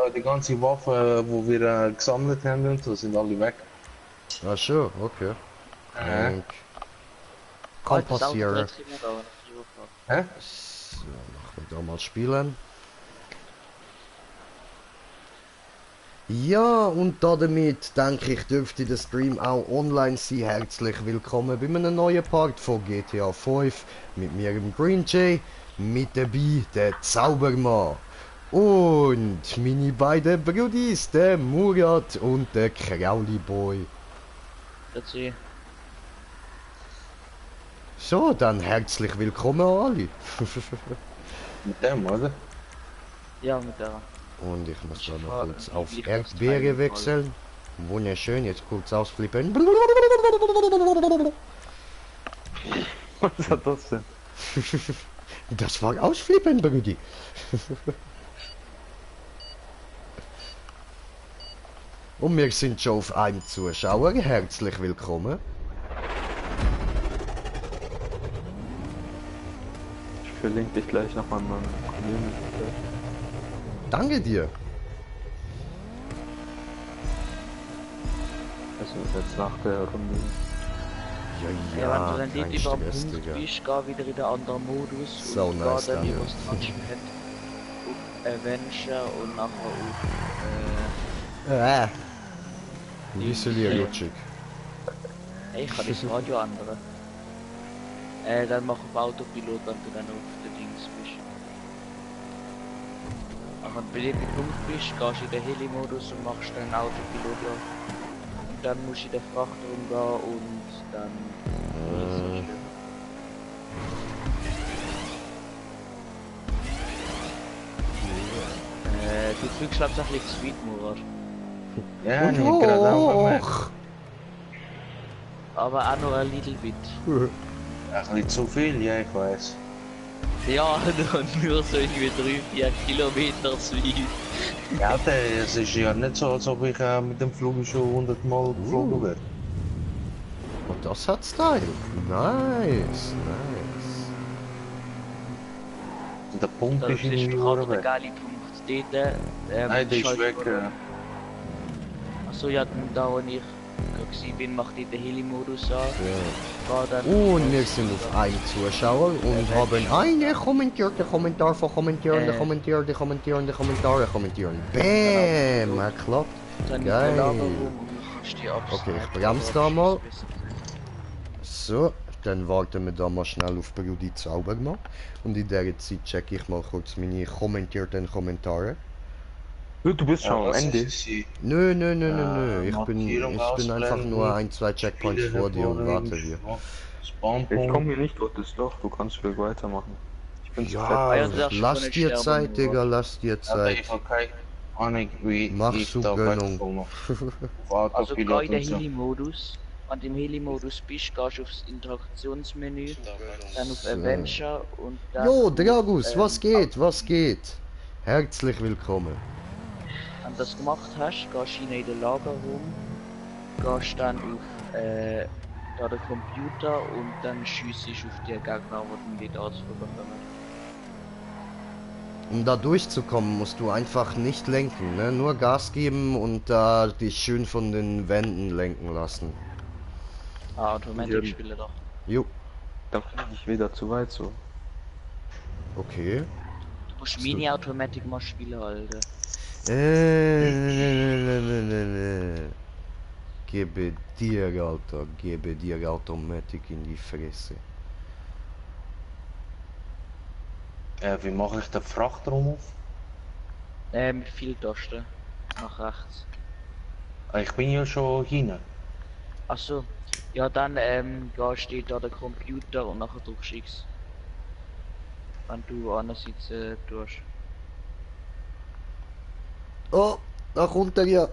die ganze Waffen, wo wir gesammelt haben und so, sind alle weg. Ach so, okay. Kann Das Auto passieren. dreht sich nicht an, Hä? So, machen wir da mal spielen. Ja, und damit denke ich, dürfte der Stream auch online sein. Herzlich willkommen bei einem neuen Part von GTA 5 mit mir, dem Green Jay, mit dabei der Zaubermann und meine beiden Brudis, der Murat und der Crowley Boy. Das ist So, dann herzlich willkommen alle. Mit dem, oder? ja, mit der. Und ich muss da noch fahre kurz auf nicht Erdbeere aufs wechseln. Wunderschön, jetzt kurz ausflippen. Was hat das denn? Das war ausflippen, Brudi. Und wir sind schon auf einem Zuschauer. Herzlich willkommen. Ich verlinke dich gleich nochmal in meinem Community. Danke dir. Also jetzt nach der Runde. Ja, Ja, wenn du dann kein nicht über den Stress, Punkt Digga. bist, geh wieder in den anderen Modus So und nice, geh dann Daniel. über das Touchpad auf Avenger und nachher auf Wie soll ich lutschig? ich kann das Radio ändern. Dann mach auf Autopilot, wenn du dann auf den Dings bist. Wenn du bei dem Punkt bist, gehst du in den Heli-Modus und machst dann Autopilot an. Und dann musst du in den Frachtraum gehen und dann... ist so schlimm. Du fliegst glaubst ein bisschen zu weit, Murat. Ja, Und ich hab gerade einfach hoch. Aber auch nur ein little bit. ein bisschen zu viel, ja, ich weiß. Ja, nur so irgendwie 3-4 Kilometer zu weit. Ja, es ist ja nicht so, als ob ich mit dem Flug schon 100 Mal geflogen wäre. Und das hat Style. Nice, nice. Und der Punkt Das ist ist irgendwie doch auch der weg. geile Punkt dort. Nein, der ist weg. Achso, ja, da wo ich gewesen bin, macht die den Heli-Modus an. War dann Und wir sind auf einem Zuschauer und haben einen kommentierten Kommentar von kommentierenden, kommentierenden, kommentierenden, Kommentare kommentieren. Bäm! Hat geklappt. dann Geil. in der Lagerung und kannst die abschneiden. Okay, ich bremse da mal. So, dann warten wir da mal schnell auf Brudi Zaubermann. Und in der Zeit checke ich mal kurz meine kommentierten Kommentare. Du bist schon am Ende. Nö, nö, nö, nö, nö. Ich bin einfach ausblenden, nur ein, zwei Checkpoints vor dir und warte hier. Ich komme hier nicht durch das Loch, du kannst ruhig weitermachen. Ich bin zu Ja, Ja, du darfst lass schon nicht dir sterben, Zeit, Murat. Digga, lass dir Zeit. Ich habe keine Ahnung, wie Mach ich so da Gönnung. wegkomme. Auf Also geh Autopilot in den und so. Heli-Modus. Wenn du im Heli-Modus bist, gehst du aufs Interaktionsmenü, dann auf Avenger und dann... Jo, auf, Dragus, was geht, was geht? Herzlich willkommen. Wenn du das gemacht hast, gehst du in den Lagerraum, gehst dann auf da den Computer und dann schiessest du auf die Gegner, die du mit Arzt bekommen. Um da durchzukommen, musst du einfach nicht lenken, ne? Nur Gas geben und da dich schön von den Wänden lenken lassen. Ah, Automatic-Spiele doch. Jo, Dann fliege ich wieder zu weit so. okay. Du musst Mini-Automatic mal spielen, Alter. Gebe dir, Alter, gebe dir Automatik in die Fresse. Wie mache ich den Frachtraum auf? Mit viel Tasten. Nach rechts. Ich bin ja schon hin. Achso. Ja, dann gehst du da den Computer und nachher drückst du X. Wenn du sitzen tust. Oh, da kommt er ja.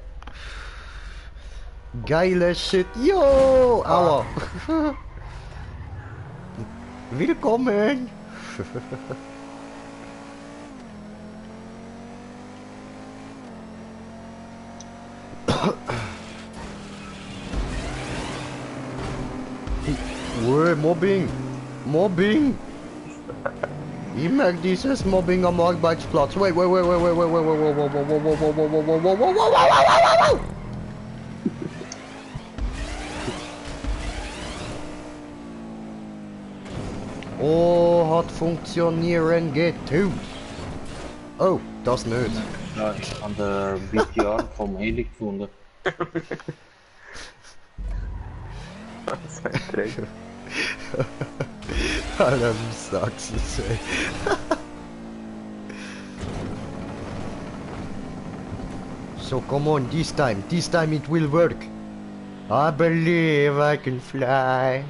Geile Shit. Jo, aua. Willkommen. Mobbing. Mobbing. Immer dieses Mobbing am Arbeitsplatz. Wait, wait, wait, wait, wait, wait, wait, wait, wait, wait, wait, wait, wait, wait, wait, wait, wait, wait. Oh, hat funktionieren getut. Oh, das nicht. Ja, ich habe den BTR vom Heli gefunden. Das ist ein Träger. Alter, wie sagst du es, ey? So, come on, this time it will work. I believe I can fly.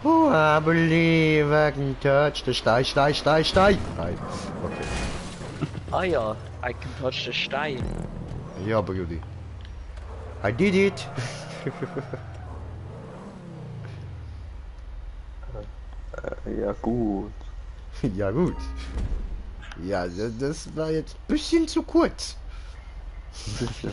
Oh, I believe I can touch the Stein. Nein, okay. Ah ja, I can touch the Stein. Ja, Brudi. I did it. Ja gut. Ja, gut. Ja, das war jetzt ein bisschen zu kurz. Sicher.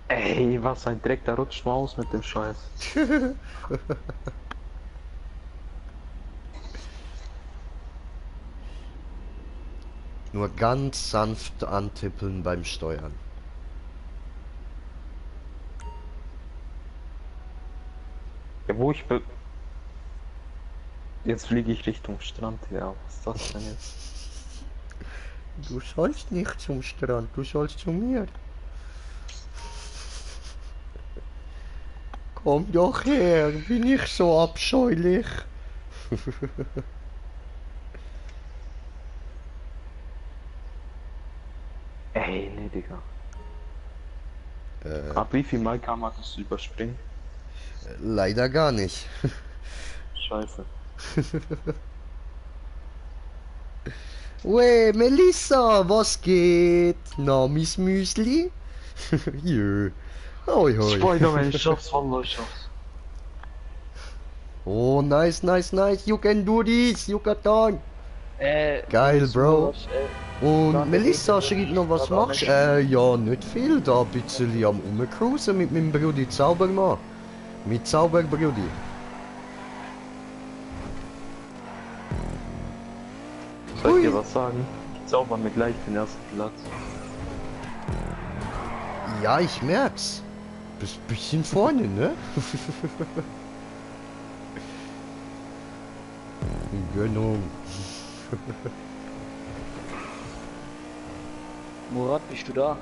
Ey, was ein Dreck, da rutscht mal aus mit dem Scheiß. Nur ganz sanft antippeln beim Steuern. Ja, wo ich be... Jetzt fliege ich Richtung Strand, ja, was ist das denn jetzt? Du sollst nicht zum Strand, du sollst zu mir. Komm doch her, bin ich so abscheulich. Ey, nee, Digga. Ab wie viel Mal kann man das überspringen? Leider gar nicht. Scheiße. Wey, Melissa, was geht? Na, Miss Müsli? Jö. Hoi, hoi. Spider-Man, ich schaff's, Wallah, ich schaff's. Oh, nice, nice, nice. You can do this. You got done. Geil, Bro. Und Melissa schreibt noch, was machst du? Ja, nicht viel. Da ein bisschen am Umcruisen mit meinem Brudi Zaubermann. Mit Zauberbrudi. Soll ich dir was sagen? Zauber mir gleich den ersten Platz. Ja, ich merk's. Bist ein bisschen vorne, ne? Gönnung. Murat, bist du da?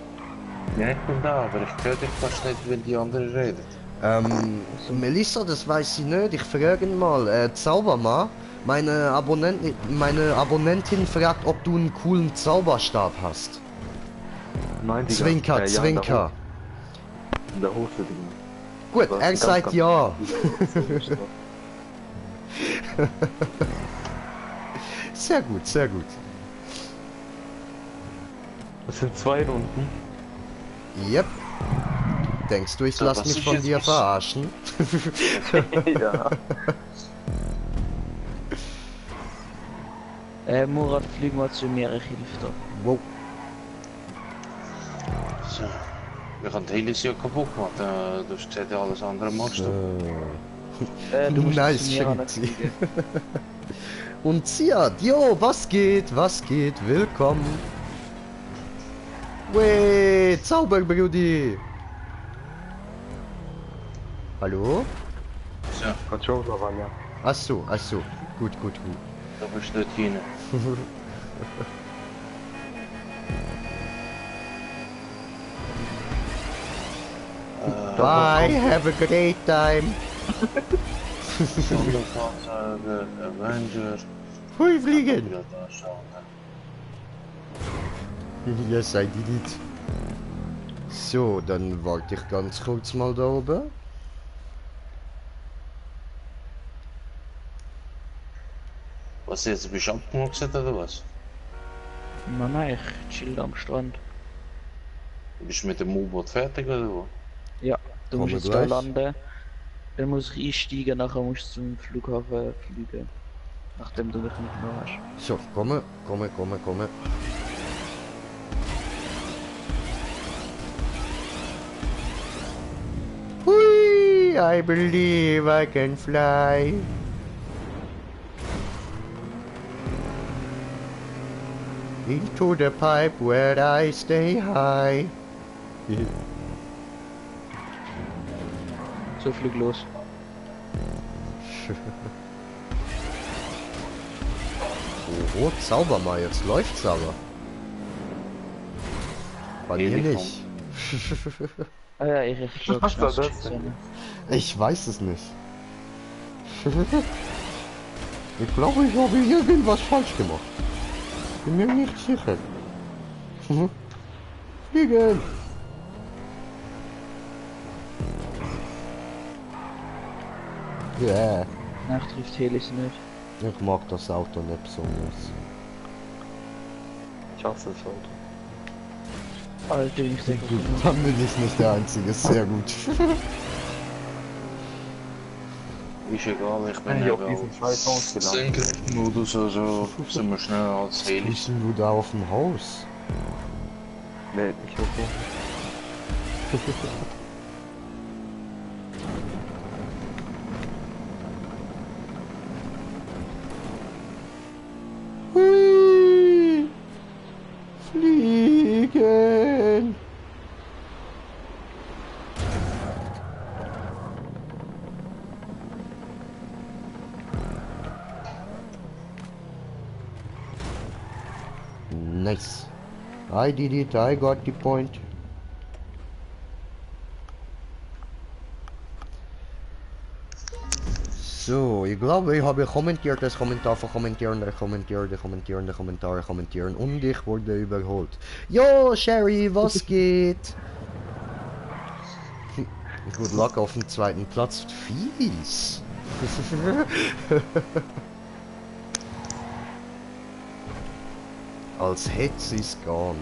Ja, ich bin da, aber ich höre dich fast nicht, wenn die anderen reden. Melissa, das weiß ich nicht. Ich frage ihn mal. Zaubermann, meine Abonnentin fragt, ob du einen coolen Zauberstab hast. Nein, Digga. Zwinker, Ja, Zwinker. in der Hose, Digga. Gut, Du hast er einen sagt ganz, ja. Sehr gut, sehr gut. Das sind 2 Runden. Yep. Denkst du, ich So, lass das mich ist von jetzt dir was- verarschen? Ja. Murat, flieg mal zu mir, ich hilf dir. Wow. So. Wir gaan het hele ja kaputt gemacht. Du hast gesagt, alles andere machst du. Du musst Nice, zu mir schickt anfliegen. Und Ziad, jo, was geht, willkommen. Wey, Zauberbrudi. Hallo? So, Controller war ja. Ach so, gut, gut, gut. da bist du dort hinein. Bye, have a great time. Sonderfahrzeuge, Avenger. Hui, fliegen. Ja, da schauen. Yes, I did it. So, dann warte ich ganz kurz mal da oben. Was jetzt? Bist du abgemurkst oder was? Nein, ich chill am Strand. Bist du mit dem U-Boot fertig oder wo? Ja, du musst Komme jetzt da gleich. landen. Dann muss ich einsteigen, nachher musst du zum Flughafen fliegen. Nachdem du mich mitgenommen hast. So, komme. Hui, I believe I can fly. Into the pipe where I stay high. So, flieg los. Oh, zauber mal, jetzt läuft's aber. Bei mir Telefon. nicht. Ah ja, ich glaube, Was war das denn? Ich weiß es nicht. Ich glaube, ich habe irgendwas falsch gemacht. Bin mir nicht sicher. Fliegen! Ja, Nach trifft Helis nicht. ich mag das Auto nicht besonders. Ich hasse das Auto. Alter, ich denke, Dann bin ich nicht der Einzige, sehr gut. Ist egal, ich bin Ich hab eben diesen scheiß Haus gelandet. Senkrechtmodus, also sind wir schneller als Heli. Bist du da auf dem Haus? Nee, ich hoffe. Hui! Fliegen! Nice. I did it, I got the point. So, ich glaube, ich habe kommentiert, das Kommentar von kommentieren und ich wurde überholt. Jo, Sherry, was geht? Good luck auf dem zweiten Platz. Fies. Als hätte sie es geahnt.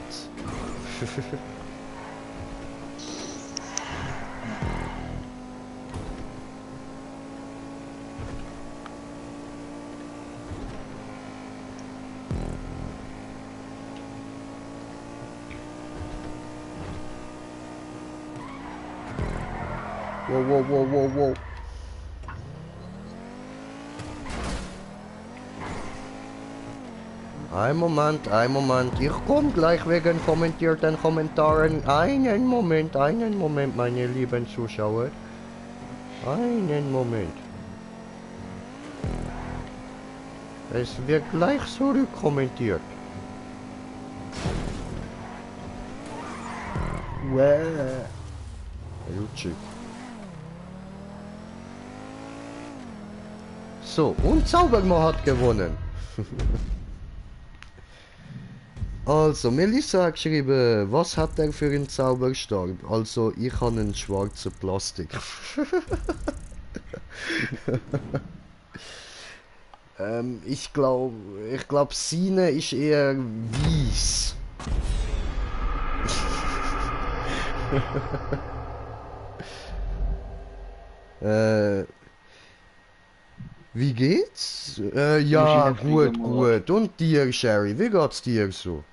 Wow. Ein Moment, ich komme gleich wegen kommentierten Kommentaren. Einen Moment, meine lieben Zuschauer. Einen Moment. Es wird gleich zurückkommentiert. Lutschig. So, und Zaubermann hat gewonnen. Also, Melissa hat geschrieben, was hat er für einen Zauberstab? Also, ich habe einen schwarzen Plastik. Ich glaube, seine ist eher weiß. Wie geht's? Ja, gut. Und dir, Sherry, wie geht's dir so?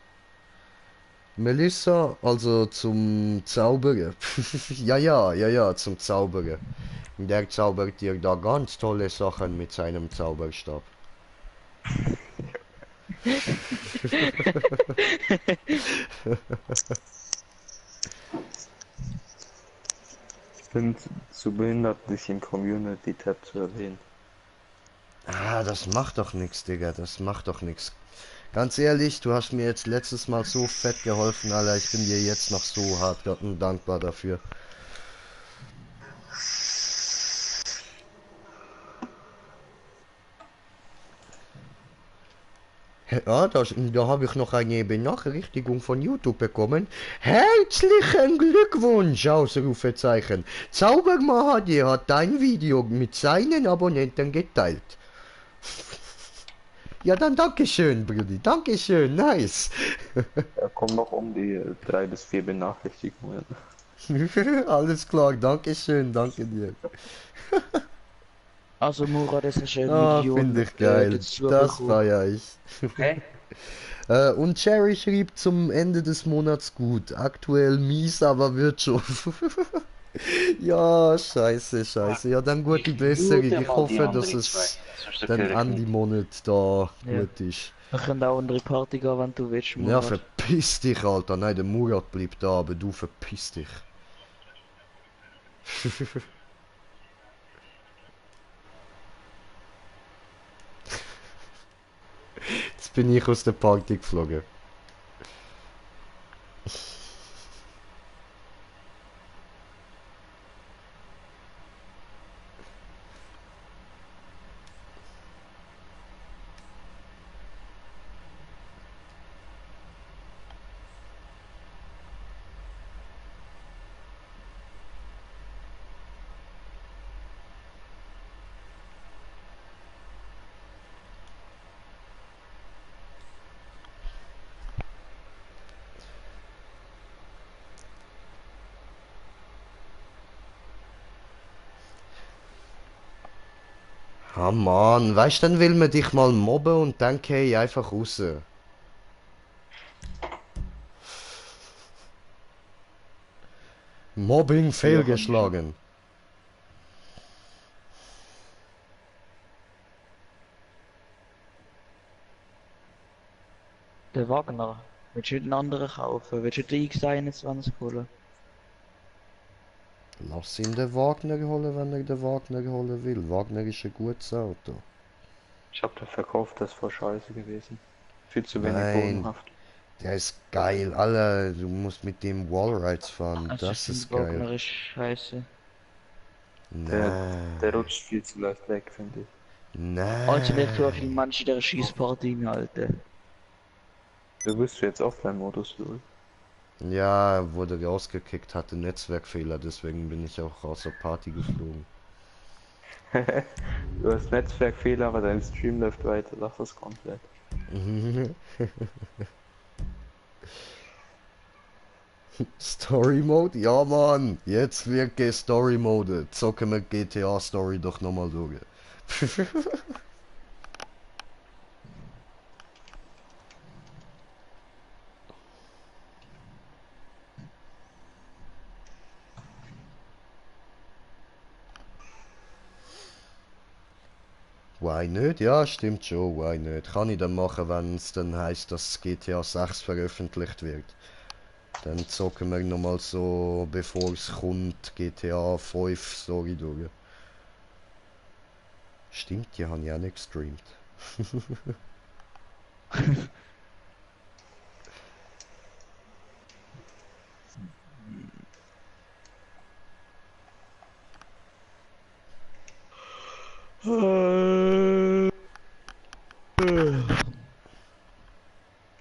Melissa, also zum Zaubern. ja, zum Zaubern. Der zaubert dir da ganz tolle Sachen mit seinem Zauberstab. Ich bin zu behindert, dich im Community-Tab zu erwähnen. Ah, das macht doch nichts, Digga, das macht doch nichts. Ganz ehrlich, du hast mir jetzt letztes Mal so fett geholfen, Alter, ich bin dir jetzt noch so hart dankbar dafür. Ja, da habe ich noch eine Benachrichtigung von YouTube bekommen. Herzlichen Glückwunsch! Ausrufezeichen. Zaubermann hat dein Video mit seinen Abonnenten geteilt. Ja, dann Dankeschön, Brudi. Dankeschön, nice. Er kommt noch um die 3 bis 4 Benachrichtigungen. Alles klar, Dankeschön, danke dir. Also Murat, das ist eine Ah, Million finde ich geil. dazu Das bekommen. feier ich. Hä? Und Cherry schrieb zum Ende des Monats gut. Aktuell mies, aber wird schon. Ja, scheiße, scheiße. Ja, dann gute Besserung. Ich hoffe, dass es dann an die Monat da Ja. gut ist. Wir können auch eine Party gehen, wenn du willst, Ja, Murat. verpiss dich, Alter. Nein, der Murat bleibt da, aber du verpiss dich. Jetzt bin ich aus der Party geflogen. Ah Mann, weißt du, dann will man dich mal mobben und dann geh ich einfach raus. Mobbing fehlgeschlagen. Der Wagner. Willst du einen anderen kaufen? Willst du den X21 holen? Lass ihn den Wagner holen, wenn er den Wagner holen will. Wagner ist ein gutes Auto. Ich hab den verkauft, das war scheiße gewesen. Viel zu wenig Nein, bodenhaft. der ist geil. Alter, du musst mit dem Wallrides fahren. Also Das ich ist finde Wagner geil. ist scheiße. Der Nein. rutscht viel zu leicht weg, finde ich. Also nicht so viel Nein. manche der Schießparty halten. Du bist jetzt Offline-Modus, Lul. Ja, wurde rausgekickt, hatte Netzwerkfehler, deswegen bin ich auch aus der Party geflogen. Du hast Netzwerkfehler, aber dein Stream läuft weiter. Lass das komplett. Story Mode? Ja, Mann. Jetzt wird Story Mode. Zocken wir GTA Story doch nochmal durch. Why nicht? Ja, stimmt schon. Why nicht? Kann ich dann machen, wenn es dann heißt, dass GTA 6 veröffentlicht wird. Dann zocken wir nochmal so, bevor es kommt, GTA 5 Story durch. Stimmt, die haben ja nicht gestreamt.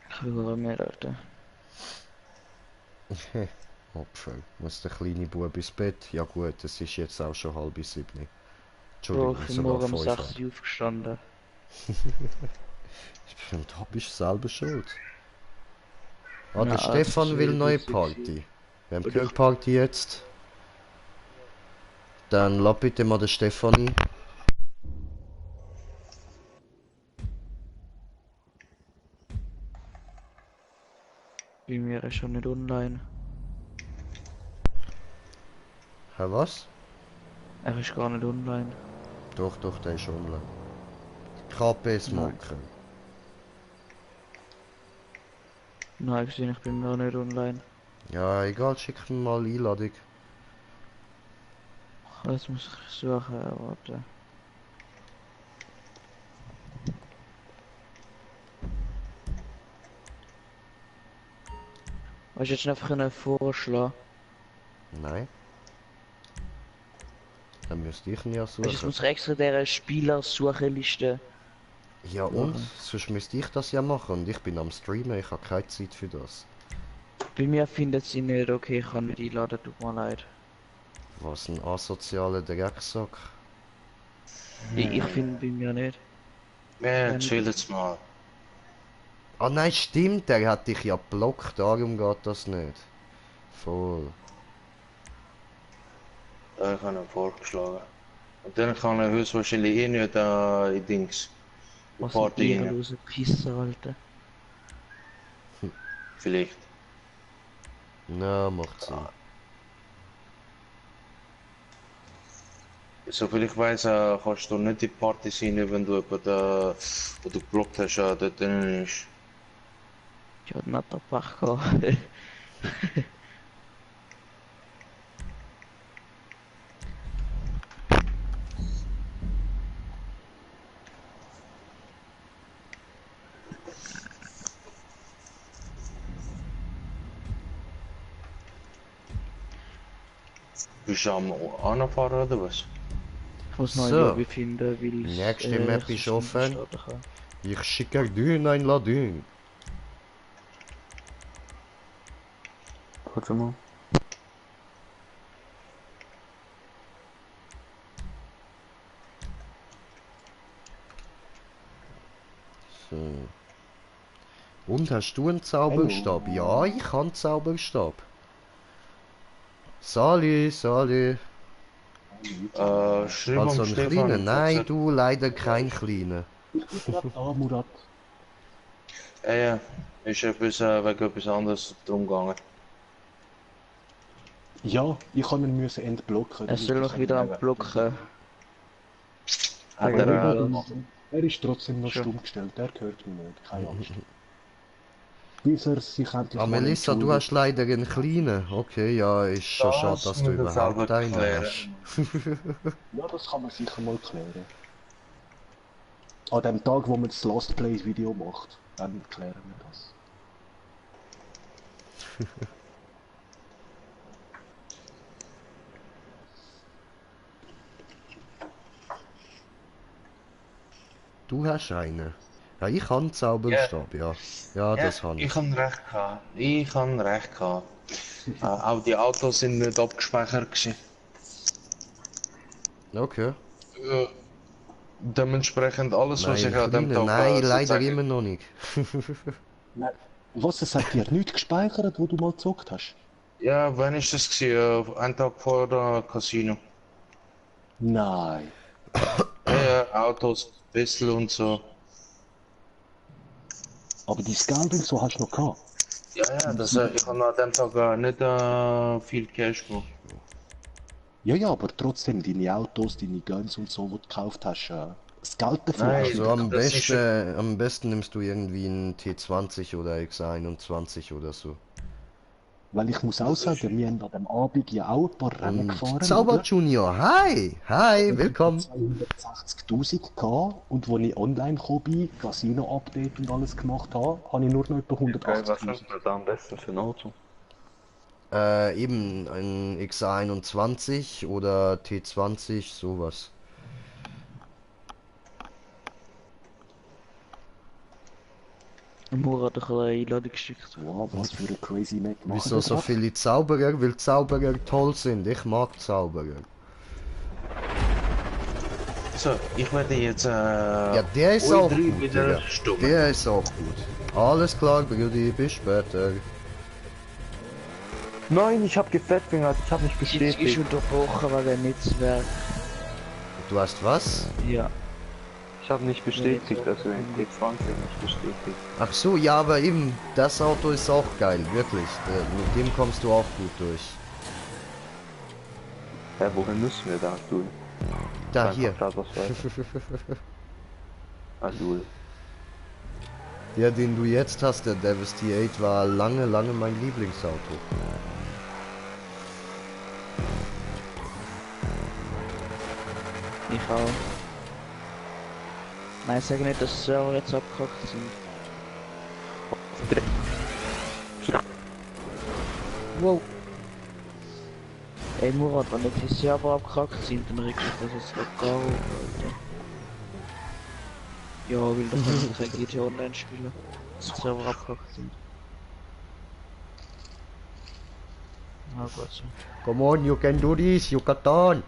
Ich will mehr, Alter. Opfer. Muss der kleine Bub ins Bett? Ja gut, es ist jetzt auch schon 6:30. Bro, Entschuldigung, ich bin sogar morgen um 5 6 Uhr aufgestanden. Und da bist du selber schuld. Ah, der Ja, Stefan das will ist neue witzig Party. Wir haben Und keine ich- Party jetzt. Dann lass bitte mal den Stefan ein. Bei mir ist schon nicht online. Hä, was? Er ist gar nicht online. Doch, doch, der ist online. KP Smoker. Nein, ich bin mir nicht online. Ja, egal, schick mir mal Einladung. Das muss ich suchen, warte. Weißt du jetzt einfach einen Vorschlag? Nein. Dann müsste ich ihn ja Weißt du, jetzt suchen. muss ich extra der Spielersuchenliste. Ja und? Sonst müsste ich das ja machen und ich bin am Streamen, ich habe keine Zeit für das. Bei mir findet sie nicht, okay, ich kann nicht einladen, tut mir leid. Was ein asozialer Drecksack. Ich finde bei mir nicht. Ja, chill jetzt mal. Ah nein, stimmt, der hat dich ja blockt, darum geht das nicht. Voll. Da habe ich ihn vorgeschlagen. Und dann kann er höchstwahrscheinlich eh nicht da in Dings. Die Was ein Party rein. ehrenloser Pisser, Alter. Vielleicht. Na, macht Sinn. Soviel ich weiß, kannst du nicht in die Party sein, wenn du jemanden, wo du geblockt hast, dort drin ist. Ich hatte nicht den Pech gehabt. Bist du am Anfahren oder was? Ich muss noch ein So. Lobby finden, weil ich Nächste Map ist offen. starten kann. Ich schicke dir ein Lading. Warte mal. So. Und hast du einen Zauberstab? Ja, ich habe einen Zauberstab. Sali, Sali. Schreib Also am einen Stefan. kleinen? Nein, du leider kein kleiner. Ah, Murat. Ja, ist etwas, wegen etwas anderes drum gegangen. Ja, ich kann ihn müssen entblocken. Er soll noch wieder am Blocken. Hat Aber er, er ist trotzdem noch Schon. stumm gestellt, er hört mich nicht, keine Angst. Bis er sich endlich Ah, mal Melissa, du entschuldigt. hast leider einen kleinen. Okay, ja, ist schon Das schade, dass du muss er selber überhaupt einen klären. hast. Ja, das kann man sicher mal klären. An dem Tag, wo man das Lost Plays Video macht, dann klären wir das. Du hast einen. Ja, ich habe einen Zauberstab, ja. Ja, das habe ich. ich habe recht gehabt. Ich habe recht gehabt. Auch die Autos sind nicht abgespeichert gewesen. Okay. Dementsprechend alles, was Nein, ich an dem kleinen, Tag nein, leider sozusagen- immer noch nicht. Nein. Was, es hat dir nichts gespeichert, wo du mal gezockt hast? Ja, wann ist das gewesen? Ein Tag vor der Casino. Nein. Ja, Autos, Wessel und so. Aber die Geld und so hast du noch gehabt. Ja, das, ich habe an dem Tag nicht viel Cash gemacht. Ja, ja, aber trotzdem, deine Autos, deine Guns und so, die du gekauft hast, das Geld dafür Nein, hast du Also das ist am besten nimmst du irgendwie einen T20 oder X21 oder so. Weil ich muss auch sagen, wir haben an dem Abend ja auch ein paar Rennen gefahren. Zauber oder? Junior, hi! Hi, willkommen! 260.000 gehabt und als ich online gekommen bin, Casino-Update und alles gemacht habe, habe ich nur noch etwa Was 180.000. ist denn da am besten für ein Auto? Eben ein X21 oder T20, sowas. Murat hat eine Einladung geschickt. Wow, was für eine crazy Map. Wieso so viele Zauberer? Weil Zauberer toll sind. Ich mag Zauberer. So, ich werde jetzt Ja, der ist euch auch drei gut, wieder Digga. stumm. Der ist auch gut. Alles klar, Brudi, bis später. Nein, ich hab gefettfingert, ich hab nicht Jetzt ist bestätigt. unterbrochen wegen Netzwerk. Du hast was? Ja. Ich hab nicht bestätigt, also den T20 nicht bestätigt. Ach so, ja, aber eben, das Auto ist auch geil, wirklich. Mit dem kommst du auch gut durch. Ja, wohin müssen wir da, du? Da, Einfach hier. grad was weiter. Also, Der, den du jetzt hast, der Devastate, war lange, lange mein Lieblingsauto. Ich auch. Nein, sag nicht, dass die Server jetzt abgehackt sind. Wow. Ey Murat, wenn jetzt die Server abgehackt sind, dann regt mich das jetzt grad gar auf, Alter. Ja, weil dann kann ich kein GTA Online spielen. Dass die Server abgehackt sind. Na gut so. Come on, you can do this, you got on.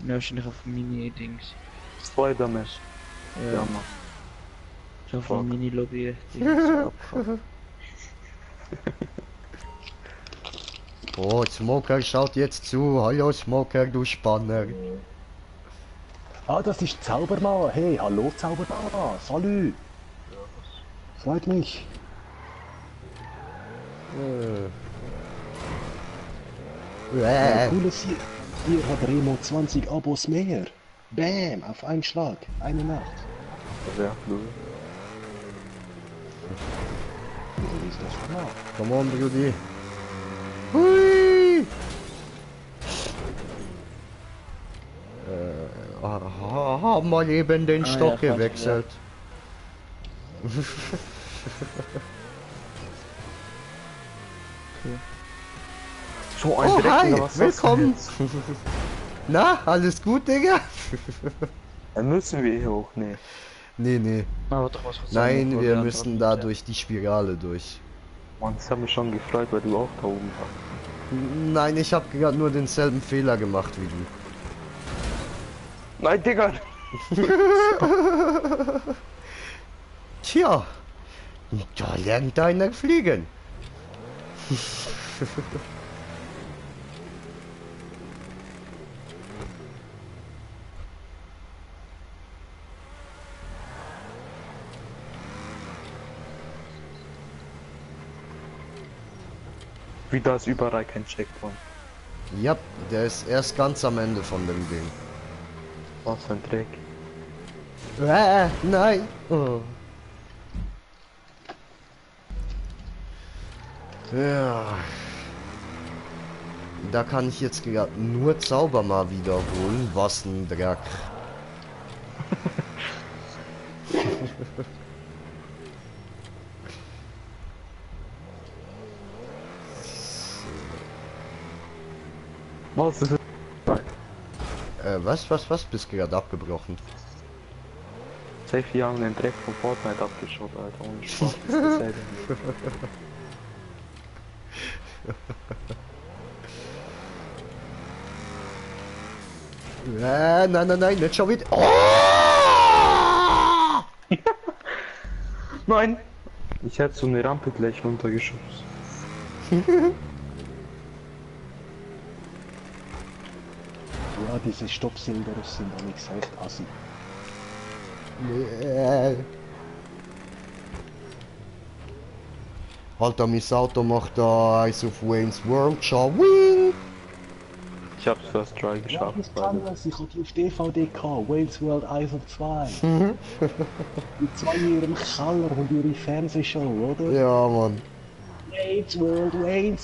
Ja, wahrscheinlich auf Mini-Dings. Spider-Man. Ja, Mann. Ich hoffe, Fuck. Mini-Lobby, die ist abgefahren. Oh, Smoker schaut jetzt zu. Hallo Smoker, du Spanner. Ah, das ist Zaubermann. Hey, hallo Zaubermann. Salü. Freut mich. Cooles hier. Hier hat Remo 20 Abos mehr. Bam, auf einen Schlag. Eine Nacht. Das wäre cool. Wieso ist das klar? Come on, Brudi. Hui! Haben wir eben den Stock ja, gewechselt. So ein Oh, Dreck, hi, oder was willkommen. ist Na, alles gut, Digga? Dann müssen wir hier hoch, nee. Nee. Aber doch was Nein, wir müssen da durch die Spirale durch. Mann, das hat mich schon gefreut, weil du auch da oben warst. Nein, ich habe gerade nur denselben Fehler gemacht wie du. Nein, Digga! Tja, da lernt einer fliegen. Wieder ist überall kein Checkpoint. Ja, der ist erst ganz am Ende von dem Ding. Was für ein Dreck. Nein. Oh. Ja. Da kann ich jetzt gerade nur Zauber mal wiederholen. Was ein Dreck. Was ist Was? Bist gerade abgebrochen. Safe, wir haben den Dreck von Fortnite abgeschaut, Alter. Ohne Spaß. Das ist dasselbe. Nein, nicht schon wieder. Oh! Nein! Ich hätte so eine Rampe gleich runtergeschubst. Ja, diese Stoppsilder sind auch nicht echt assi. Alter, mein Auto macht da Eis auf Wayne's World. Schau. Wing! Ich hab's First Try Ja, geschafft, ich kann Alter. das. Ich hab die auf DVD gehabt. Wayne's World 1 und 2. Die zwei in ihrem Keller und ihre Fernsehshow, oder? Ja, Mann. Wayne's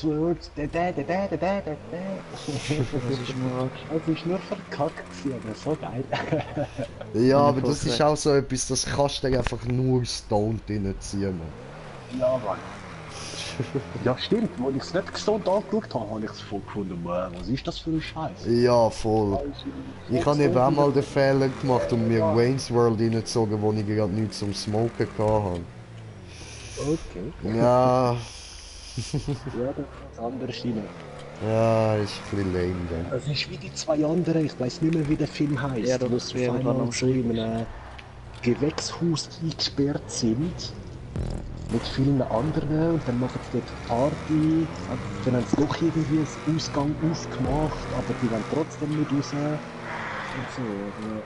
World. Da. Das ist nur Also ist nur verkackt gewesen, aber so geil. Ja, aber das ist auch so etwas, das kannst du einfach nur stoned reinziehen, Mann. Ja, Mann. Ja, stimmt. Als ich es nicht gesund angeschaut habe, habe ich es voll gefunden. Man, was ist das für ein Scheiß? Ja, voll. Ich habe eben auch mal den Fehler gemacht und mir Wayne's World reingezogen, wo ich gerade nichts zum Smoken hatte. Okay. Ja, Ja, das ist anders rein. ja, ist ein bisschen lame dann. Es ist wie die zwei anderen, ich weiß nicht mehr, wie der Film heißt. Ja, da wo muss sie wir auf irgendwann einmal am so in einem Gewächshaus eingesperrt sind. Mit vielen anderen und dann machen sie dort Party. Dann haben sie doch irgendwie einen Ausgang aufgemacht, aber die wollen trotzdem nicht raus. Und so. Ja.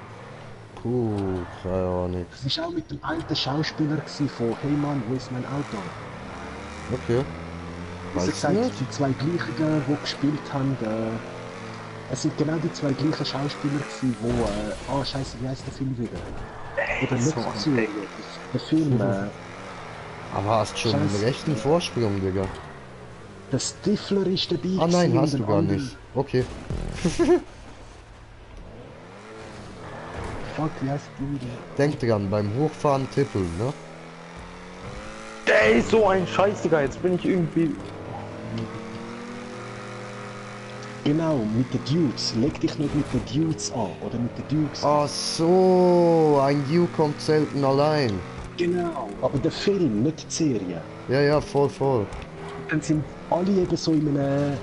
Puh, keine Ahnung. Das war auch mit dem alten Schauspieler gewesen von Hey Mann, wo ist mein Auto? Okay. Wie Weiß gesagt, nicht. die zwei gleichen, die gespielt haben, es sind genau die zwei gleichen Schauspieler gewesen, wo, scheiße, wie heißt der Film wieder? Oder nicht so ein zu, Dreck. der Film, Aber hast schon einen Scheiße. rechten Vorsprung, Digga. der Stifler ist dabei Ah nein, gewesen hast und du ein gar anderer- nicht. Okay. Fuck, wie heißt die wieder? Denk dran, beim Hochfahren tippeln, ne? Ey, so ein Scheiß, Digga. Jetzt bin ich irgendwie... Genau, mit den Dudes. Leg dich nicht mit den Dudes an, oder mit den Dudes. Ach so, ein Duke kommt selten allein. Genau. Aber der Film, nicht die Serie. Ja, voll. Dann sind alle eben so in einem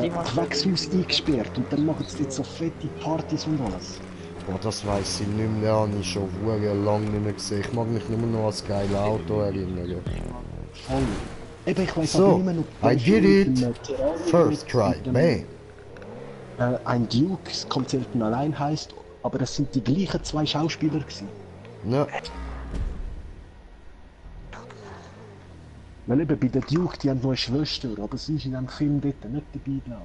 die machen Gewächshaus eingesperrt und dann machen sie dort so fette Partys und alles. Oh, das weiß ich nicht mehr, habe ich schon sehr lange nicht mehr gesehen. Ich mag mich nur noch an das geile Auto erinnern. Voll. Eben, ich weiß aber So, nicht mehr, ob I das did mit it! dem Terrain First try, mit dem, bam! ein Duke, es kommt selten allein heißt, aber das sind die gleichen zwei Schauspieler gewesen. Ja, Weil eben bei der Duke, die haben noch eine Schwester, aber sie ist in einem Film dort nicht dabei, glaube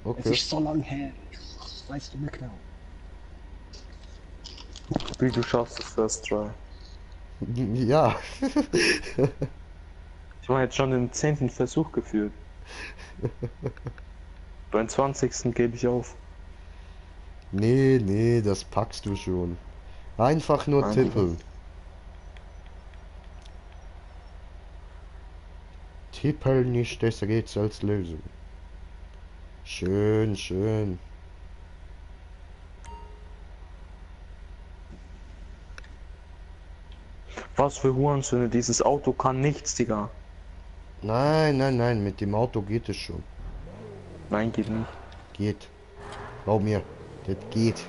ich. Es okay. ist so lange her, ich weiß nicht mehr genau. Wie du schaffst es First Try. Ja. Ich war jetzt schon den 10. Versuch geführt. Beim 20. gebe ich auf. Nee, nee, das packst du schon. Einfach nur Nein. tippeln. Tippeln nicht des Rätsels lösen. Schön, schön. Was für Hurensöhne, dieses Auto kann nichts, Digga. Nein, nein, nein, mit dem Auto geht es schon. Nein, geht nicht. Geht. Glaub mir, das geht.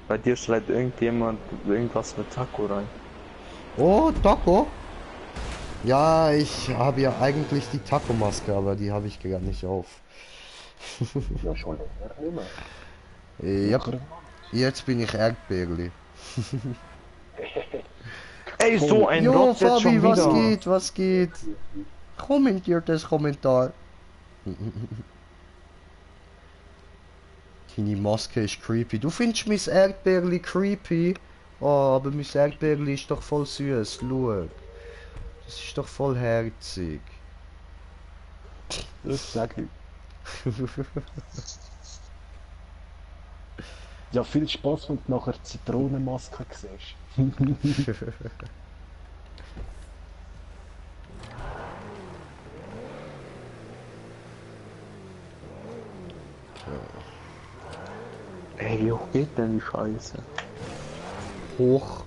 Bei dir schreit irgendjemand irgendwas mit Taco rein. Oh, Taco? Ja, ich habe ja eigentlich die Taco-Maske, aber die habe ich gar nicht auf. Ja, schon länger nicht mehr. Ja, jetzt bin ich Erdbeerli. Ey, so ein Jo, Rotz jetzt Fabi, schon was wieder. geht, was geht? Kommentiert das Kommentar. Deine Maske ist creepy. Du findest mein Erdbeerli creepy? Oh, aber mein Erdbeerli ist doch voll süß. Schau. Das ist doch voll herzig. Das sag ich. Ja, viel Spaß, wenn du nachher Zitronenmaske siehst. Ey, wie hoch geht denn die Scheiße? Hoch.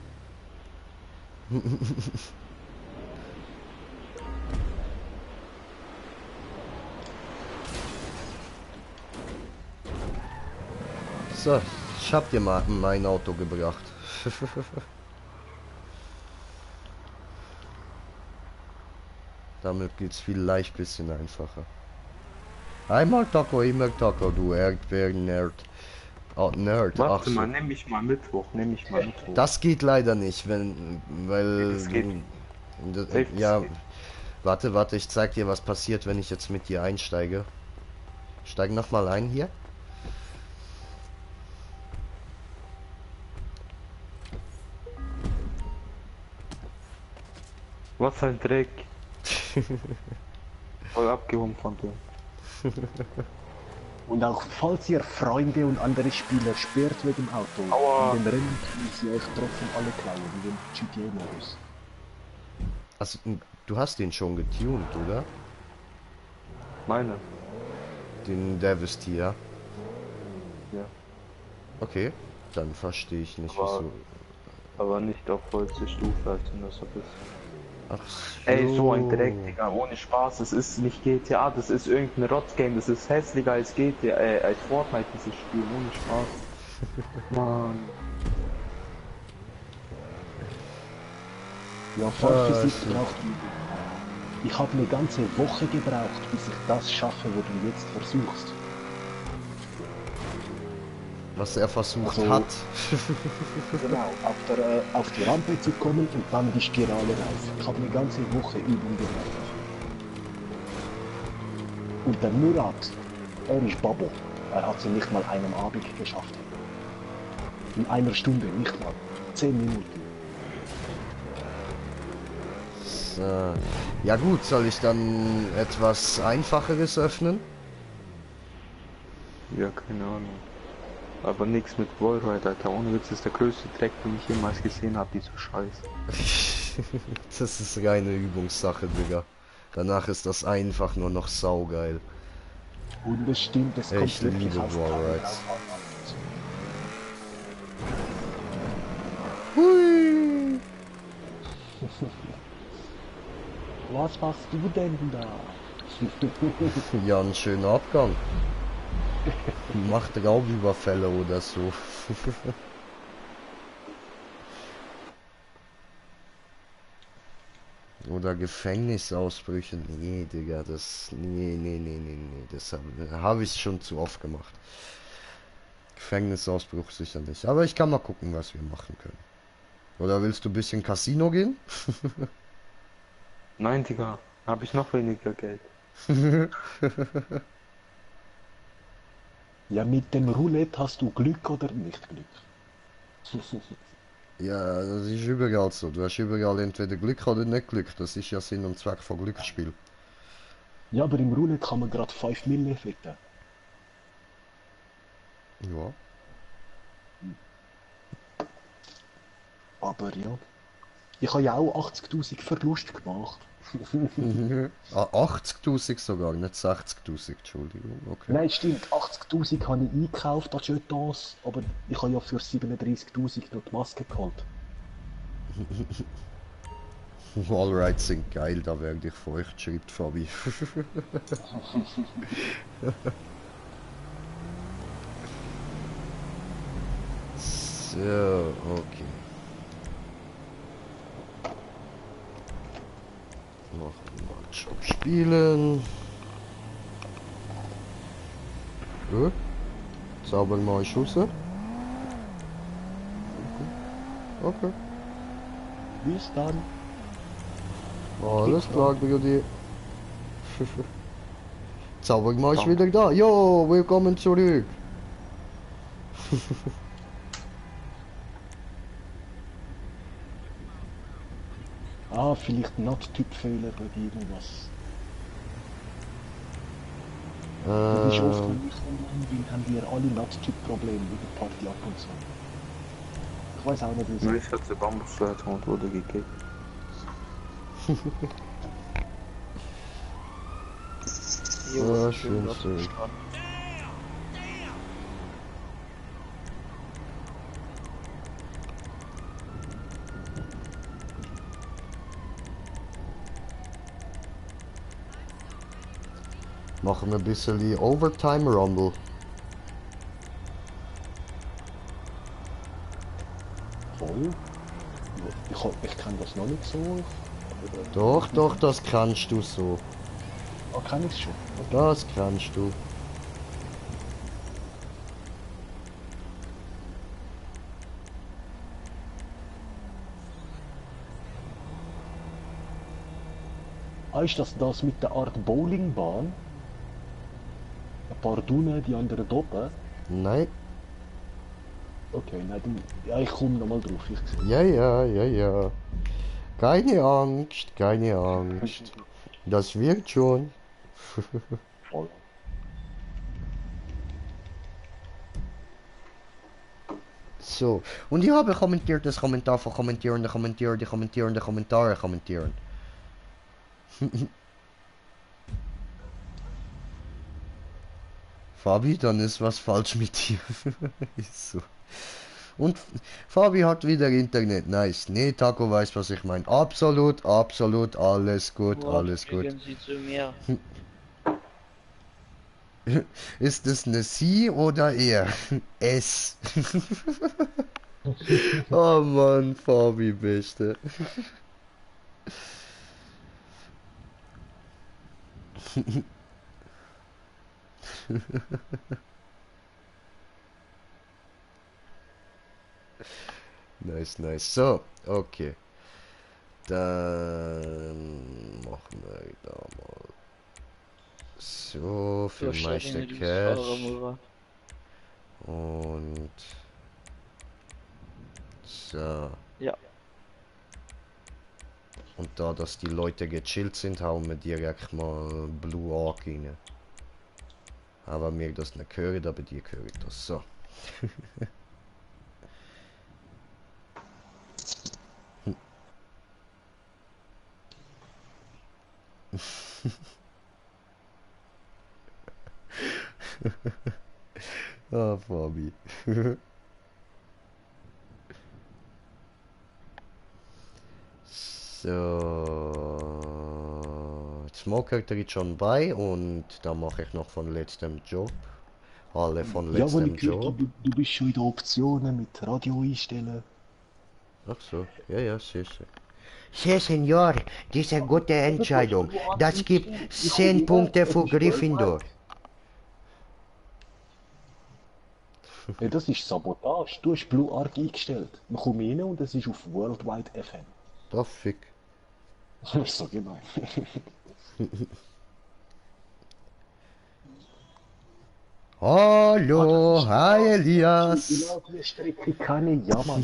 So, ich hab dir mal mein Auto gebracht. Damit geht's vielleicht bisschen einfacher. Einmal Taco, immer Taco, du Erdbeeren-Nerd. Oh, Nerd, ach Warte so. mal, nimm mich mal Mittwoch. Das geht leider nicht, weil... Das geht. Safe, das Ja, geht. warte, ich zeig dir, was passiert, wenn ich jetzt mit dir einsteige. Steig noch mal ein hier. Was ein Dreck. Voll abgehoben von dir. Und auch falls ihr Freunde und andere Spieler sperrt wegen dem Auto, Aua. in dem Rennen können sie euch trotzdem alle klauen, wie im GTA-Modus. Also, du hast den schon getuned, oder? Meine. Den Davis Tier. Ja. Okay, dann verstehe ich nicht, Aber- wieso. Aber nicht auf vollste Stufe, als wenn das so ist. Ach so. Ey, so ein Dreck, Digga, ohne Spaß. Das ist nicht GTA, das ist irgendein Rotz-Game. Das ist hässlicher als GTA, als Fortnite, dieses Spiel, ohne Spaß. Mann. Ja, Fahrphysik braucht Übung. Ich habe eine ganze Woche gebraucht, bis ich das schaffe, was du jetzt versuchst. Was er versucht Also- hat. Genau, auf die Rampe zu kommen und dann die Spirale rauf. Ich habe eine ganze Woche Übung gebraucht. Und der Murat, er ist Babo. Er hat sie nicht mal einem Abend geschafft. In einer Stunde, nicht mal. 10 Minuten. So. Ja gut, soll ich dann etwas Einfacheres öffnen? Ja, keine Ahnung. Aber nichts mit Wallride, Alter. Ohne Witz ist der größte Dreck, den ich jemals gesehen habe, dieser Scheiß. Das ist reine Übungssache, Digga. Danach ist das einfach nur noch saugeil. Und es stimmt, es kommt Ich wirklich liebe auf Wallrides. drauf an. Hui. Was hast du denn da? Ja, ein schöner Abgang. Macht Raubüberfälle oder so. Oder Gefängnisausbrüche. Nee, Digga, das. Nee. Das hab ich schon zu oft gemacht. Gefängnisausbruch sicher nicht. Aber ich kann mal gucken, was wir machen können. Oder willst du ein bisschen Casino gehen? Nein, Digga, habe ich noch weniger Geld. Ja, mit dem Roulette hast du Glück oder nicht Glück? Ja, das ist überall so. Du hast überall entweder Glück oder nicht Glück. Das ist ja Sinn und Zweck von Glücksspiel. Ja, aber im Roulette kann man gerade 5 Mille finden. Ja. Aber ja. Ich habe ja auch 80.000 Verlust gemacht. Ah, 80.000 sogar, nicht 60.000, Entschuldigung. Okay. Nein, stimmt. 80.000 habe ich eingekauft an Jetons, aber ich habe ja für 37.000 noch die Maske geholt. Wallrides sind geil, da werde ich feucht, schreibt Fabi. So, okay. Noch mal Job spielen. Gut. Zaubern mal Schüsse. Okay. Bis dann. Alles klar, Brudi. Zaubermann ist wieder da. Jo, willkommen zurück. Ah, vielleicht Not-Typ-Fehler oder irgendwas. Das ist oft, wenn ich online bin, haben wir alle Not-Typ-Probleme mit der Party ab und zu. Ich weiß auch nicht wieso. Ich hatte Bambusleitung und wurde gekickt. Ja, schön zurück. Machen wir ein bisschen Overtime Rumble. Voll. Ich kenne das noch nicht so. Doch, das kannst du so. Ah, kann ich schon. Das kannst du. Ah, ist das mit der Art Bowlingbahn? Ein paar Dünen, die anderen oben? Nein. Okay, nein, dann, ja, ich komme nochmal drauf. Ich sehe. Ja. Keine Angst, keine Angst. Das wird schon. Voll. So, und ich habe kommentiert das Kommentar von kommentierende Kommentare kommentieren. Fabi, dann ist was falsch mit dir. Ist so. Und Fabi hat wieder Internet. Nice. Nee, Taco weiß, was ich meine. Absolut, alles gut, alles gut. Fliegen Sie zu mir. Ist es eine Sie oder er? Es. Oh Mann, Fabi, Beste. Nice. So, okay. Dann machen wir da mal so für Ja, meiste Stefan, du bist Cash. Fahrermauer. Und so. Ja. Und da, dass die Leute gechillt sind, hauen wir direkt mal Blue Arc rein. Aber mir das nicht gehört, aber dir gehört das. So. Ah, Fabi. So. Smoker tritt schon bei und da mache ich noch von letztem Job. Alle von Ja, weil letztem ich gehört Job. habe, du bist schon in den Optionen mit Radio einstellen. Ach so, ja, ja, sicher. Sí, Senor, diese gute Entscheidung. Das gibt 10 Punkte für Gryffindor. Ja, das ist Sabotage. Du hast Blue Arc eingestellt. Man kommt rein und es ist auf Worldwide FM. Da fick. Das ist so gemein. Hallo, hi Elias. Genau die Strecke kann ich jammern.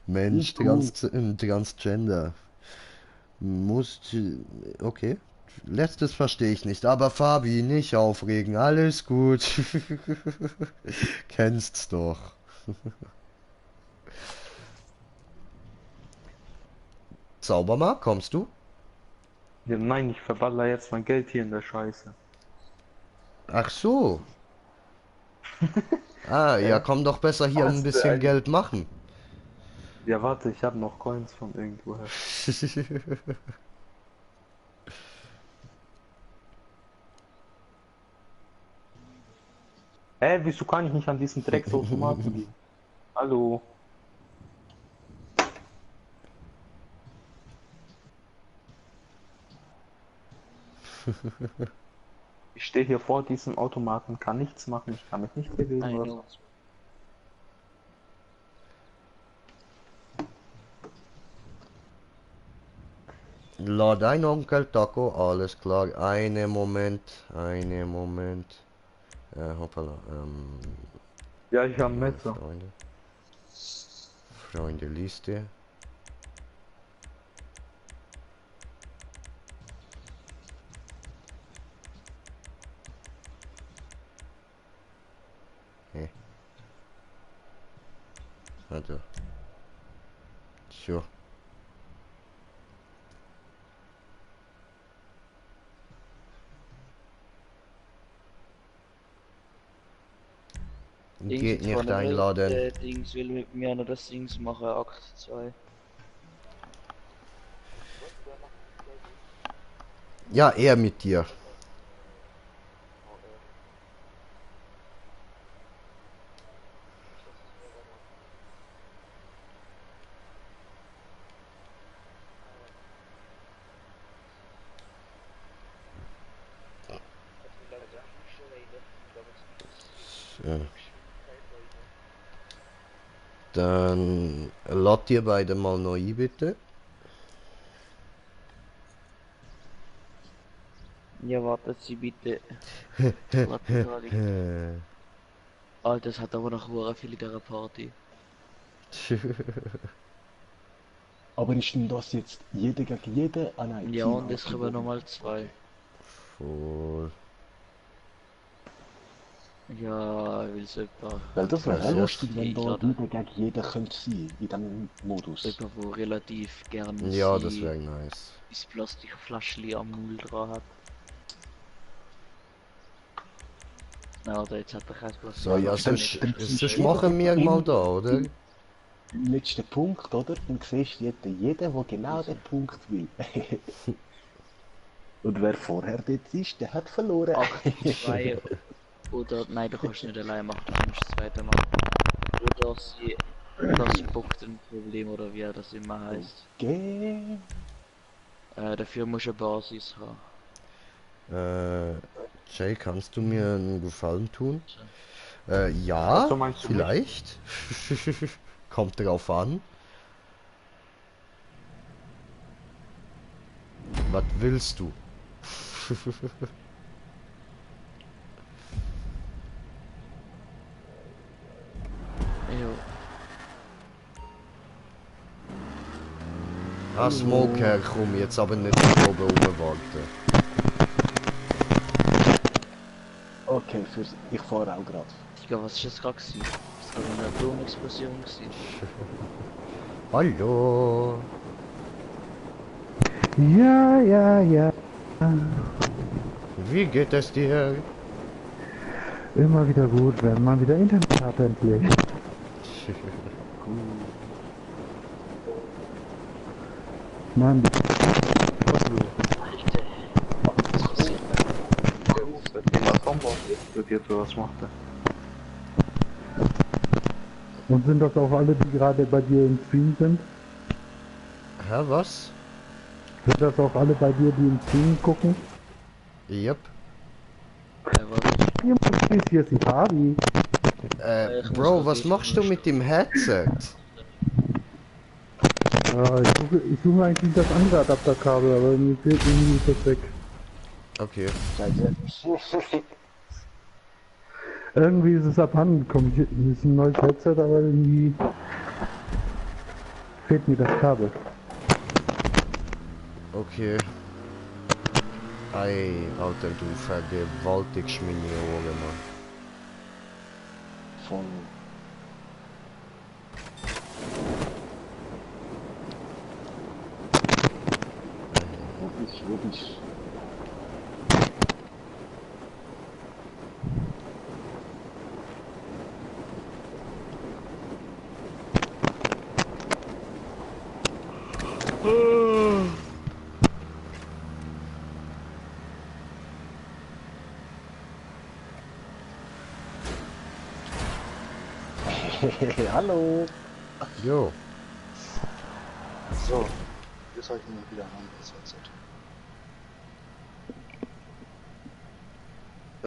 Mensch, Transgender. Okay. Letztes verstehe ich nicht, aber Fabi, nicht aufregen, alles gut. Kennst's doch. Zaubermarkt, kommst du? Ja, nein, ich verballer jetzt mein Geld hier in der Scheiße. Ach so. Ah, ja, komm doch besser hier ein bisschen Geld machen. Ja, warte, ich habe noch Coins von irgendwoher. Wieso kann ich nicht an diesen Drecksautomaten gehen? Hallo? Ich stehe hier vor diesem Automaten, kann nichts machen, ich kann mich nicht bewegen I oder know. so. La dein Onkel Taco, alles klar. Einen Moment. Hoppala. Ja, ich habe Messer. Freunde Liste. Also. So. Geht nicht einladen. Dings will mit mir noch das Dings machen, Akt 2. Ja, er mit dir. So. Dann lad ihr beide mal neu ein, bitte. Ja, wartet Sie bitte. Warte gerade. Alter, das hat aber noch hure viel in dieser Party. Aber ist denn das jetzt jeder gegen jeden? Ah nein, Ja, Team und es kommen nochmal 2. Voll. Ja, will es etwa. Weil das wäre Ja, lustig, wenn da eingeladen. jeder gegen jeden könnte sein, in diesem Modus. Jemand, wo relativ gerne Ja, das wäre nice. das Plastikfläschchen am Mund dran hat. Na, oder jetzt hat er kein Plastik. So, ja, sonst machen wir mal da, oder? Letzter Punkt, oder? Dann siehst du jeden, der genau den Punkt will. Und wer vorher dort ist, der hat verloren. 2 oder nein, du kannst nicht allein machen, du musst das zweite machen. Oder sie das bockt ein Problem oder wie das immer heißt. Okay. Dafür musst du eine Basis haben. Jay, kannst du mir einen Gefallen tun? Ja, Also meinst du mich? vielleicht. Kommt drauf an. Was willst du? Jo. Ah, Smoker, komm jetzt aber nicht oben rumwarten. Okay, ich fahre auch gerade. Digga, was ist das gerade gewesen? Das war eine Atomexplosion gewesen. Hallo. Ja, ja, ja. Wie geht es dir? Immer wieder gut, wenn man wieder Internet hat endlich. Mann, explodiert, sowas macht er. Und sind das auch alle, die gerade bei dir im Stream sind? Hä, was? Sind das auch alle bei dir, die im Stream gucken? Yep. Hier ist die Fabi. Ich Bro, muss was das machst du mit dem Headset? Ich suche eigentlich das andere Adapterkabel, aber mir fehlt irgendwie das weg. Okay. Irgendwie ist es abhanden gekommen. Hier ist ein neues Headset, aber irgendwie fehlt mir das Kabel. Okay. Ei, Alter, du vergewaltigst meine Ohren, Mann. Voll. Wo bist Hallo! Jo. So, jetzt habe ich mir wieder ein anderes Headset.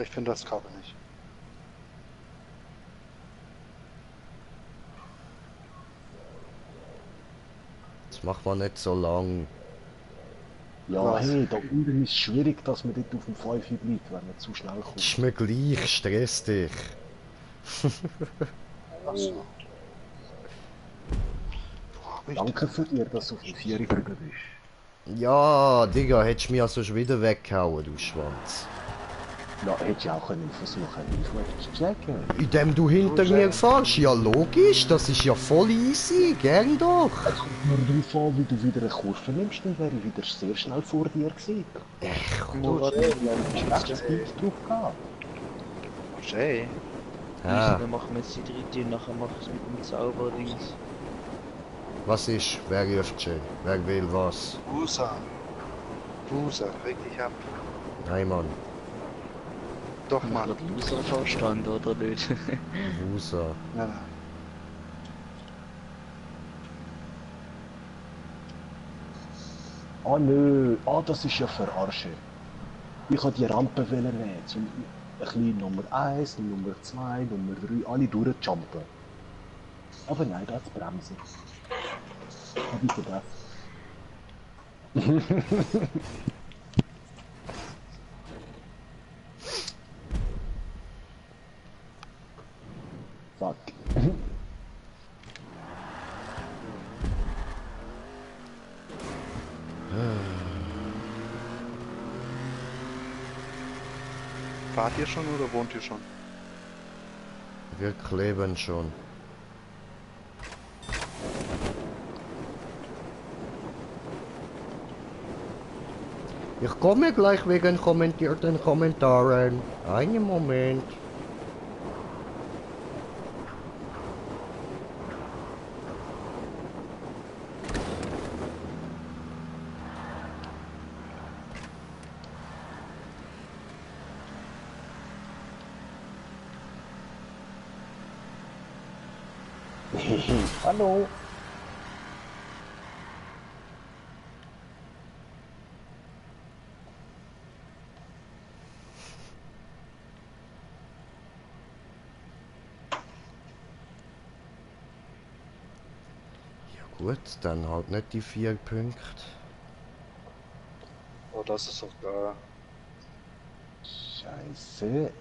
Ich finde das Kabel nicht. Das macht man nicht so lang. Ja, Was? hey, da unten ist es schwierig, dass man dort auf dem 5 bleibt, wenn man zu schnell kommt. Ist mir gleich, stress dich. Achso. Wo hab ich Danke für dir, dass du auf dem 4 gegangen bist. Ja, Digga, hättest du mich also schon wieder weggehauen, du Schwanz. Ja, hättest du auch können versuchen, Hilfe zu checken. Indem du hinter mir fährst, ja logisch, das ist ja voll easy, gern doch. Es kommt nur darauf an, wie du wieder eine Kurve nimmst, dann wäre ich wieder sehr schnell vor dir gewesen. Murat, Du hast recht Speed drauf gehabt. Jay? Ah, wir machen jetzt die dritte und nachher mach ich es mit dem Zauberdings. was ist? Wer ruft schon? Wer will was? Busa. Busa, reg dich ab. Nein, Mann. Doch, Man Mann. hat Loser verstanden, oder nicht? Wusa. Nein, nein. Ah nö, das ist ja verarschen. Ich wollte die Rampe nehmen, zum ein bisschen Nummer 1, Nummer 2, Nummer 3, alle durchjumpen. Aber nein, da hat's Bremsen. Hab ich vergessen. Fuck. Fahrt ihr schon oder wohnt ihr schon? Wir kleben schon. Ich komme gleich wegen kommentierten Kommentaren. Einen Moment. Hallo. Ja gut, dann halt nicht die 4 Punkte. Oh, das ist doch da. Scheiße.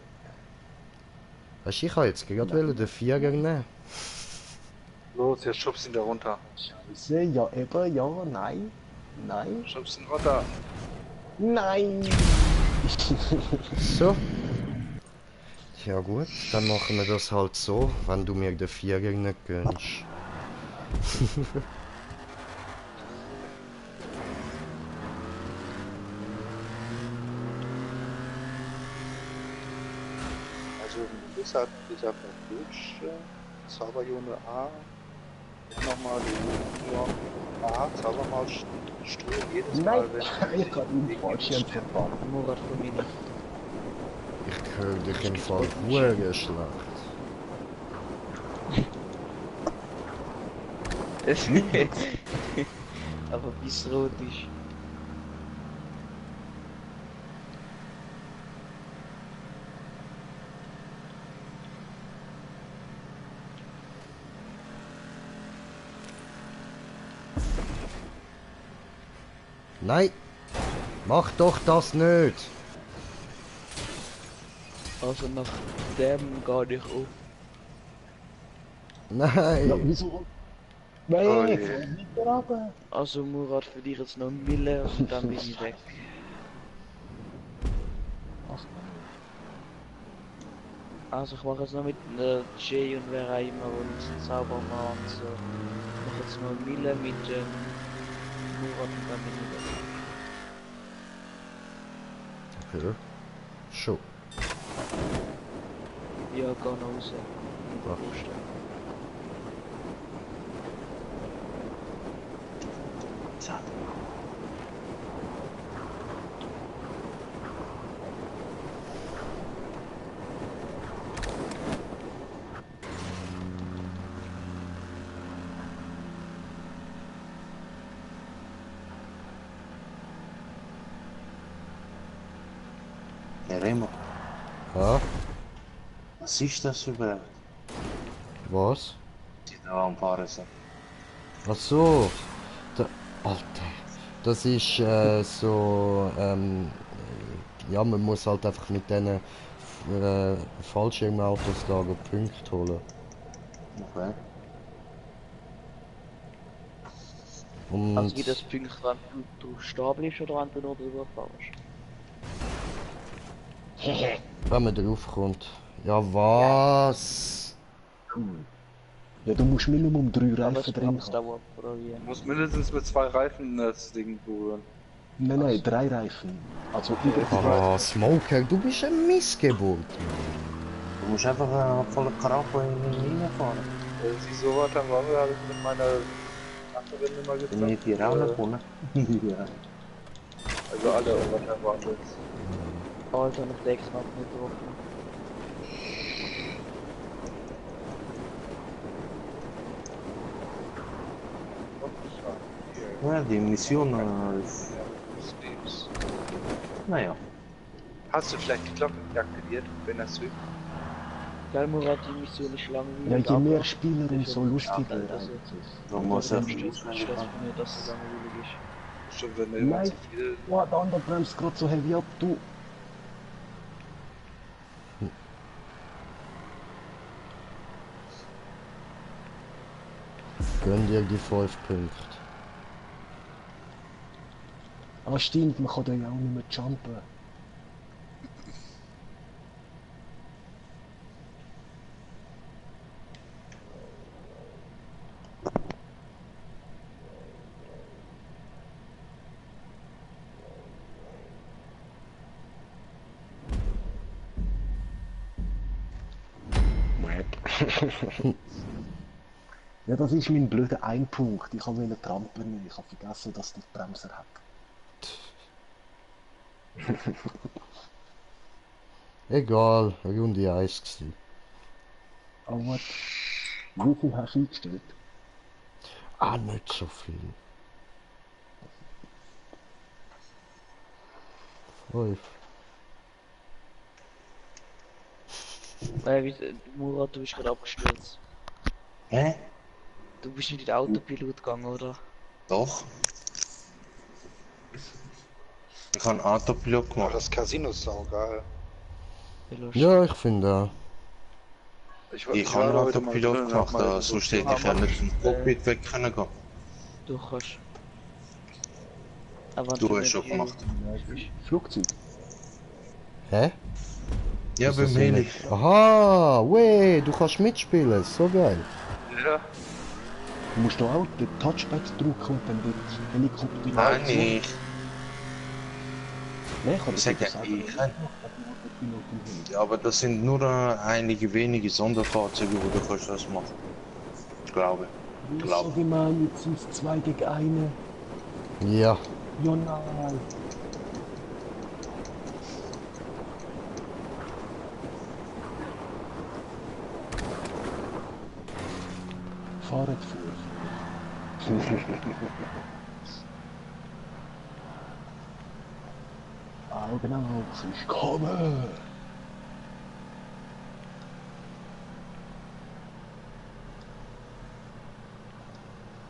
Weißt du, ich habe jetzt gerade den 4er nehmen. Los, jetzt schubst ihn da runter. Scheiße, ja eben, ja, nein. Nein. Schubst ihn runter. Nein. So. Ja gut, dann machen wir das halt so, wenn du mir den 4er nicht gönnst. Also, das hat dieser Verblutsch, Zauberjone A. Nochmal die A, Zaubermaus, Stuhl, jedes Nein, Mal, wenn ich kann ihn falsch verfahren. Murat von mir nicht. Ich höre dich im Fall hure schlecht. Aber bis rot ist. Nein! Mach doch das nicht! Also nach dem gehe ich auf. Ja, Nein! wieso? Oh Nein, je. fahr nicht runter. Also Murat, für dich jetzt noch ein Mille und dann bin ich weg. Ach, Also ich mache jetzt noch mit Jay und wer auch immer und Zaubermann und so. Ich mache jetzt noch ein Mille mit Murat und dann bin ich weg. Okay. Schon. Ja, geh nach Hause. Mit der Brust. Ja, Remo, Ja? was ist das überhaupt? Was? Die da am Fahren sind. Ach so. Da, Alter. Das ist so, ja, man muss halt einfach mit diesen Fallschirmautos da Punkte holen. Okay. Und Also wie das Punkt, wenn du stehen bleibst oder wenn du nur drüber fährst. wenn man drauf kommt. Ja, was? ja, du musst Minimum 3 Aber Reifen es drin bremst haben. auch ab, oder wie? Du musst mindestens mit 2 Reifen das Ding berühren. Nein, nein, 3 Reifen. Also über Ah, Smoker, du bist eine Missgeburt. Du musst einfach volle Karacho in die Linie fahren. Siehst du, was am Wochenende habe ich mit meiner Nachbarin immer Bin gezeigt. ich hier auch nicht vorne? Ja. Also alle was erwartet. Alter, noch der Knapp nicht getroffen. Ja, die Mission ist... Naja. Hast du vielleicht die Glocke deaktiviert, wenn das hilft? Geil, Murat, die Mission ist langweilig. Ja, je mehr aber Spieler, umso lustiger also, eigentlich. Man muss ja... Stürzt mich das von mir, dass es langweilig ist. Schon wenn du immer Nein. zu viel. Boah, der andere bremst gerade so heavy ab, du. Gönn dir die 5 Punkte. Ah, stimmt, man kann da ja auch nicht mehr jumpen. Ja, das ist mein blöder Einpunkt. Ich wollte trampen, ich habe vergessen, dass der Bremser hat. Egal, Runde 1 gewesen. Aber wie viel hast du eingestellt? Ah, nicht so viel. 5. Murat, du bist gerade abgestürzt. Hä? Du bist nicht in den Autopilot gegangen, oder? Doch. Ich habe Autopilot Aber gemacht. das Casino ist saugeil. Wie lustig. Ja, ich finde auch. Ich habe Autopilot gemacht, sonst hätte ich ja nicht vom Cockpit weg können gehen. Du kannst. Aber Du wenn hast schon nicht gemacht. Flugzeug. Hä? Ja, Ist beim das Heli. nicht- Aha, weh, du kannst mitspielen, so geil. Ja, Du musst da auch den Touchpad drücken und dann den Helikopter... Nein, nicht. Nein, ich habe Ich sag ja, ich kann. Ja, aber das sind nur einige wenige Sonderfahrzeuge, wo du kannst das machen. Ich glaube. Das ist so gemein, jetzt sind es 2 gegen 1. Ja, Ja, nein. Fahrrad fuhr. Augen auf, ich komme!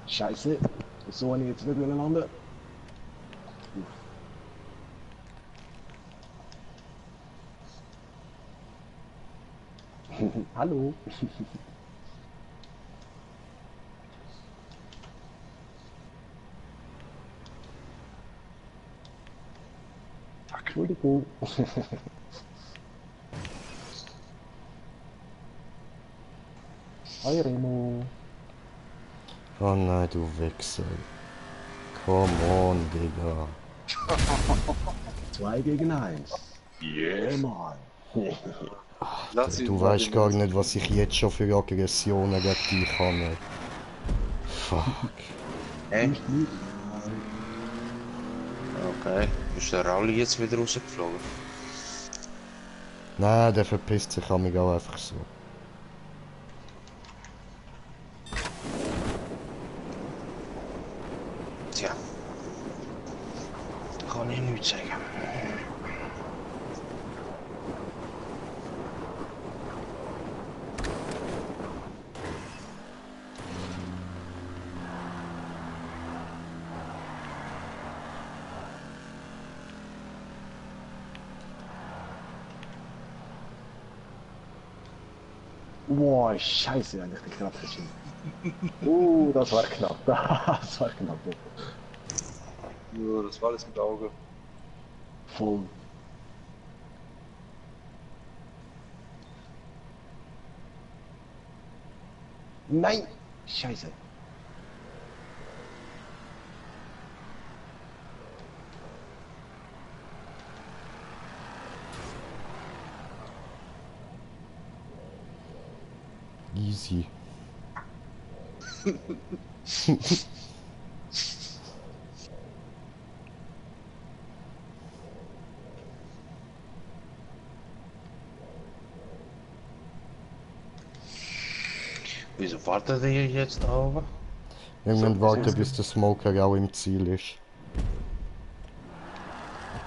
Scheiße, so habe ich jetzt nicht landen. Hallo. Entschuldigung. Hi Remo. Oh nein, du Wichser. Come on, Digga. 2 gegen 1. Yeah, Mann. Lass ihn Du mal weißt den gar Jungs. nicht, was ich jetzt schon für Aggressionen gegen dich habe. Fuck. Hä? Nicht müde. Okay. Ist der Rauli jetzt wieder rausgeflogen? Nein, der verpisst sich an mich auch einfach so. Tja. Kann ich nichts sagen. Boah, scheiße, eigentlich dich gerade verschieden. Das war knapp. Das war knapp. Ja, das war alles mit Auge. Voll. Nein! Scheiße. Easy. Wieso wartet ihr jetzt da oben? Irgendwann So, warten, so- bis der Smoker auch im Ziel ist.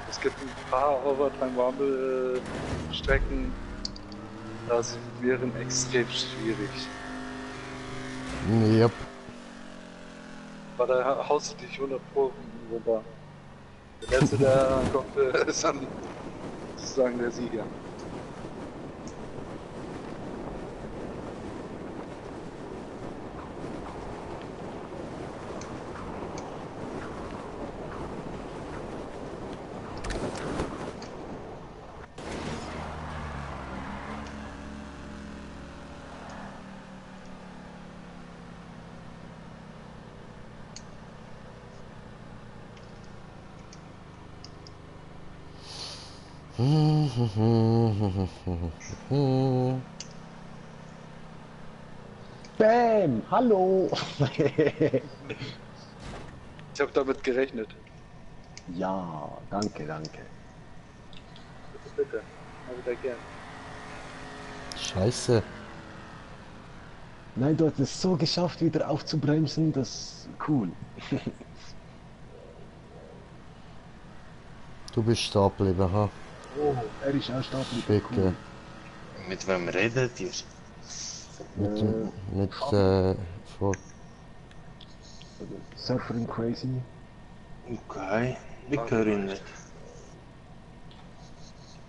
Es gibt ein paar Overtime Rumble Strecken, das wären extrem schwierig. Yep. Weil da haust du dich 100 Pro runter. Der letzte, der kommt, ist dann sozusagen der Sieger. Bam! Hallo! Ich habe damit gerechnet. Ja, danke, danke. Bitte, bitte. Mal wieder gern. Scheiße. Nein, du hast es so geschafft, wieder aufzubremsen, das ist cool. Du bist stehen geblieben, ha? Oh, er ist auch stapelig. Ficke. Mit wem redet ihr? Mit dem, mit, vor, Surfing Crazy. Okay. Ich höre ihn nicht.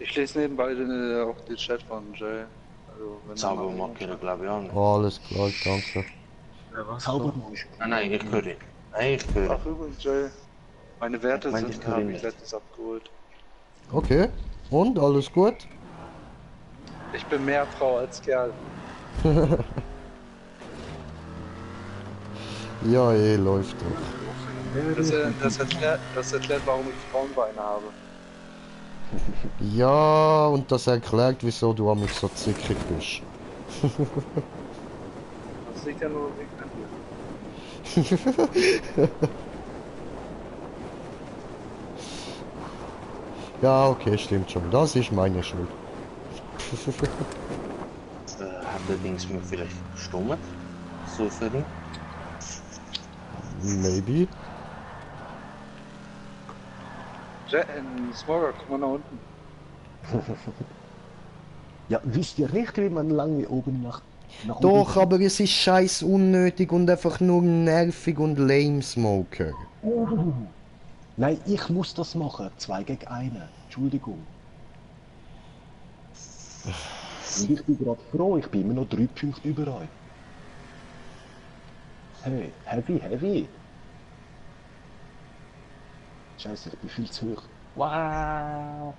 Ich lese nebenbei auch den Chat von Jay. Also, wenn Zaubermacher, glaube ich auch nicht. oh, alles klar, danke. Zaubermann. Nein, ich höre ihn. Nein, ich höre. Ach übrigens, Jay. Meine Werte Ich meine, sind, ich höre habe ihn ich nicht. letztens abgeholt. Okay. Und, alles gut? Ich bin mehr Frau als Kerl. Ja, läuft doch. Das erklärt, warum ich Frauenbeine habe. Ja, und das erklärt, wieso du an mich so zickig bist. Das liegt ja nur wegen an dir. Ja, okay, stimmt schon. Das ist meine Schuld. Hat der Dings mir vielleicht gestummt? zufällig? Maybe. Smogger, komm mal nach unten. Ja, wisst ihr nicht, wie man lange oben nach Doch, oben aber es ist scheiß unnötig und einfach nur nervig und lame, Smoker. Nein, ich muss das machen. 2 gegen 1. Entschuldigung. Und ich bin gerade froh, ich bin immer noch 3 Punkte über euch. Hey, heavy. Scheiße, ich bin viel zu hoch. Wow.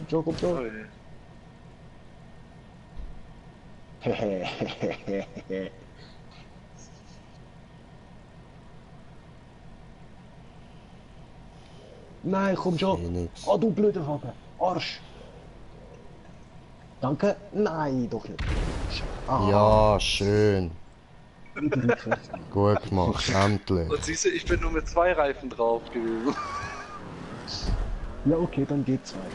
Komm schon. Oh, Hehehehe. Nein, komm schon. Phoenix. Oh, du blöde Wagen. Arsch. Danke. Nein, doch nicht. Ah, Ja, schön. rückwärts. Gut gemacht, endlich. Und siehst du, ich bin nur mit 2 Reifen drauf gewesen. Ja, okay, dann geht's weiter.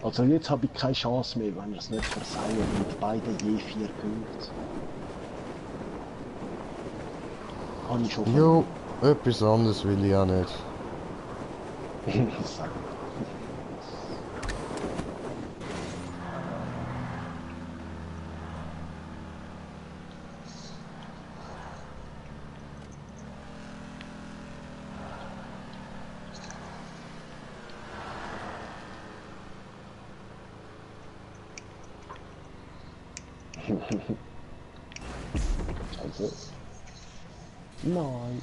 Also jetzt habe ich keine Chance mehr, wenn ich es nicht versehe, mit beiden je 4 Punkte. Kann ich schon Jo, etwas anderes will ich auch nicht. sagen. Scheiße. Nein.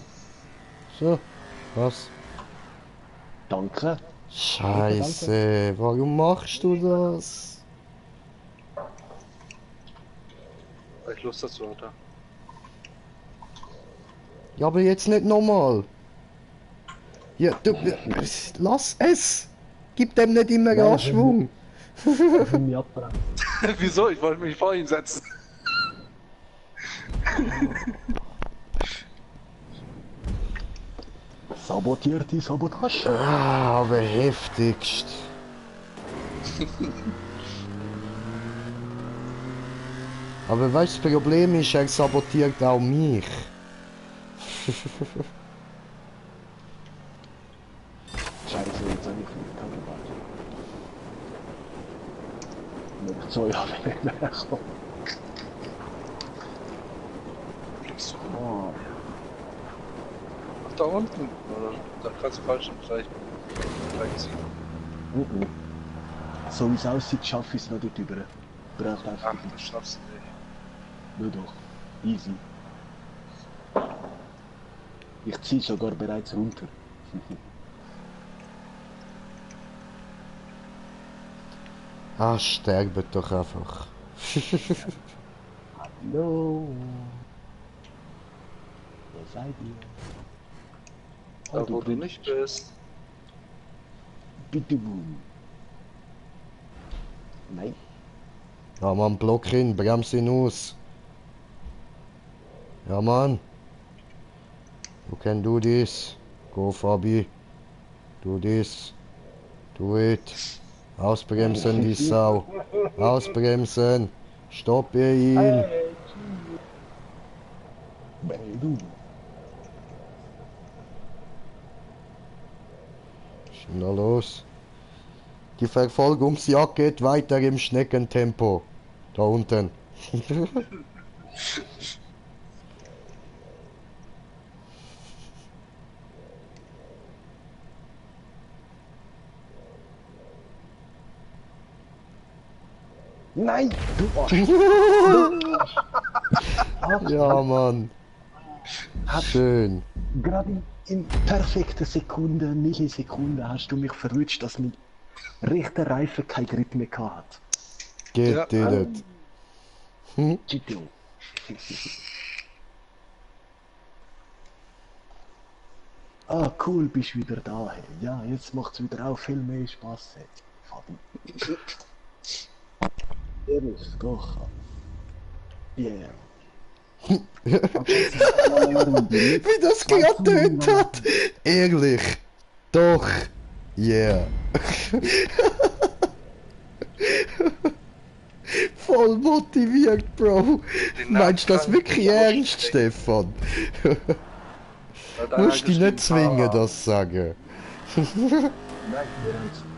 So, was? Danke. Scheiße, warum machst du das? Weil ich Lust dazu hatte. Ja, aber jetzt nicht nochmal. Ja, du, lass es. Gib dem nicht immer Nein, Anschwung. Ich will mich abbremsen. Wieso? Ich wollte mich vor ihn setzen. Sabotierte Sabotage. Ah, aber heftigst. Aber weißt du, das Problem ist, er sabotiert auch mich. Scheiße, jetzt habe ich nicht gehabt. Nicht so, ja, wenn ich mehr komme. Oh, Ach, da unten. Oder da kannst du falsch gleich ziehen. mhm. So wie es aussieht, schaffe ich es noch dort drüber. Braucht Ach, einfach du schaffst du nicht. nur doch. Easy. Ich ziehe sogar bereits runter. Ah, sterbe doch einfach. Hallo. Wer seid ihr? Da wo du nicht bist. Bitte boom. Nein. Ja, Mann, Block hin, bremse ihn aus. Ja, Mann. You can do this. Go, Fabi. Do this. Do it. Ausbremsen, die Sau. Ausbremsen. Stoppe ihn. Du. Was ist denn da los? Die Verfolgungsjagd geht weiter im Schneckentempo. Da unten. Nein, du Arsch. Ja, Mann. Schön. Gerade in perfekter Sekunde, Millisekunde hast du mich verwünscht, dass mein rechter Reifen kein Grip mehr hat. Geht Ja, dir das? Cheating. Ah, cool, bist wieder da. Hey. Ja, jetzt macht's wieder auch viel mehr Spaß. Hey. Fabi. Ehrlich, doch. Yeah. Wie das gerade tönt hat. Ehrlich. Doch. Yeah. Voll motiviert, Bro. Meinst du das wirklich ernst, Stefan? Musst dich nicht zwingen, das zu sagen.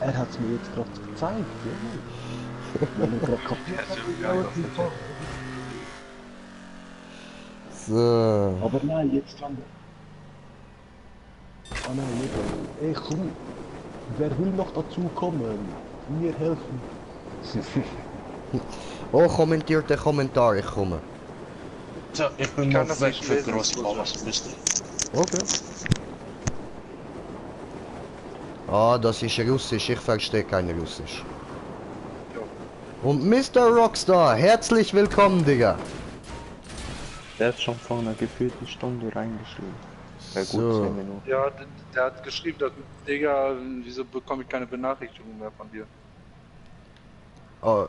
Er hat es mir jetzt gerade gezeigt. Ja. Wenn er gerade kapiert hat. So. Aber nein, jetzt kann der. Ah nein, nicht. Ey, komm. Wer will noch dazu kommen? Mir helfen. Oh, kommentiert den Kommentar, ich komme. So, ich bin kann noch das weg nicht für lesen, Großbauers, wisst ihr? Okay. Ah, das ist Russisch, ich verstehe kein Russisch. Und Mr. Rockstar, herzlich willkommen, Digga. Der ist schon vor einer gefühlten Stunde reingeschrieben. Ja gut, So. 10 Minuten. Ja, der hat geschrieben, dass, Digga, wieso bekomme ich keine Benachrichtigung mehr von dir? Oh,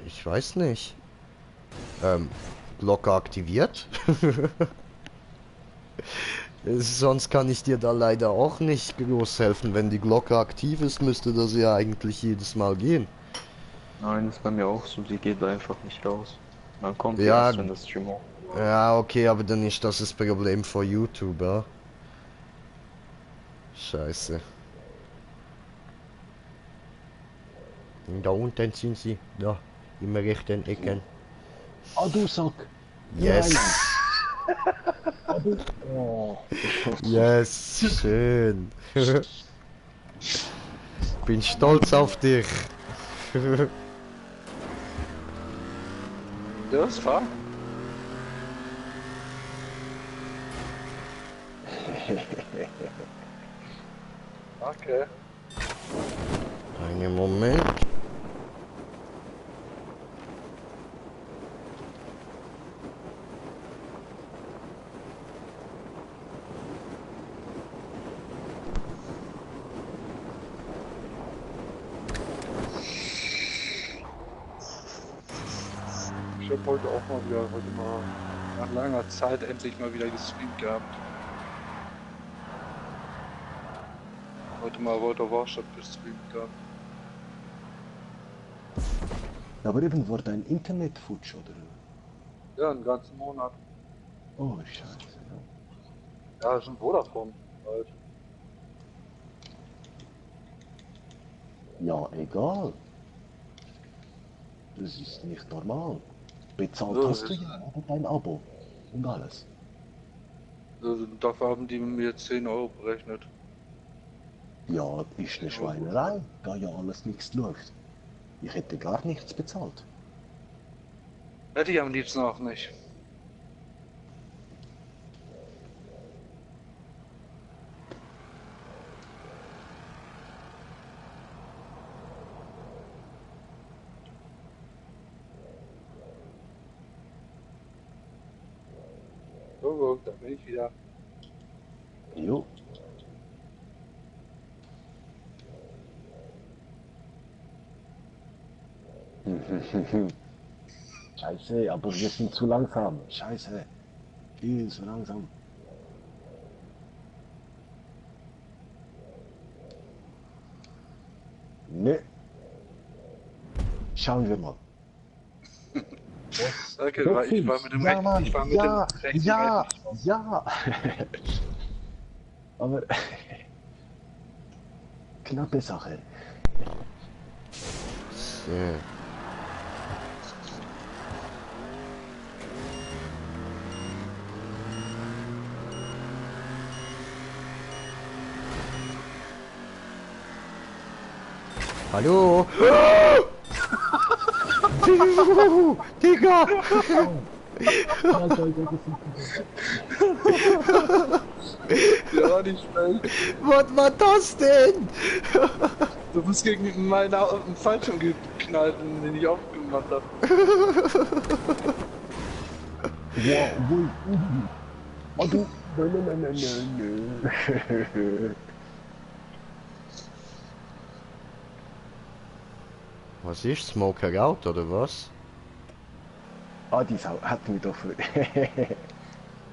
ich weiß nicht. Glocke aktiviert? Sonst kann ich dir da leider auch nicht groß helfen. Wenn die Glocke aktiv ist, müsste das ja eigentlich jedes Mal gehen. Nein, das ist bei mir auch so, die geht einfach nicht raus. Man kommt Ja. erst, wenn das Stream auch. Ja, okay, aber dann ist das Problem für YouTube, ja? Scheiße. Da unten sind sie, da, im rechten Ecken. Ah, du Sack. Yes! Oh. Yes, schön. Bin stolz auf dich. Ja, ist fahr. Okay. Einen Moment. Ich habe heute auch mal wieder, nach langer Zeit endlich mal wieder gestreamt gehabt. Heute mal World of Warcraft gestreamt gehabt. Aber eben war dein Internet futsch, oder? Ja, einen ganzen Monat. Oh, scheiße. Ja, ist ein Vodafone. Halt. Ja, egal. Das ist nicht normal. Bezahlt So, hast du ist- ja, oder dein Abo. Und alles. Also, dafür haben die mir 10 Euro berechnet. Ja, ist eine Schweinerei, da ja alles nichts läuft. Ich hätte gar nichts bezahlt. Hätte ich am liebsten auch nicht. So, da bin ich wieder. Jo. Scheiße, aber wir sind zu langsam. Scheiße. Viel zu langsam. Ne. Schauen wir mal. Okay, Doch, weil ich war mit dem ja, rechten, Mann, ich war mit ja, dem rechten ja, Bein nicht ja. Aber knappe Sache. So. Hallo? Digga! Der war nicht schnell. Was war das denn? Du bist gegen meinen Fallschirm geknallt, den ich aufgemacht habe. Ja, wohl. Oh, du. Nein. Was ist? Smoker out oder was? Ah, die Sau hat mich doch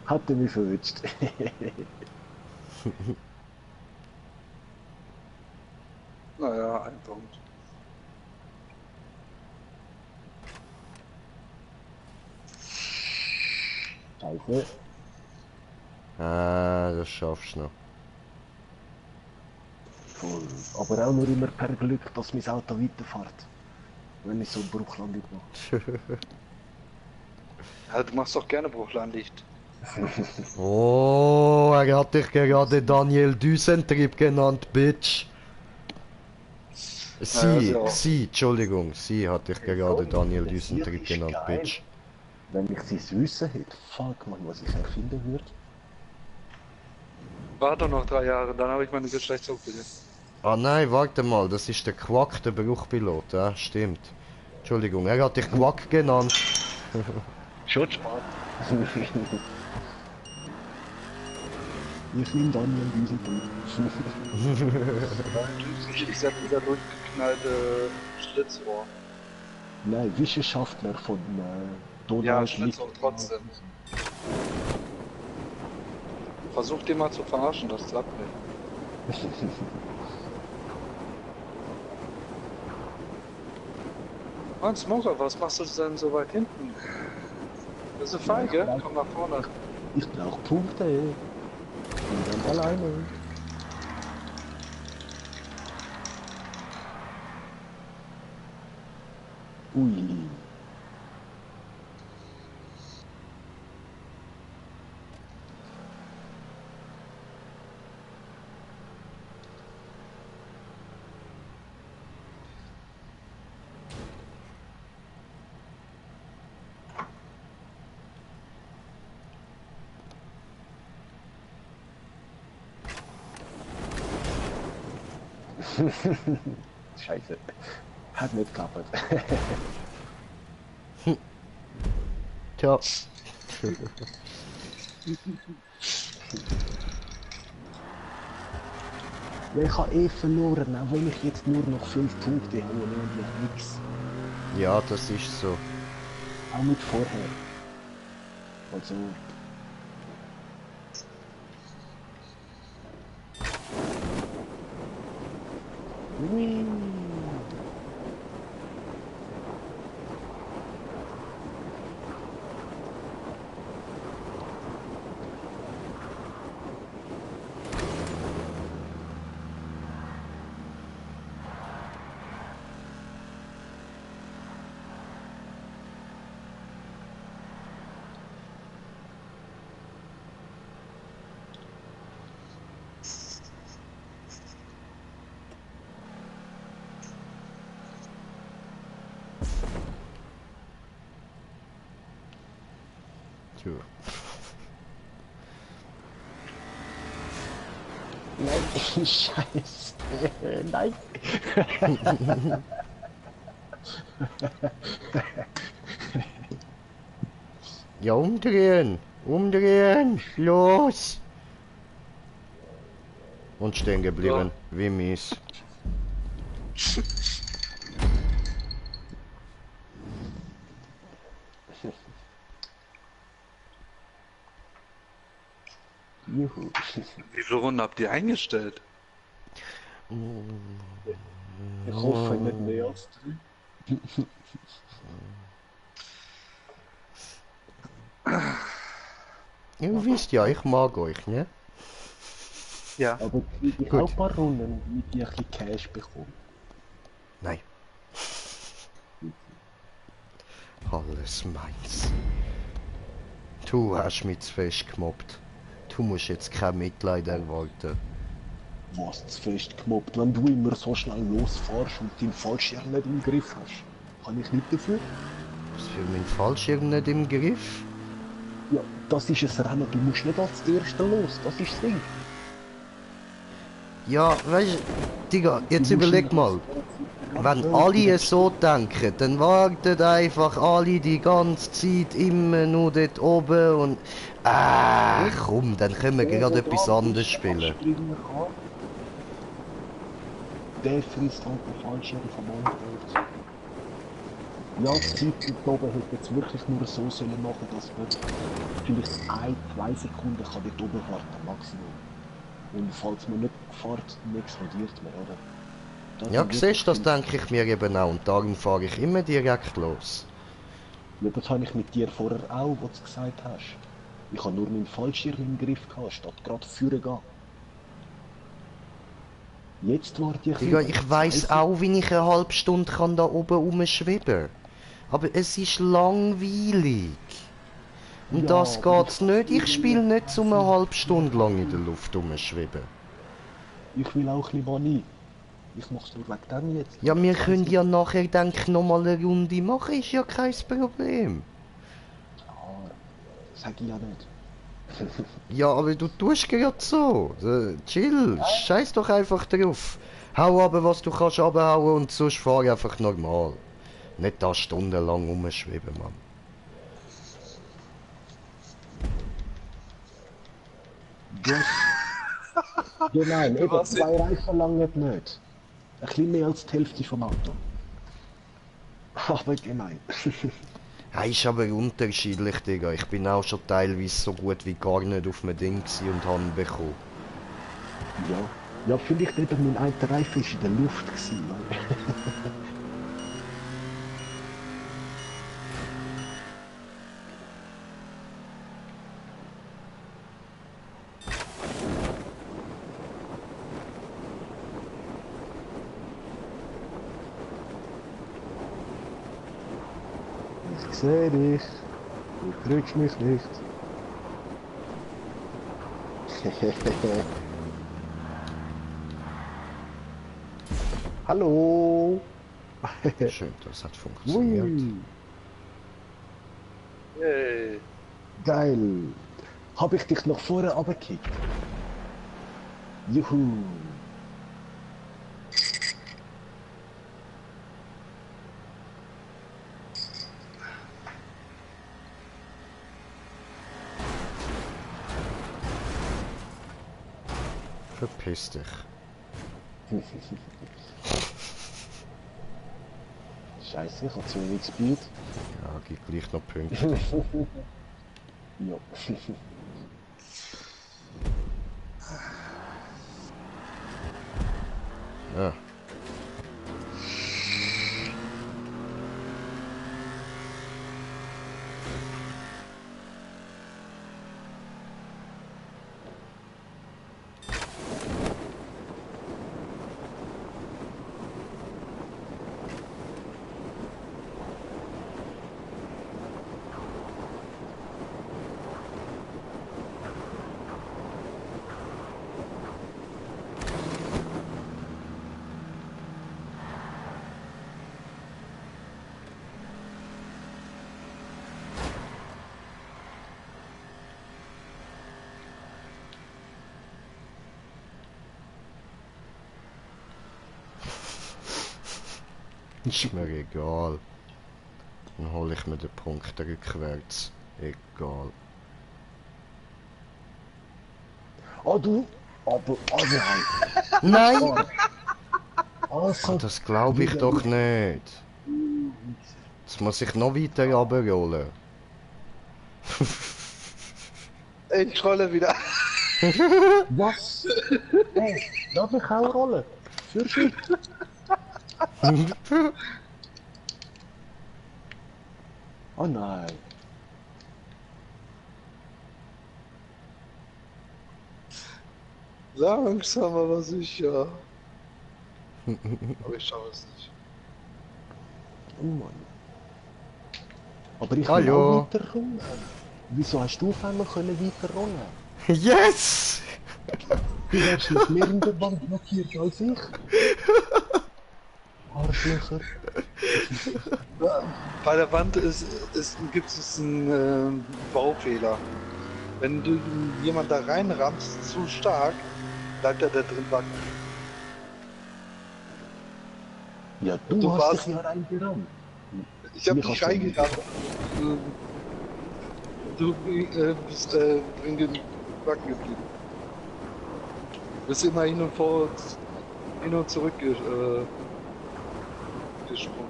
hat er mich verwünscht. Naja, ein Punkt. Scheiße. Ah, das schaffst du noch. Voll. Aber auch nur immer per Glück, dass mein Auto weiterfährt. Wenn ich so eine Bruchlandung mache. Ja, du machst doch gerne Bruchlandlicht. Oh, er hat dich gerade Daniel Düsentrieb genannt, Bitch. Entschuldigung, sie hat dich gerade Daniel Düsentrieb genannt, Bitch. Wenn ich sie wissen hätte, fuck man, was ich erfinden würde. Warte noch 3 Jahre, dann habe ich meine Geschlechtsausbildung. Ah nein, warte mal, das ist der Quack, der Bruchpilot, ja, stimmt. Entschuldigung, er hat dich Quack genannt. Schon Spaß. Ich nehme Daniel Düsentrieb. Ich sag dieser durchgeknallte Schlitzohr. Nein, Wissenschaftler von Donald. Ja, Schlitzohr trotzdem. Versuch den mal zu verarschen, das klappt nicht. Mann, Smoker, was machst du denn so weit hinten? Das ist eine Feige, komm nach vorne. Ich brauch Punkte. Ich bin alleine. Ui. Scheiße. Hat nicht geklappt. Tja. Ja, ich habe eh verloren, auch wenn ich jetzt nur noch 5 Punkte habe und noch nix. Ja, das ist so. Auch mit vorher. Also. Ui. Tja. Nein, Scheiße. Nein. Ja, umdrehen! Umdrehen! Los! Und stehen geblieben, wie mies. Juhu. Wie viele Runden habt ihr eingestellt? Ich hoffe nicht mehr als 3. Ihr wisst ja, ich mag euch, ne? Ja. Aber kriege ich Gut. auch ein paar Runden, mit die ich ein bisschen Cash bekomme. Nein. Alles meins. Du hast mich zu fest gemobbt. Du musst jetzt kein Mitleid erwarten. Was zu fest gemobbt, wenn du immer so schnell losfährst und den Fallschirm nicht im Griff hast. Kann ich nicht dafür? Was für mein Fallschirm nicht im Griff? Ja, das ist ein Rennen, du musst nicht als Erster los, das ist das Ding. Ja, weißt du, Digga, jetzt überleg mal. Wenn alle es so denken, dann warten einfach alle die ganze Zeit immer nur dort oben und... komm, dann können wir gerade etwas anderes spielen. Der frisst halt den Fallschirm vom anderen. Ja, die Zeit dort oben hätte jetzt wirklich nur so sollen machen, dass man vielleicht 1, 2 Sekunden kann dort oben warten, Maximum. Und falls man nicht fährt, dann explodiert man, oder? Das Ja, sind siehst du, das wirklich denke ich mir eben auch. Und darum fahre ich immer direkt los. Ja, das habe ich mit dir vorher auch, wo du es gesagt hast. Ich habe nur meinen Fallschirm im Griff gehabt, statt gerade führen gehen. Jetzt warte ich Digga, wieder ich weiss auch, wie ich eine halbe Stunde kann da oben rumschweben. Aber es ist langweilig. Um Ja, das aber geht's nicht. Ich spiele nicht um eine halbe Stunde lang in der Luft rumschweben. Ich will auch ein bisschen Money. Ich mach's nur wegen dem jetzt. Ja, wir Ich weiss können nicht. ja nachher, denke ich, nochmal eine Runde machen. Ist ja kein Problem. Ja, sag ich ja nicht. Ja, aber du tust gerade so. Chill, scheiß doch einfach drauf. Hau aber, was du kannst abhauen und sonst fahr einfach normal. Nicht da stundenlang rumschweben, Mann. Genau, eben Was? 2 Reifen lang nicht. Ein bisschen mehr als die Hälfte vom Auto. Aber gemein. Ja, ist aber unterschiedlich, Digga. Ich bin auch schon teilweise so gut wie gar nicht auf dem Ding gewesen und habe ihn bekommen. Ja, vielleicht eben mein einer Reifen ist in der Luft gewesen. Ich sehe dich. Du drückst mich nicht. Hallo. Schön, das hat funktioniert. Ui, Yay. geil. Habe ich dich noch vorne abgekickt? Juhu. Verpiss dich. Scheiße, ich habe zu wenig Speed. Ja, gib gleich noch Punkte. Ja. Ja. Ist mir egal. Dann hole ich mir den Punkt rückwärts. Egal. Oh du, aber halt. Nein! Also, Das glaube ich doch nicht. Jetzt muss ich noch weiter runterrollen. Ich rolle wieder. was? Hey, lass mich auch rollen. Für dich. Oh nein. Langsam, aber sicher. Aber ich schaffe es nicht. Oh Mann. Aber ich will Hallo. auch weiter rollen. Wieso hast du auf einmal können weiter rollen? Yes! Du wärst nicht mehr in der Wand blockiert als ich. Arschlöcher. Bei der Wand gibt es einen Baufehler. Wenn du jemand da reinrammst, zu stark, bleibt er da drin wackeln. Ja, du, Du hast warst- dich ja reingerammt. Ich habe Mir dich hast du reingerammt. Du bist drin wacken geblieben. Du bist immer hin und zurück gesprungen.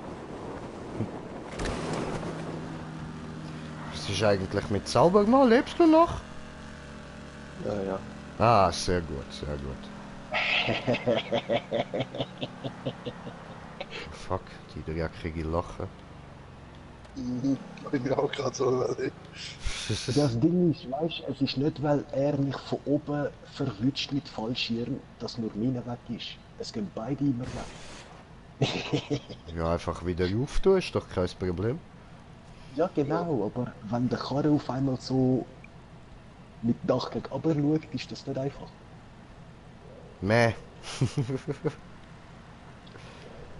Was ist eigentlich mit Zaubermal? Lebst du noch? Ja, ja. Ah, sehr gut, sehr gut. Fuck, die dreckige Lache. Hab ich mir auch gerade so überlegt. Das Ding ist, weißt, es ist nicht, weil er mich von oben verwünscht mit Fallschirm, dass nur meiner weg ist. Es gehen beide immer weg. Ja, einfach wieder rauf tun, ist doch kein Problem. Ja, genau, aber wenn der Karre auf einmal so mit Dach gegen runter schaut, ist das nicht einfach. Meh.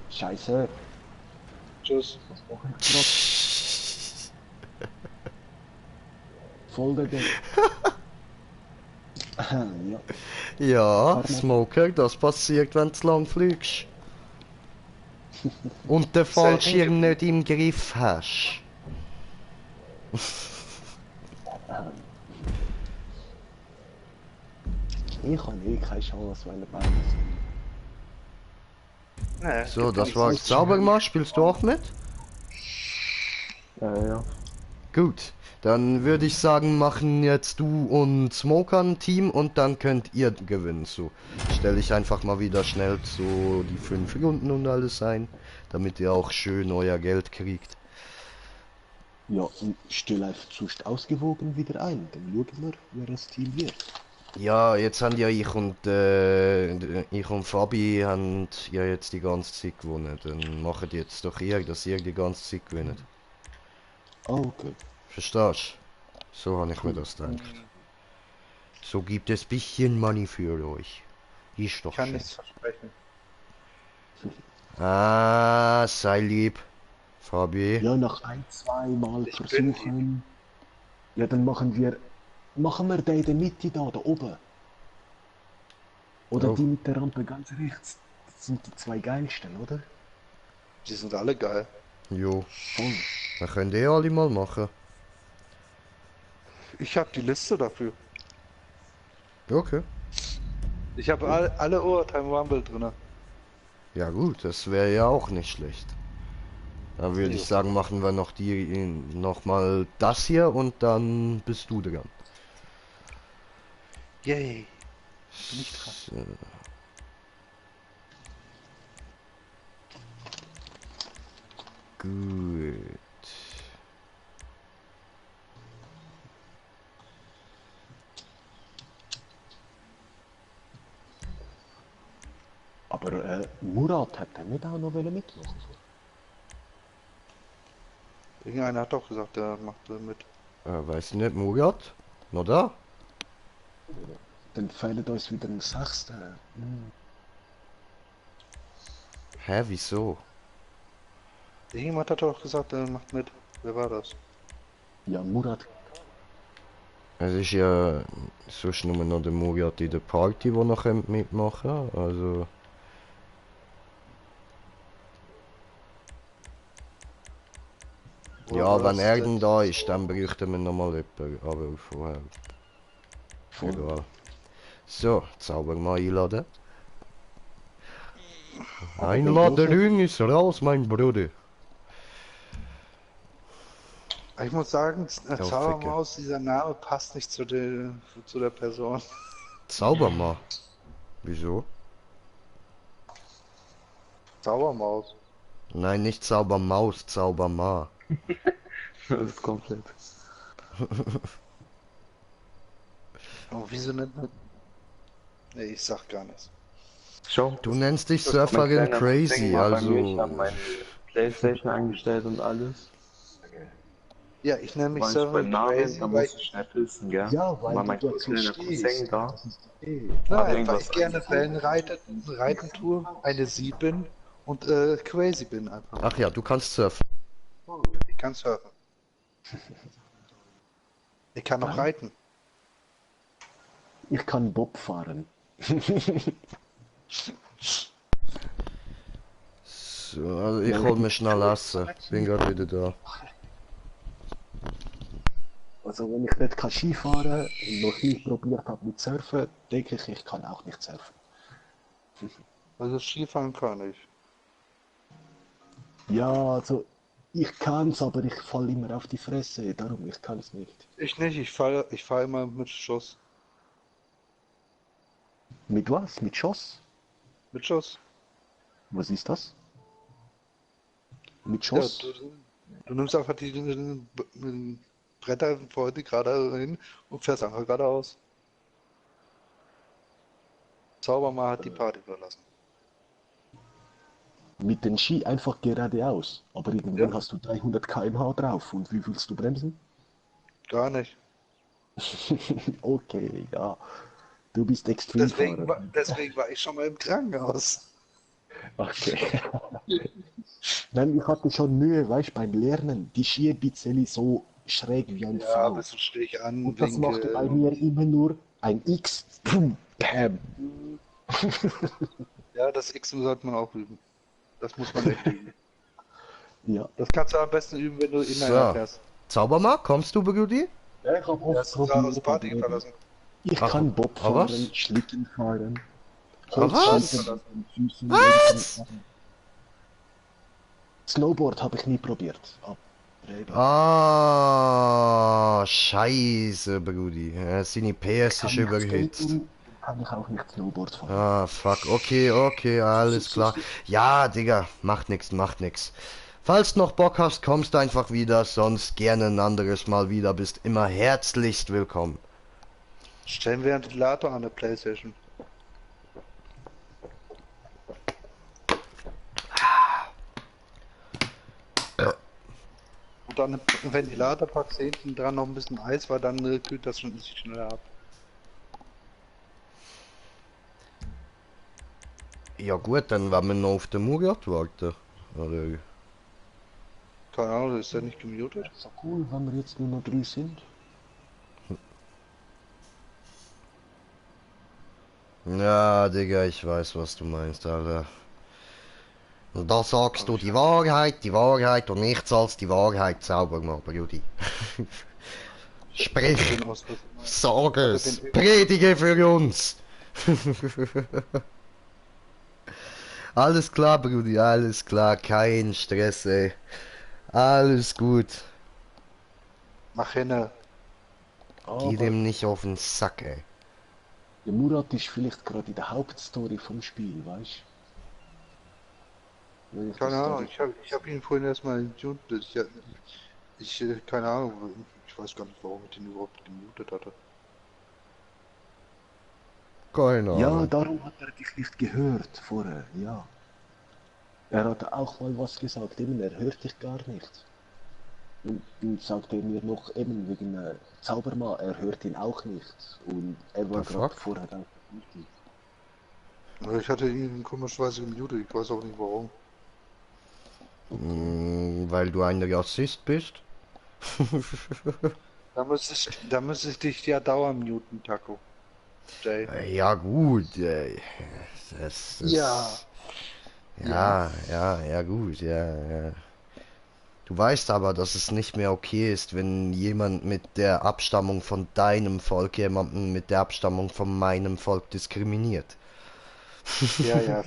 Scheiße, Tschüss. was mache ich gerade? Folge der. Ja, Ja, Smoker, das passiert, wenn du lang fliegst. Und den Fallschirm nicht im Griff hast. ich habe eh keine Chance, wenn er beide sind. Nee, So, gibt ja das nichts war auszuschneiden. Zaubermal. Spielst du auch mit? Ja. Gut, dann würde ich sagen, machen jetzt du und Smoker ein Team und dann könnt ihr gewinnen. So, stelle ich einfach mal wieder schnell so die 5 Runden und alles ein, damit ihr auch schön euer Geld kriegt. Ja, und stell einfach sonst ausgewogen wieder ein. Dann schauen wir, wer das Team wird. Ja, jetzt haben ja ich und Fabi haben ja jetzt die ganze Zeit gewonnen. Dann macht jetzt doch ihr, dass ihr die ganze Zeit gewinnt. Ah, okay. Verstehst? So habe ich mir das gedacht. So gibt es bisschen Money für euch. Ist doch Ich kann schön. nichts versprechen. Ah, sei lieb, Fabi. Ja, noch ein, zwei Mal Ich bin versuchen. Ja, dann machen wir den in der Mitte da oben. Oder Oh. die mit der Rampe ganz rechts. Das sind die zwei geilsten, oder? Die sind alle geil. Jo, Voll. dann könnt ihr alle mal machen. Ich habe die Liste dafür. Okay. Ich habe alle Overtime Rumble drin. Ja gut, das wäre ja auch nicht schlecht. Dann würde ich sagen, machen wir noch mal das hier und dann bist du dran. Yay. Bin ich dran. So. Gut. Aber Murat hat er nicht auch noch mitmachen. Irgendeiner hat doch gesagt, der macht mit. Weiß ich nicht, Murat? Noch da? Dann fehlt uns wieder ein Sechster. Hä, wieso? Irgendjemand hat doch gesagt, der macht mit. Wer war das? Ja, Murat. Es ist ja sonst nur noch der Murat in der Party, der noch mitmachen kann. Also. Oder Ja, war wenn das er der- dann da ist, dann bräuchten wir nochmal jemanden, aber vorher. Egal. So, Zauber mal einladen. Einladung ist raus, mein Bruder. Ich muss sagen, Ficke. Zaubermaus, dieser Name passt nicht zu der Person. Zauber mal. Wieso? Zaubermaus. Nein, nicht Zaubermaus, Zauberma. Das ist komplett. Oh, wieso nennt man... Nee, ich sag gar nichts. Schau. Du nennst dich das kommt mein Surferin kleiner Crazy, Cousin mal bei mir. Ich habe also. meine Playstation eingestellt und alles. Ja, ich nenne mich War ich Server beim Namen, Crazy, da weil muss ich schnell pissen, gell? Ja, weil War du mein dort so kleiner stehst. Cousin da. Das ist okay. Nein, weil irgendwas ich gerne Reiten tue, eine Sie bin und crazy bin einfach. Ach ja, du kannst surfen. Ich kann surfen. Ich kann auch reiten. Ich kann Bob fahren. So, also ich hol mir schnell Essen. Bin gerade wieder da. Also wenn ich nicht Ski fahren und noch nie probiert habe mit Surfen, denke ich, ich kann auch nicht surfen. Also Skifahren kann ich. Ja, also Ich kann's, aber ich fall immer auf die Fresse, darum ich kann's nicht. Ich nicht, ich fahr immer mit Schuss. Mit was? Mit Schoss? Mit Schuss. Was ist das? Mit Ja, Schoss? du nimmst einfach die Bretter vor dir gerade hin und fährst einfach geradeaus. Zaubermann hat die Party verlassen. Mit den Ski einfach geradeaus. Aber irgendwann Ja. hast du 300 km/h drauf. Und wie willst du bremsen? Gar nicht. Okay, ja. Du bist Deswegen Extremfahrer. deswegen war ich schon mal im Krankenhaus. Okay. Nein, ich hatte schon Mühe, weißt du, beim Lernen. Die Ski ein bisschen so schräg wie ein Ja, V. bist du schräg an, Und das machte Winkel. bei mir immer nur ein X. Pum, Bam. Ja, das X sollte man auch üben. Das muss man echt üben. Ja. Das kannst du am besten üben, wenn du So. Inliner fährst. Zaubermann, kommst du, Brudi? Ja, ich habe Der ist aus Party verlassen. Ich Ach, kann Bob aber fahren, was? Schlitten fahren. Aber Holzschlitten was? mit den Füßen, Was? Snowboard habe ich nie probiert. Aber Ah, scheiße, Brudi. Ja, seine PS ist überhitzt. Kann ich auch nicht Snowboard fahren. Ah, fuck. Okay, alles klar. Ja, Digga, macht nix. Falls du noch Bock hast, kommst einfach wieder, sonst gerne ein anderes Mal wieder. Bist immer herzlichst willkommen. Stellen wir einen Ventilator an der Playstation. Und dann einen Ventilator packst hinten dran noch ein bisschen Eis, weil dann kühlt das schon sich schneller ab. Ja gut, dann werden wir noch auf den Murat warten. Oder? Keine Ahnung, ist der nicht gemutet? So cool, wenn wir jetzt nur noch 3 sind. Ja, Digga, ich weiß, was du meinst, Alter. Und da sagst du die Wahrheit und nichts als die Wahrheit sauber machen, Brudi. Sprich, Den Ausdruck. sag es, predige für uns. Alles klar, Brudi, alles klar, kein Stress, ey. Alles gut. Mach hin. Geh dem nicht auf den Sack, ey. Der Murat ist vielleicht gerade in der Hauptstory vom Spiel, weißt du? Keine Ahnung, ich hab ihn vorhin erstmal gemutet. Keine Ahnung, ich weiß gar nicht, warum ich den überhaupt gemutet hatte. Keine Ja, Ahnung. darum hat er dich nicht gehört vorher, ja. Er hat auch mal was gesagt, eben, er hört dich gar nicht. Und dann sagt er mir noch eben wegen Zaubermann, er hört ihn auch nicht. Und er war The gerade fuck? vorher auch nicht. Aber ich hatte ihn komischerweise gemutet, ich weiß auch nicht warum. Weil du ein Rassist bist? Da müsste ich dich ja dauernd muten, Taco. Jay. Ja gut, das Ja. ja gut, ja. Du weißt aber, dass es nicht mehr okay ist, wenn jemand mit der Abstammung von deinem Volk jemanden mit der Abstammung von meinem Volk diskriminiert. Ja.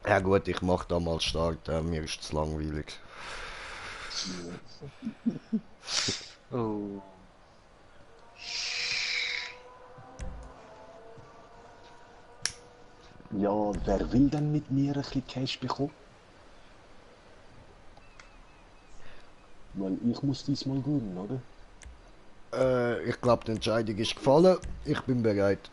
Ja gut, ich mach da mal Start, mir ist es langweilig. Oh. Ja, wer will denn mit mir ein bisschen Cash bekommen? Weil ich muss diesmal gewinnen, oder? Ich glaube, die Entscheidung ist gefallen. Ich bin bereit.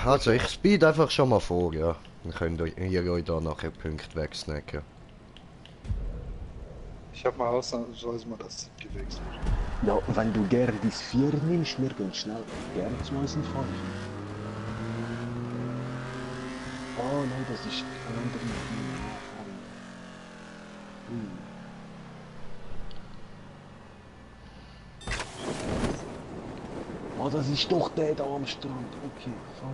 Also, ich speed einfach schon mal vor, ja. Dann könnt ihr euch da nachher Punkte wegsnacken. Ich habe mal ausnahmsweise mal das Sieg gewechselt. Ja, wenn du gerne das 4 nimmst, wir gehen schnell gerne zu uns und fahren. Oh nein, das ist ein anderer. Oh, das ist doch der da am Strand. Okay, fahr.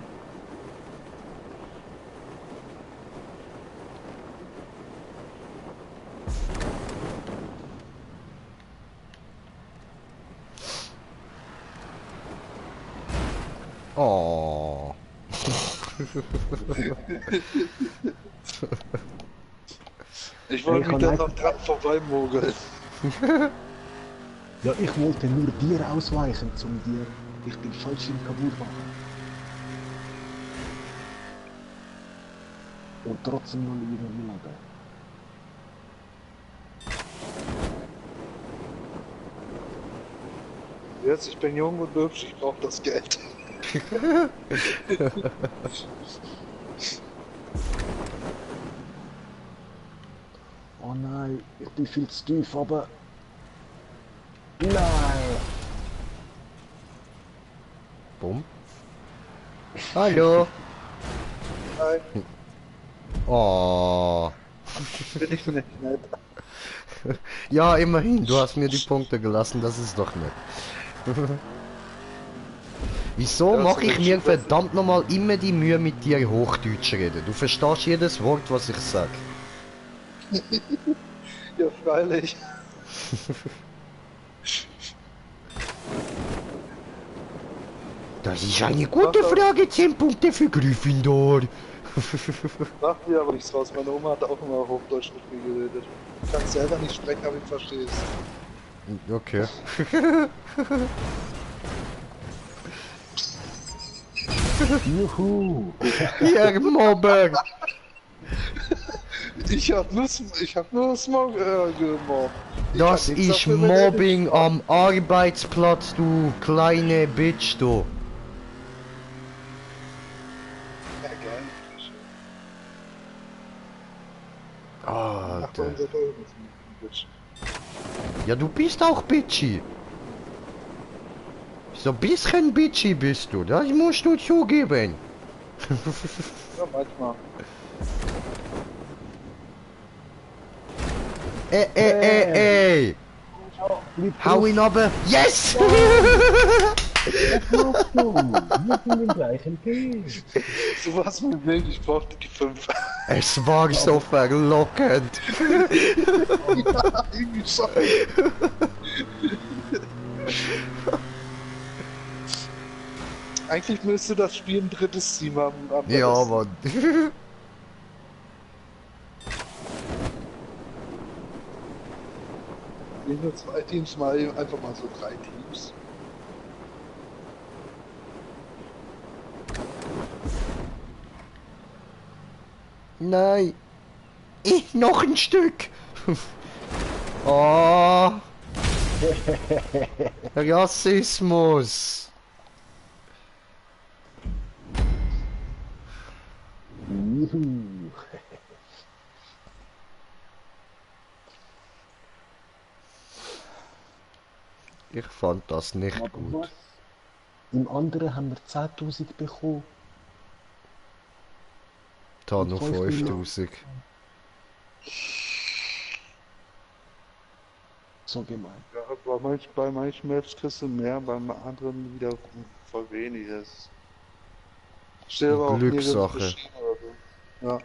Oh. Ich wollte Ich mich kann da noch dran vorbeimogeln. Ja, ich wollte nur dir ausweichen, zum dir. Ich bin falsch im kaputt machen. Und trotzdem noch irgendwie leben. Jetzt, ich bin jung und hübsch, ich brauche das Geld. Oh nein, ich bin viel zu tief, aber... Nein! Bumm. Hallo. Nein, Oh. bin ich nicht nett. Ja, immerhin, du hast mir die Punkte gelassen, das ist doch nett. Wieso Ja, mache so ich mir richtig verdammt nochmal immer die Mühe mit dir Hochdeutsch reden? Du verstehst jedes Wort, was ich sag. Ja, freilich. Das ist eine gute Frage, 10 Punkte für Gryffindor. Macht mir aber nichts raus. Meine Oma hat auch immer Hochdeutsch mit mir geredet. Ich kann es selber nicht sprechen, aber ich verstehe es. Okay. Juhu! Ihr Mobber. Ich hab nur Smog gemobbt. Ich Das hab nichts ist dafür, wenn er Mobbing nicht- am Arbeitsplatz, du kleine Bitch, du. Ja, gerne. Ach, Alter. unser Bitch. Ja, du bist auch bitchy. So ein bisschen bitchy bist du, das musst du zugeben. Ja, manchmal. Ey. Hau ihn aber. Yes! Was machst du? Wir sind im gleichen Team. Du warst mir wild, ich brauchte die 5. Es war so verlockend. Ja, irgendwie schon. Eigentlich müsste das Spiel ein drittes Team haben. Aber Ja, das- Mann. Nicht nur 2 Teams, mal einfach mal so 3 Teams. Nein. Noch ein Stück. Oh. Rassismus. Juhu! Ich fand das nicht Aber gut. was? Im anderen haben wir 10.000 bekommen. Da noch 5 5000. So gemein. Ja, bei manchen Maps kriegst du mehr, beim anderen wieder voll weniges. Steht aber auch nirgends Glückssache. beschrieben oder so. Ja.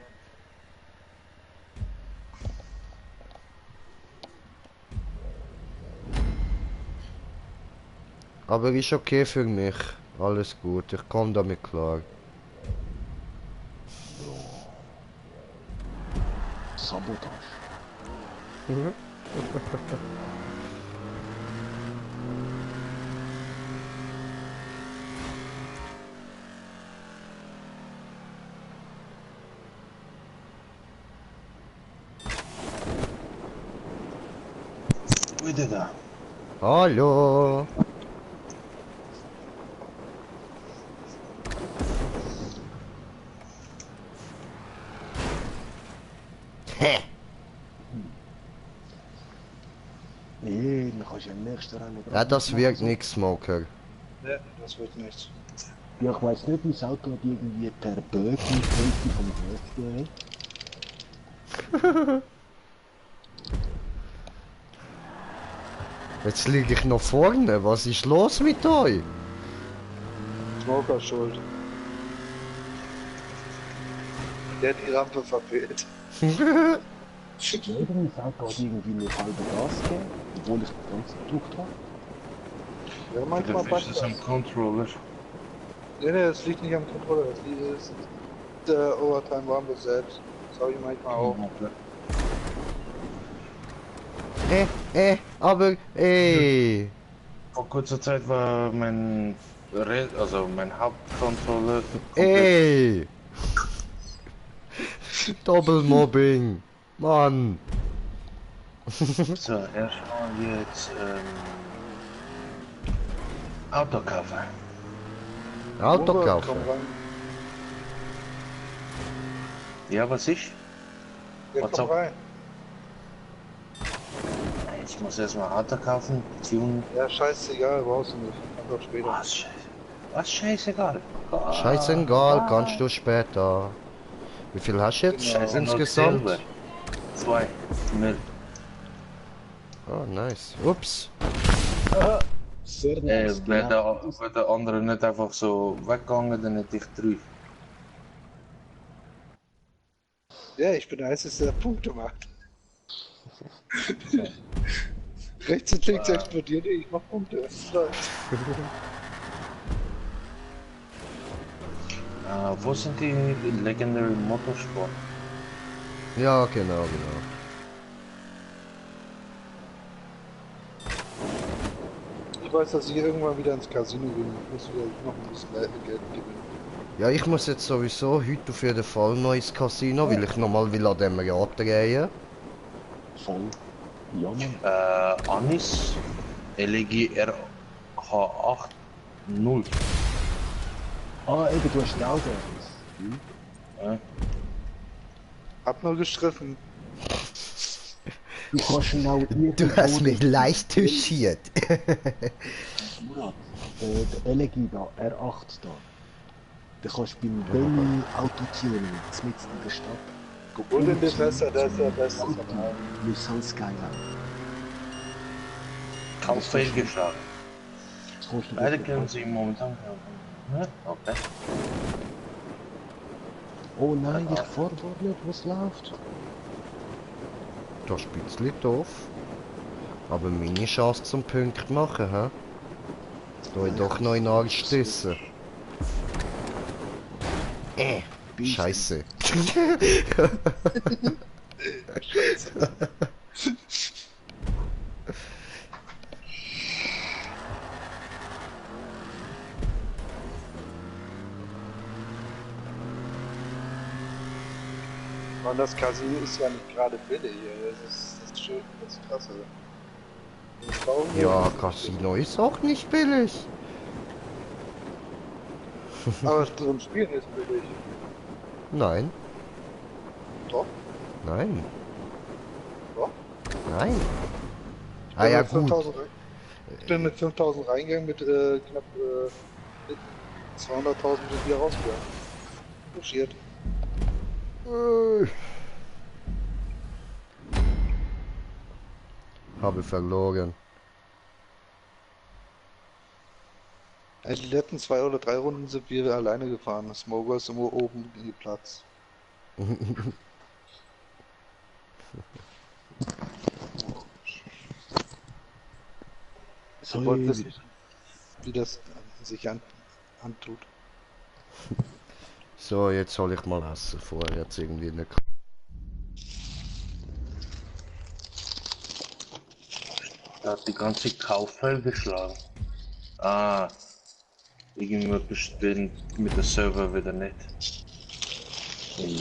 Aber ist okay für mich. Alles gut, ich komme damit klar. Sabotage. Wieder da. Hallo. Hä? Nee, dann kannst du im nächsten Rennen... Ja, das wirkt nix, Smoker. Ne, das wird nichts. Ja, ich weiß nicht, wie das Auto hat irgendwie der Böck die Hälfte vom Hälfte. Jetzt liege ich noch vorne. Was ist los mit euch? Smoker schuld. Der hat die Rampe verfehlt. Irgendwie das Auto hat irgendwie nur halbe Gas gegeben, obwohl ich den ganzen gedruckt habe. Ja, manchmal Der passt Fisch ist das. am Controller. Nee, das liegt nicht am Controller, das liegt ist der Overtime Rumble selbst. Das habe ich manchmal auch. Aber, Vor kurzer Zeit war also mein Hauptcontroller komplett. Doppelmobbing. Mann. So, erstmal jetzt Autocover. Auto Komm kaufen. rein. Ja, was ich? Ja, Was komm auch? rein. Ich muss erstmal Auto kaufen, tun. Ja, scheißegal, brauchst du nicht. Mach doch später. Was, was scheißegal. Scheißegal, kannst du später. Wie viel hast du jetzt Genau. Scheiße, nur insgesamt? Silber. 2. 0. Oh, nice. Ups. Sehr nice. Wäre Genau. der andere nicht einfach so weggegangen, dann hätte ich 3. Ja, ich bin der Einzige, der Punkte macht. Rechts und links explodiert, ich mach Punkte. Das läuft. Wo sind die Legendary Motorsport? Ja, genau. Ich weiß, dass ich irgendwann wieder ins Casino gehen muss. Ich muss wieder noch ein bisschen Geld gewinnen. Ja, ich muss jetzt sowieso heute auf jeden Fall noch ins Casino, weil ich nochmal will an dem Rad drehen. Voll. Ja, Mann. Anis LG RH80. Ah, eben, du hast auch etwas. Hab nur gestriffen. Du kannst ihn auch Du hast mich leicht touchiert. Murat, der LG da, R8 da. Den kannst du beim Benny Autotuning, mitten in der Stadt. Und in dem Messer, der ist der Beste. Auto, Nissan Skyline. Kaum fehlgeschlagen. Das kannst du Beide wirklich können machen. sie momentan kaufen. Ja, okay. Oh nein, ich fahr gar nicht, was läuft. Das ist ein bisschen doof. Aber meine Chance zum Punkt machen, hä? Da ich doch noch in Arsch stissen. Scheiße. Und das Casino ist ja nicht gerade billig. Das ist schön, das ist klasse. Das brauchen wir Ja, nicht. Casino ist auch nicht billig. Aber drin spielen ist billig. Nein, Doch, nein, doch. nein. Ich Ah bin ja, mit gut. 5000 Ich bin mit 5000 reingegangen, mit knapp 200.000 sind wir rausgegangen. Marschiert. Habe verloren. Die letzten 2 oder 3 Runden sind wir alleine gefahren. Smoker ist immer oben geplatzt. Ich wollte wissen, wie das sich antut. So, jetzt soll ich mal essen, vorher jetzt irgendwie nicht. Da hat die ganze Kauffeld geschlagen. Ah, irgendwie bestimmt mit der Server wieder nicht.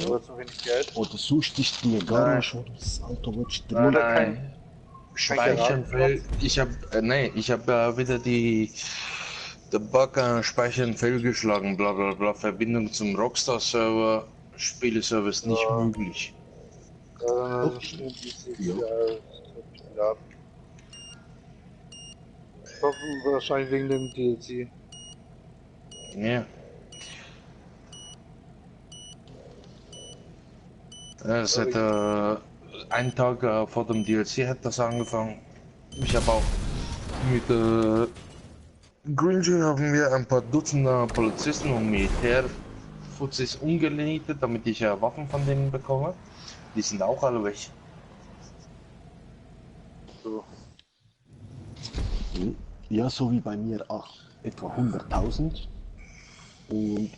Aber zu wenig Geld. Oder sonst ist die Garage oder das Auto, willst du Nein, Oder nein. Speichern fehlt. Ich hab wieder der Bug Speichern fehlgeschlagen, bla bla bla. Verbindung zum Rockstar Server, Spieleservice nicht Ja. möglich. Stimmt, ja. Ich hoffe, wahrscheinlich wegen dem DLC. Ja. Es hätte einen Tag vor dem DLC hat das angefangen. Ich habe auch mit Green Jay haben wir ein paar Dutzender Polizisten und Militärfuzis umgenietet, damit ich Waffen von denen bekomme. Die sind auch alle weg. So. Ja, so wie bei mir auch etwa 100.000. Und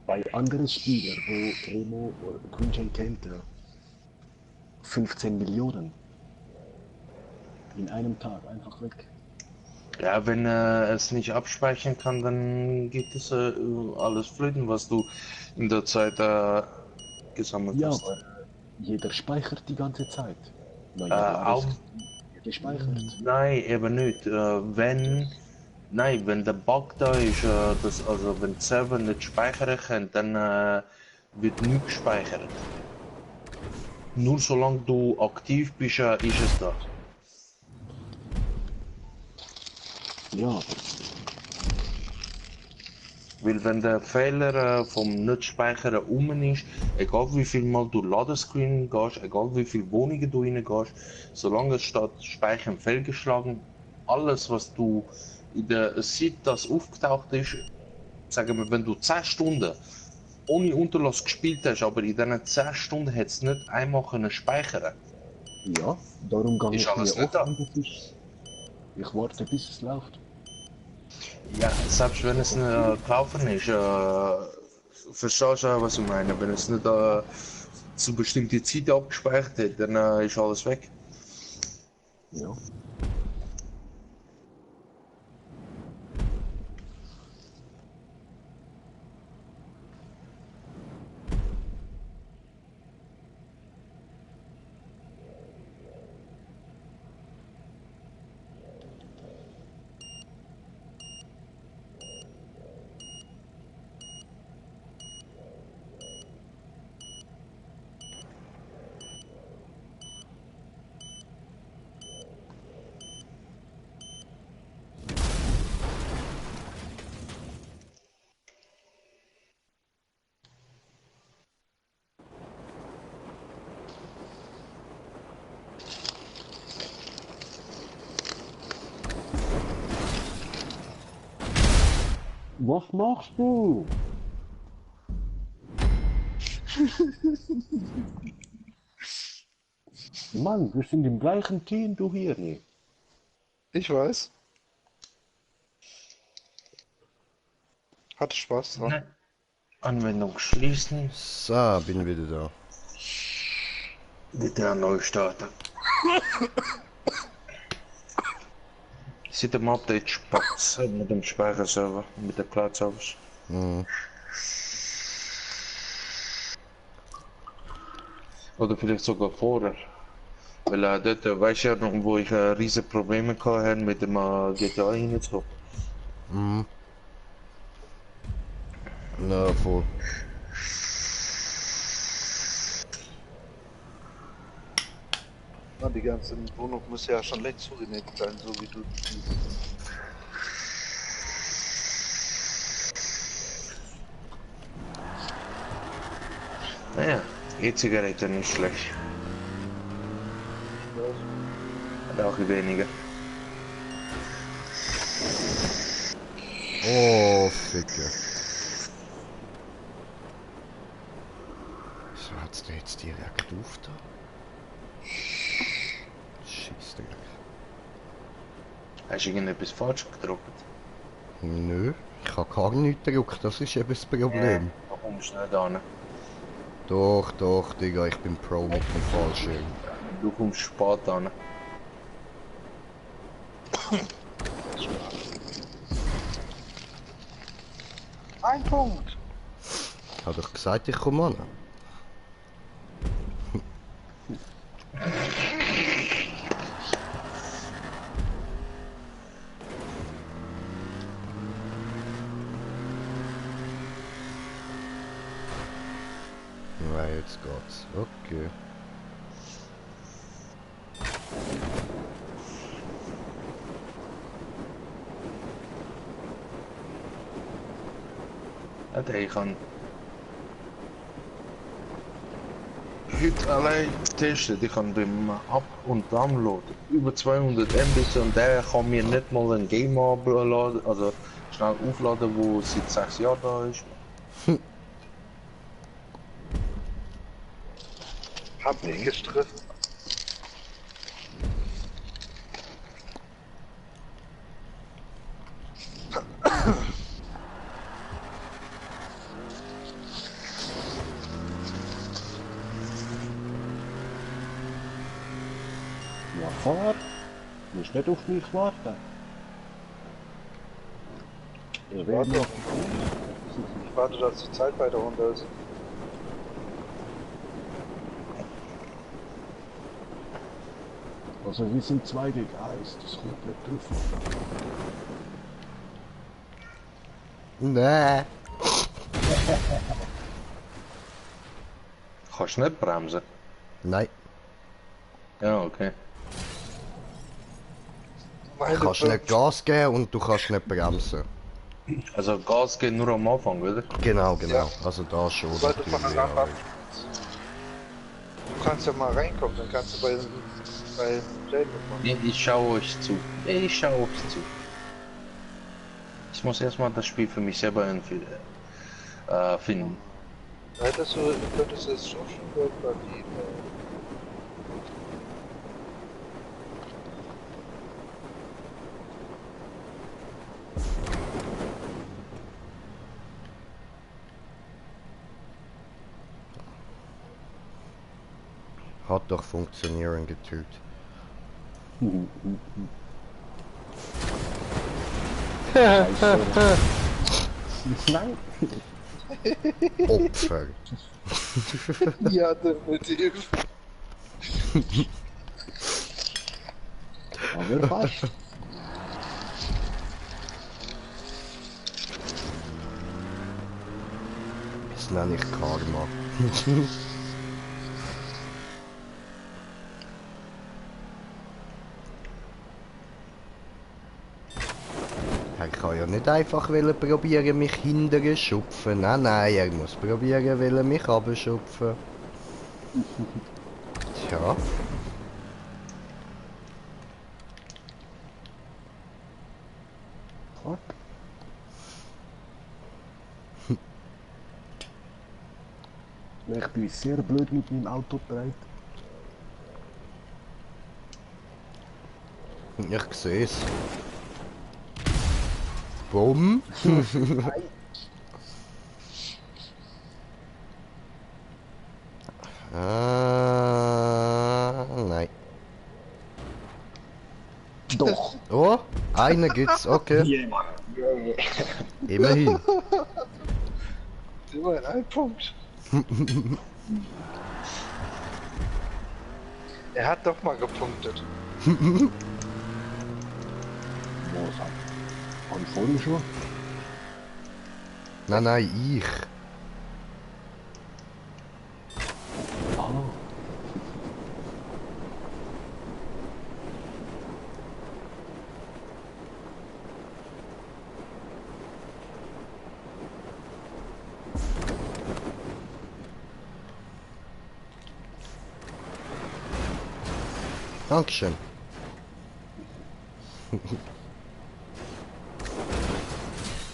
bei anderen Spielern, wo Remo oder Kunjay kennt, 15 Millionen in einem Tag einfach weg. Ja, wenn er es nicht abspeichern kann, dann geht es alles flöten, was du in der Zeit gesammelt Ja, hast. aber jeder speichert die ganze Zeit. Neue Auch, Ladescreen wird gespeichert. nein, eben nicht. Wenn der Bug da ist, also wenn die Server nicht speichern können, dann wird nichts gespeichert. Nur solange du aktiv bist, ist es da. Ja, Weil wenn der Fehler vom Nicht-Speichern ist, egal wie viel Mal du Ladescreen gehst, egal wie viele Wohnungen du reingehst, solange es steht Speichern fehlgeschlagen, alles was du in der Seite, das aufgetaucht ist, sagen wir, wenn du 10 Stunden ohne Unterlass gespielt hast, aber in diesen 10 Stunden hat es nicht einmal können speichern, ja, darum gehe ist ich alles mir nicht oft da. an das ist. Ich warte, bis es läuft. Ja, selbst wenn es nicht gelaufen ist, verstehst du, was ich meine? Wenn es nicht zu bestimmten Zeiten abgespeichert hat, dann ist alles weg. Ja. Was machst du? Mann, wir sind im gleichen Team, du hier nicht. Ich weiß. Hatte Spaß dran. Ne. Anwendung schließen, So, bin wieder da. wieder neu starten. Seit dem Update spackt mit dem Speicherserver, mit der Cloud-Service. Mhm. Oder vielleicht sogar vorher. Weil dort, weißt du ja noch, wo ich riesige Probleme hatte mit dem GTA reinzukommen. Mhm. Na, voll. Na, die ganze Wohnung muss ja schon längst zugenäht sein, so wie du siehst. Naja, E-Zigarette nicht schlecht. Hat auch weniger. Oh, Ficke. So hat's der jetzt direkt auf da? Scheissdreck. Hast du irgendetwas falsch gedruckt? Nö, ich habe gar nichts gedrückt, das ist eben das Problem. Da kommst du nicht an. Doch, doch, Digga, ich bin Pro mit dem Fallschirm. Du kommst spät an. Ein Punkt! Hab doch gesagt, ich komme an. Ja, jetzt geht's. Okay. Alter, ich kann heute allein getestet. Ich kann beim Up- und Download über 200 Mbit und der kann mir nicht mal ein Game abladen, also schnell aufladen, wo seit 6 Jahren da ist. Hab dich gestriffen. fahr. Du musst nicht auf mich warten. Ich werde noch. Ich warte, dass die Zeit weiter runter ist. Also wir sind 2 gegen 1, das kommt nicht drauf. Nee. Kannst du nicht bremsen? Nein. Ja, okay. Meine Du kannst nicht Gas geben und du kannst nicht bremsen. Also Gas geht nur am Anfang, oder? Genau, genau. Ja. Also da schon. Sobald du von natürlich, der ja. Rampe Du kannst ja mal reinkommen, dann kannst du bei Jane mitmachen. Nee, ich schaue euch zu. Ich schaue euch zu. Ich muss erstmal das Spiel für mich selber irgendwie finden. Da könntest du es schon Geld verdienen. Hat doch funktionieren getügt. Nein. Opfer. Ja, definitiv. Aber fast. Das nenne ich Karma. Er kann ja nicht einfach probieren, mich hinterher schupfen. Nein, nein, er muss probieren, mich abschupfen. Tja. Fuck. Ich bin sehr blöd mit meinem Auto gedreht. Ich sehe es. Bumm. Nein. Doch. Oh, eine gibt's, okay. Immerhin. Immerhin ein Punkt. Er hat doch mal gepunktet. Von vorne schon. Nein, nein, ich. Ah. Dankeschön.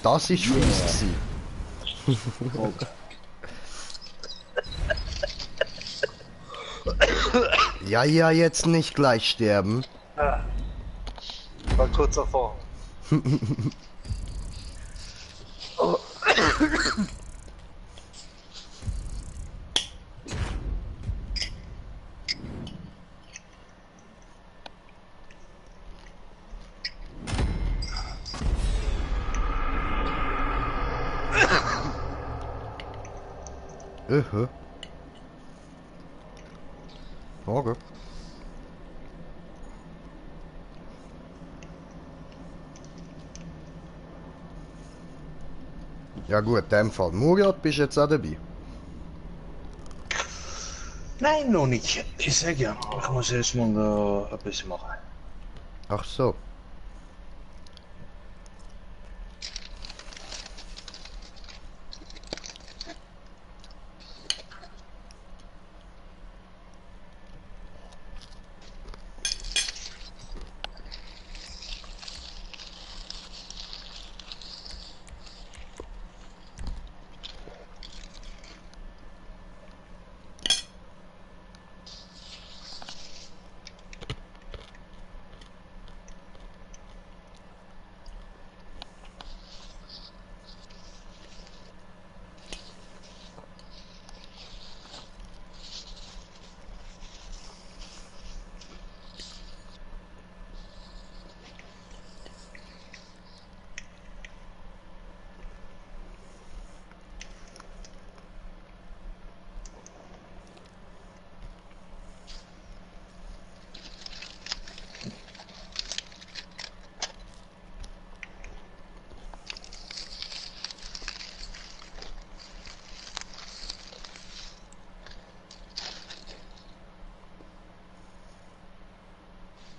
Das ist fies gewesen. Ja, ja, jetzt nicht gleich sterben. War kurz davor. Okay. Ja gut, in dem Fall. Murat, bist du jetzt auch dabei? Nein, noch nicht. Ich sag ja, ich muss erstmal ein bisschen machen. Ach so.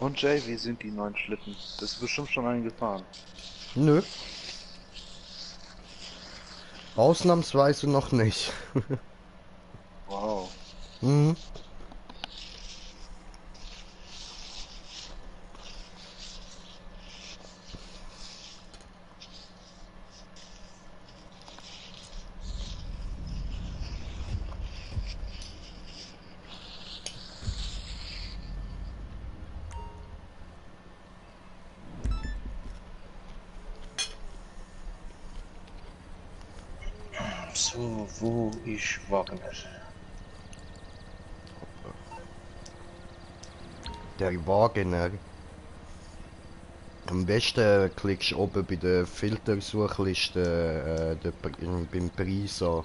Und Jay, wie sind die neuen Schlitten? Das ist bestimmt schon eingefahren. Nö. Ausnahmsweise noch nicht. Wow. Mhm. So, wo ist Wagner? Der Wagener. Am besten klickst du oben bei der Filtersuchliste beim Preis an.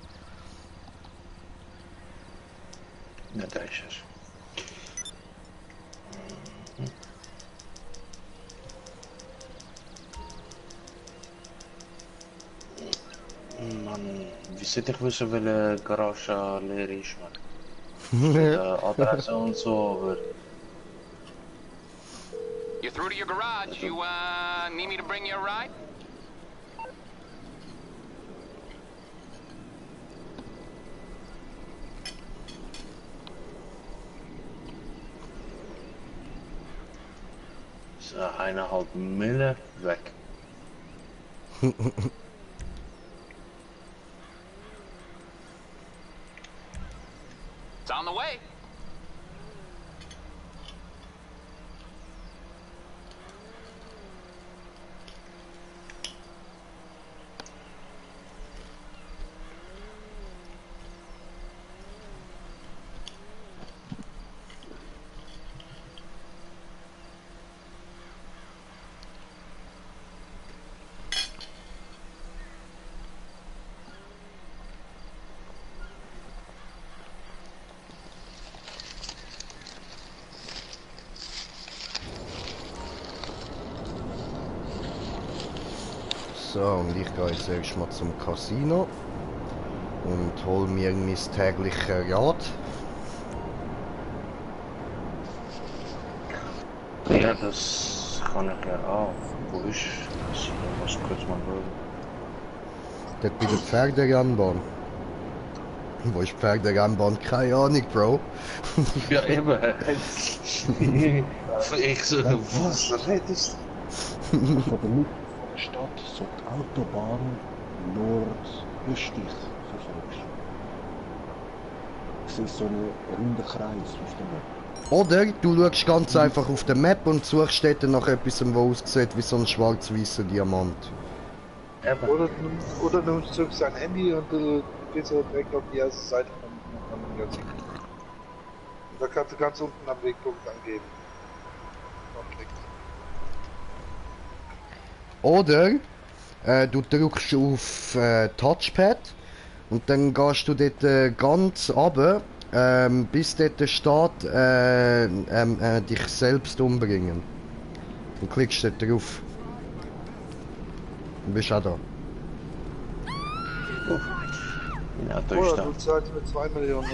Ja, da ist es. Mann, wie sollte ich wissen, welche Garage leer ist, Mann? Adresse und so, aber... You're through to your garage. You, need me to bring you a ride? So, 1,5 Mille weg. It's on the way. So, und ich gehe jetzt erstmal zum Casino und hol mir mein tägliches Rad. Ja, das kann ich ja auch. Wo ist das? Was kurz mal schauen. Dort bei der Pferderennbahn. Wo ist die Pferderennbahn? Keine Ahnung, Bro. Ja, eben. Ich so, was redest Von der Mitte von der Stadt so die Autobahn nordöstlich verfolgst. Du siehst so einen runden Kreis auf der Map. Oder du schaust ganz einfach auf der Map und suchst dort nach etwas, was aussieht wie so ein schwarz-weißer Diamant. Eben. Oder du zückst dein Handy und du gehst so direkt auf die erste Seite von dem Magazin. Und da kannst du ganz unten am Wegpunkt angeben. Und klickst. Oder du drückst auf Touchpad und dann gehst du dort ganz runter, bis dort steht, dich selbst umbringen. Dann klickst du dort drauf. Dann bist du auch da. Ja, da ist Oder da. du zahlst mir 2 Millionen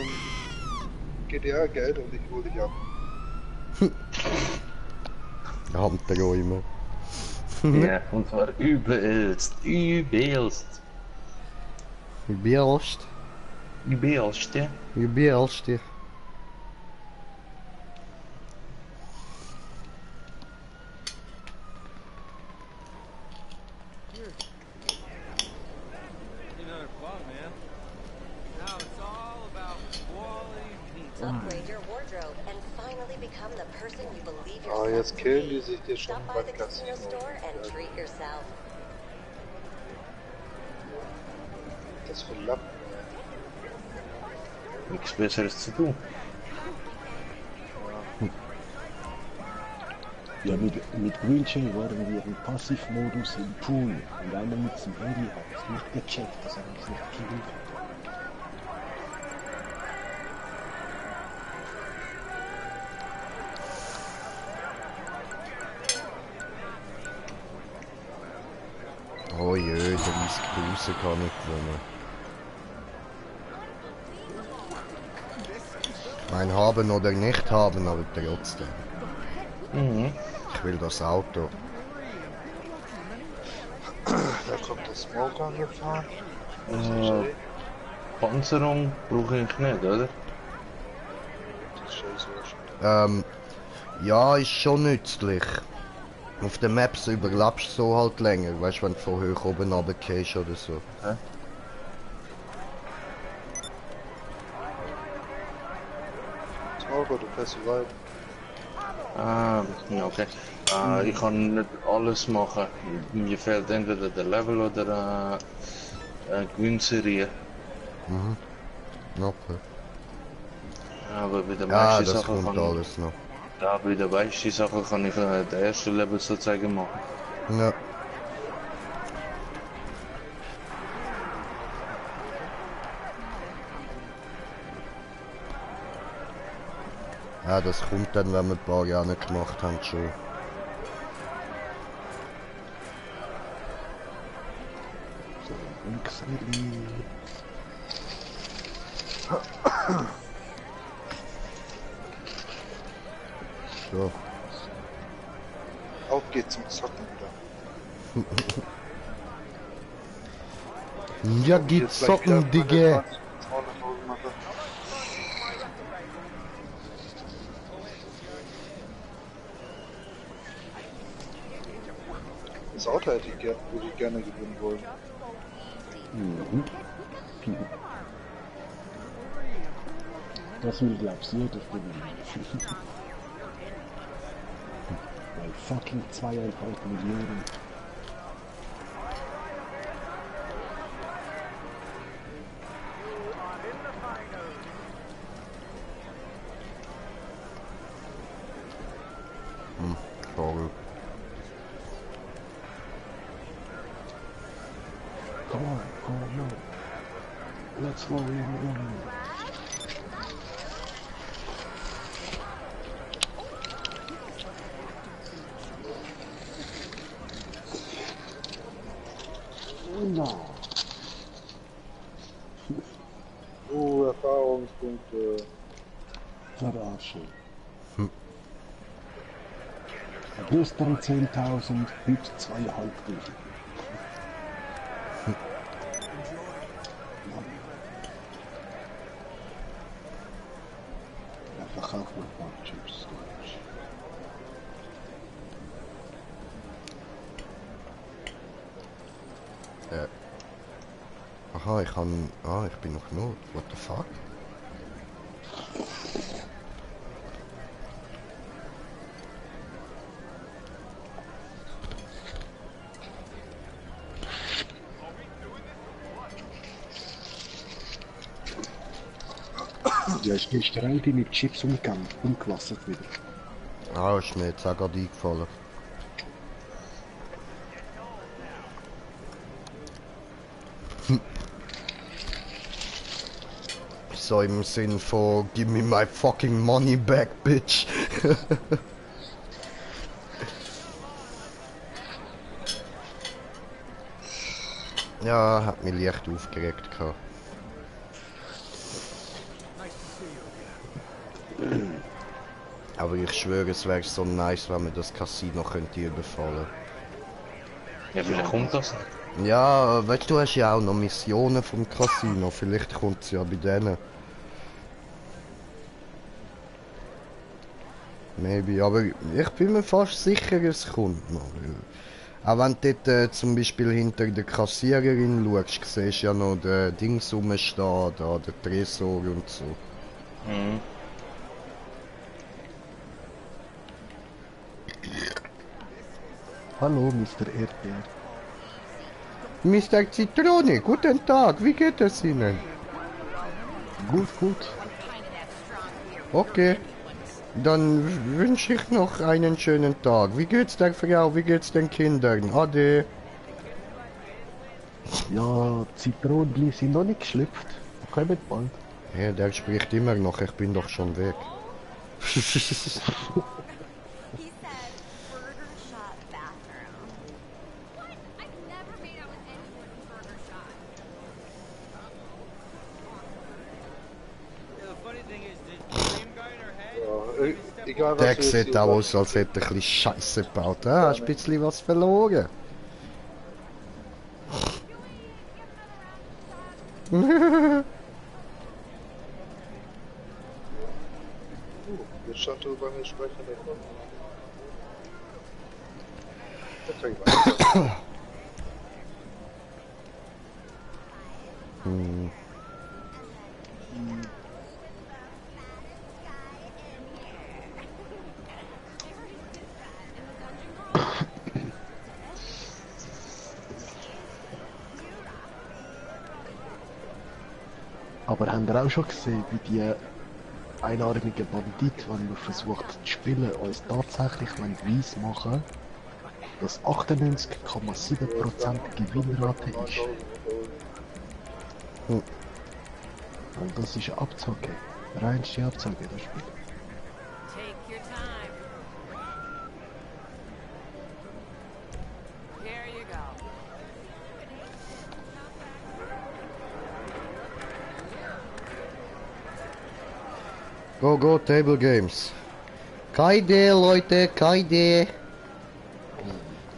GDR-Geld und ich hole dich ab. Handträume. Ja, und zwar übelst. Übelst. Übelst. Übelst, ja. Übelst. Upgrade your wardrobe and finally become the person you believe Ah, yourself jetzt to killen be. die sich dir schon Stop by beim the casino Casino. store and treat yourself. Das für Lappen. Nichts Besseres zu tun. Ja, mit Green Jay waren wir im Passivmodus im Pool und einer mit dem Handy hat es nicht gecheckt, dass er mich nicht killen kann. Oh je, 30.000 kann ich gewinnen. Mein haben oder nicht haben, aber trotzdem. Mhm. Ich will das Auto. Da kommt der Smoke angefahren. Panzerung brauche ich nicht, oder? Das ist scheiße. Ja, ist schon nützlich. Auf den Maps überlappst du so halt länger, weißt du, wenn du von hoch oben runtergehst oder so. Hä? Smoke, du fährst so weit. Ah, okay. Ich kann nicht alles machen. Mir fehlt entweder der Level oder Gewinnserie. Mhm. Okay. Aber bei den Ja, meisten das Sachen kommt kann alles noch. ja, bei den meisten Sachen kann ich das erste Level sozusagen machen. Ja. Ja, das kommt dann, wenn wir ein paar Jahre nicht gemacht haben schon. So, Unxeri. So. Auf geht's zum Zocken wieder. Ja, geht zocken, Digga. Das Auto hätte ich gerne, würde ich gerne gewinnen wollen. Mhm. Das will, glaubst du, jeder gewinnen. Weil fucking 2,5 Millionen. Sorry. Come on, oh no. Let's roll in. No. Erfahrungspunkte. Verarschen. Gestern 10.000, heute 2.500. Ja, verkauf mal ein paar Chips. Aha, ich kann... Ah, ich bin noch not. What the fuck? Ja, ist gestern die mit Chips umgewassert wieder. Ah, ist mir jetzt auch gerade eingefallen. So im Sinn von give me my fucking money back, bitch. Ja, hat mich leicht aufgeregt gehabt. Aber ich schwöre, es wäre so nice, wenn wir das Casino könnte überfallen. Ja, vielleicht kommt das. Ja, weißt du, hast ja auch noch Missionen vom Casino. Vielleicht kommt es ja bei denen. Maybe, aber ich bin mir fast sicher, es kommt noch. Auch wenn du dort zum Beispiel hinter der Kassiererin schaust, siehst du ja noch den Dings rumstehen, da, der Tresor und so. Mhm. Hallo, Mr. Erdbeer. Mr. Zitrone, guten Tag, wie geht es Ihnen? Gut, gut. Okay, dann wünsche ich noch einen schönen Tag. Wie geht's der Frau, wie geht's den Kindern? Ade. Ja, Zitronenli sind noch nicht geschlüpft. Kommen bald. Ja, der spricht immer noch, ich bin doch schon weg. He said burger shop bathroom. What? I've never made out with anyone in burger shop. Yeah, the funny thing is, did Dream guy in her head? Ja, Egal was Der du jetzt sieht hier auch aus, als hätte er ein bisschen Scheiße gebaut. Ah, hast ein bisschen was verloren. Jetzt stand du bei mir sprechen. Das kann ich weiter. Hm. Aber habt ihr auch schon gesehen, wie die einarmigen Banditen, wenn man versucht zu spielen, uns tatsächlich weiss machen, dass 98,7% Gewinnrate ist? Hm. Und das ist eine Abzocke. Reinste Abzocke, das Spiel. Take your time. Here you go. Go, go, Table Games. Keine Idee, Leute, keine Idee.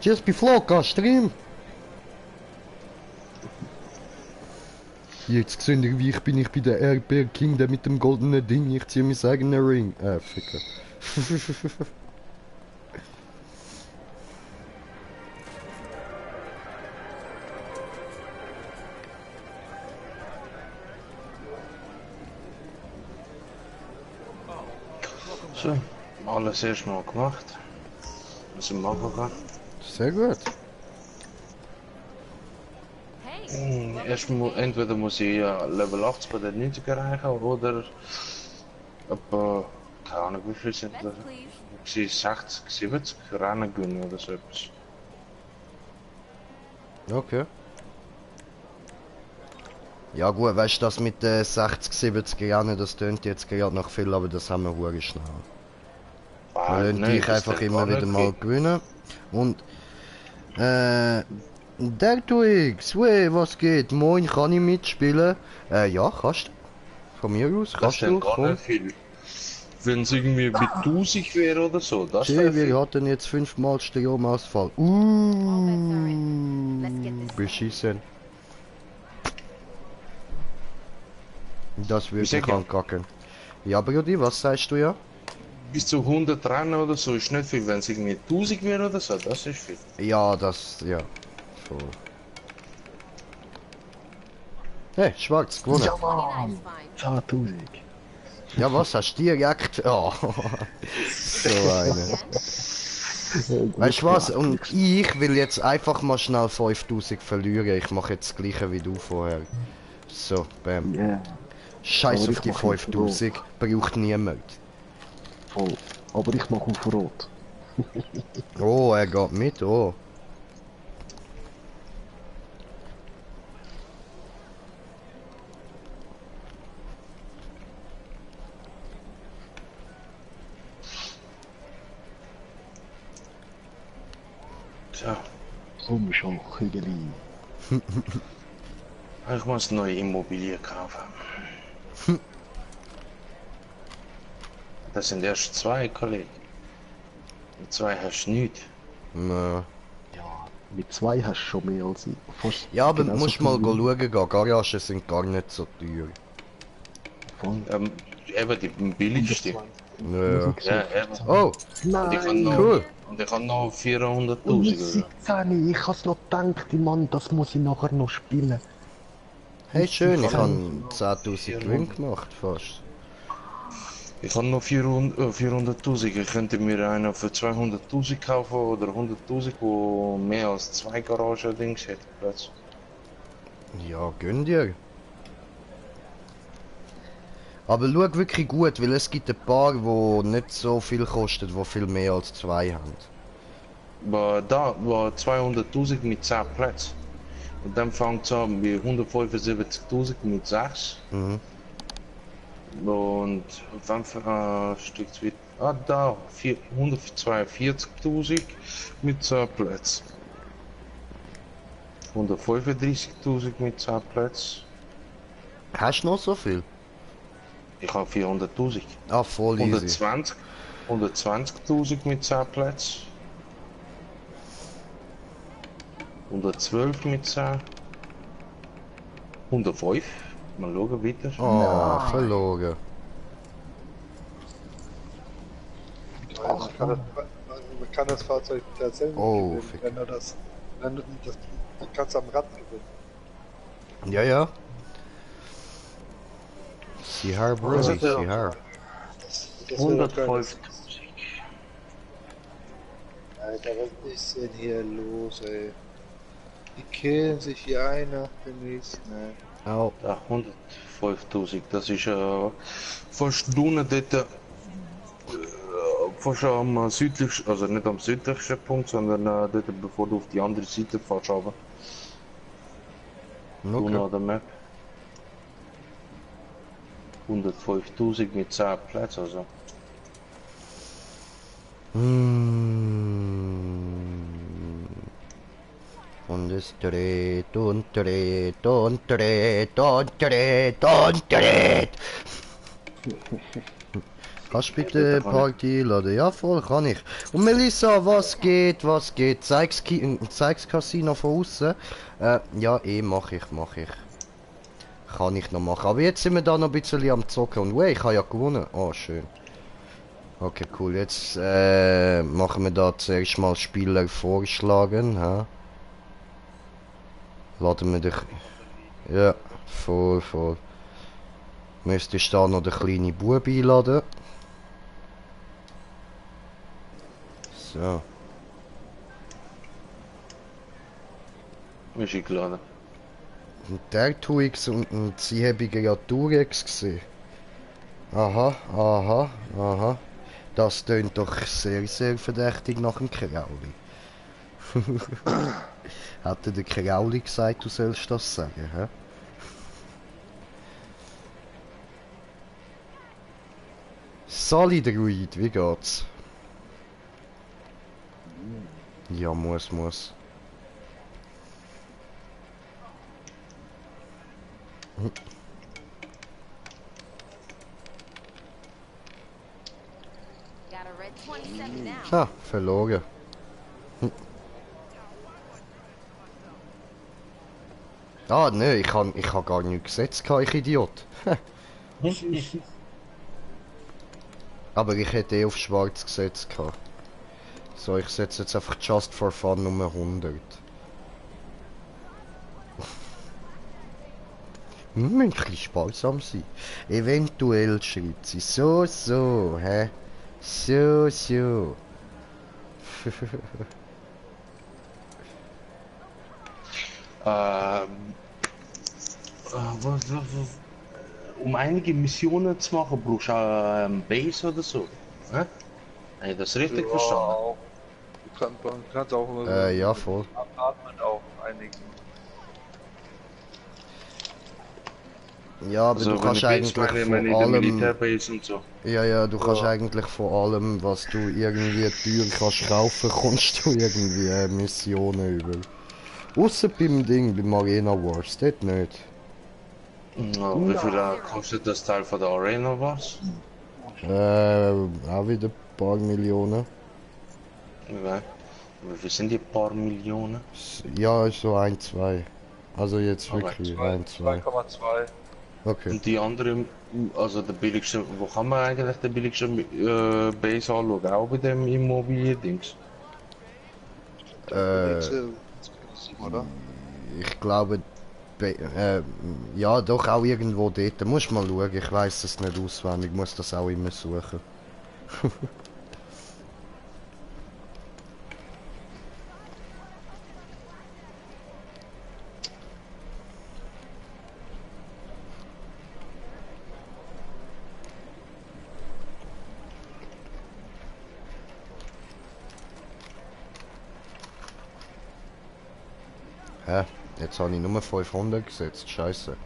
Just be Floka, Stream. Jetzt gesehen ihr, wie ich bin der RP King, der mit dem goldenen Ding. Ich ziehe mein eigener Ring. Ficker. So, alles erstmal gemacht. Was ich machen kann. Sehr gut. Erstmal, entweder muss ich Level 80 bei der 90 erreichen oder etwa, keine Ahnung wie viel sind das, ich sehe 60, 70 Rennen gewinnen oder so etwas. Okay. Ja gut, weißt du, das mit 60, 70 Jahren, das tönt jetzt gerade noch viel, aber das haben wir hure schnell. Wir wollen dich einfach immer wieder mal gewinnen. Und, der Twix, was geht? Moin, kann ich mitspielen? Ja, kannst du. Von mir aus, kannst du. Komm. Wenn es irgendwie mit 1000 wäre oder so, das wäre wir hatten jetzt 5-mal Stromausfall. Beschissen. Das würde ich ankacken. Ja, Brudi, was sagst du ja? Bis zu 100 Rennen oder so ist nicht viel, wenn es irgendwie 1000 wäre oder so, das ist viel. Ja, das, ja. So. Hey, schwarz, gewonnen. Ja, Mann! Schau, 1000. Ja, was hast du direkt? Oh. So eine. Weißt du was? Und ich will jetzt einfach mal schnell 5000 verlieren. Ich mache jetzt das gleiche wie du vorher. So, bam. Yeah. Scheiß auf die 5000, braucht niemand. Voll. Aber ich mache auf Rot. Oh, er geht mit, oh. Tja. Komm schon, Kügeli. Ich muss neue Immobilien kaufen. Das sind erst 2, Kollege. Mit 2 hast du nichts. Na. Ja, mit 2 hast du schon mehr als ich. Fast ja, aber genau musst so mal viel schauen gehen. Garagen sind gar nicht so teuer. Eben die billigste. Ja. Ja, eben. Oh! Nein! Und ich kann noch, cool! Und ich habe noch 400'000 Und oder? 17, ich hab's noch gedacht, Mann, das muss ich nachher noch spielen. Hey, schön, ich habe 10.000 Gewinn gemacht, fast. Ich habe noch 400'000. Ich könnte mir einen für 200'000 kaufen oder 100'000, wo mehr als 2 Garagen-Dings hätte. Platz. Ja, gönn dir. Aber schau wirklich gut, weil es gibt ein paar, die nicht so viel kosten, die viel mehr als 2 haben. Aber da war 200'000 mit 10 Plätzen. Und dann fängt es an mit 175'000 mit 6. Mhm. Und 5 Stück wird. Ah, da 142'000 mit 10 Plätzen. 135'000 mit 10 Plätzen. Hast du noch so viel? Ich habe 400'000. Ah, voll easy. 120. 120.000 mit 10 Plätzen. 112 mit 10. 105. Mal schauen weiter. Oh, verloren. Man kann das Fahrzeug tatsächlich Oh, gewinnen, fick. wenn du das du kannst am Rad gewinnen. Ja, ja. Sieh her, Bro, Was sieh hat er? her. Das wäre doch geil. 112. Alter, was ist denn hier los, ey? Die killen sich hier ein nach dem nächsten, ey. Au. Ja, 105.000. Das ist fast unten dort. Fast am südlichsten, also nicht am südlichsten Punkt, sondern dort, bevor du auf die andere Seite fährst. Aber unten Okay. an der Map. 105.000 mit 10 Plätzen. Also. Und es dreht und dreht und dreht und dreht und dreht. Kannst du bitte Party laden? Ja, voll, kann ich. Und Melissa, was geht, was geht? Zeig's Casino von außen. Ja, mach ich. Kann ich noch machen. Aber jetzt sind wir da noch ein bisschen am Zocken. Und ich habe ja gewonnen. Oh, schön. Okay, cool. Jetzt machen wir da zuerst mal Spieler vorschlagen. Ha? Laden wir dich. Ja, voll. Müsstest da noch den kleinen Bub einladen. So. Ist eingeladen. Und der Tuix und sie haben ja Durex gesehen. Aha. Das tönt doch sehr verdächtig nach dem Krauli. Hatte der Krauli gesagt, du sollst das sagen, hä? Sali Druid, wie geht's? Ja, muss. Got a red 27 now. Ah, verloren. Ah, ne, ich hab gar nicht gesetzt, ich Idiot. Aber ich hätte auf schwarz gesetzt. So, ich setze jetzt einfach just for fun Nummer 100. Ein bisschen sparsam sein. Eventuell schreibt sie so, hä? So. Um einige Missionen zu machen, brauchst du Base oder so. Hä? Habe ich das richtig verstanden? Auch. Du kannst auch ja, voll. Apartment auch einigen. Ja, aber Also, du kannst eigentlich vor allem... Militärbase und so. Ja, du kannst eigentlich vor allem, was du irgendwie teuer kannst kaufen, kommst du irgendwie Missionen über. Ausser beim beim Arena Wars, dort nicht. Ja, wie viel kostet das Teil von der Arena was? Auch wieder ein paar Millionen. Ja. Wie viel sind die paar Millionen? Ja, so 1, 2. Also jetzt wirklich 1, 2. 2,2. Okay. Und die anderen, also der billigste, wo kann man eigentlich den billigsten Base anschauen? Auch bei dem Immobilien-Dings? Oder? Ich glaube, ja doch auch irgendwo dort. Musst mal schauen, ich weiß es nicht auswendig, muss das auch immer suchen. Hä? Jetzt habe ich nur 500 gesetzt, scheiße.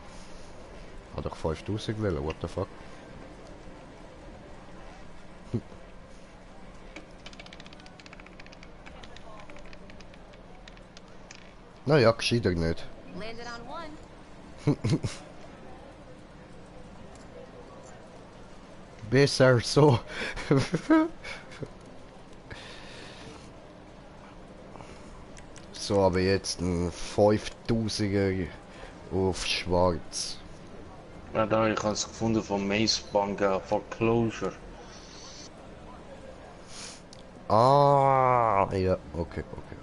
Hat doch 5000 wollen, what the fuck? Naja, gescheiter nicht. Landed on one. Besser so. So, aber jetzt ein 5000er auf schwarz. Ja, da, ich habe es gefunden von Mace Bank Foreclosure. Ah, ja, okay, okay.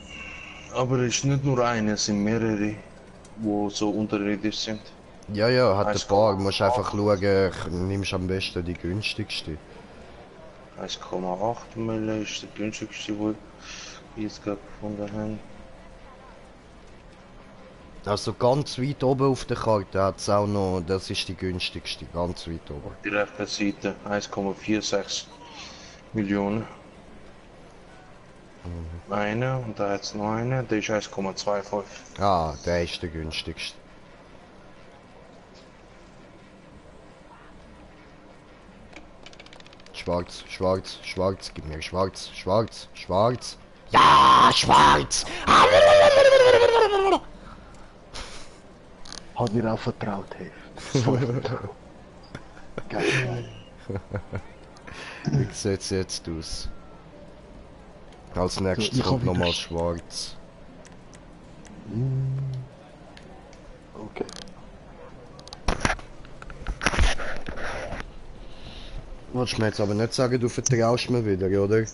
Aber es ist nicht nur eine, es sind mehrere, die so unterirdisch sind. Ja, ja, hat ein 1,8 paar. Du musst einfach schauen, nimmst am besten die günstigste. 1,8 Mille ist der günstigste, wo wir jetzt gerade gefunden haben. Also ganz weit oben auf der Karte hat es auch noch, das ist die günstigste, ganz weit oben. Die rechte Seite 1,46 Millionen. Eine und da jetzt noch eine, der ist 1,25. Ah, der ist der günstigste. Schwarz, schwarz, schwarz, gib mir schwarz, schwarz, schwarz. Ja, schwarz! Hat dir auch vertraut, hey. Voll vertraut. Geil. Wie sieht's jetzt aus? Als nächstes ich kommt hab nochmal wieder schwarz. Okay. Wolltest du mir jetzt aber nicht sagen, du vertraust mir wieder, oder?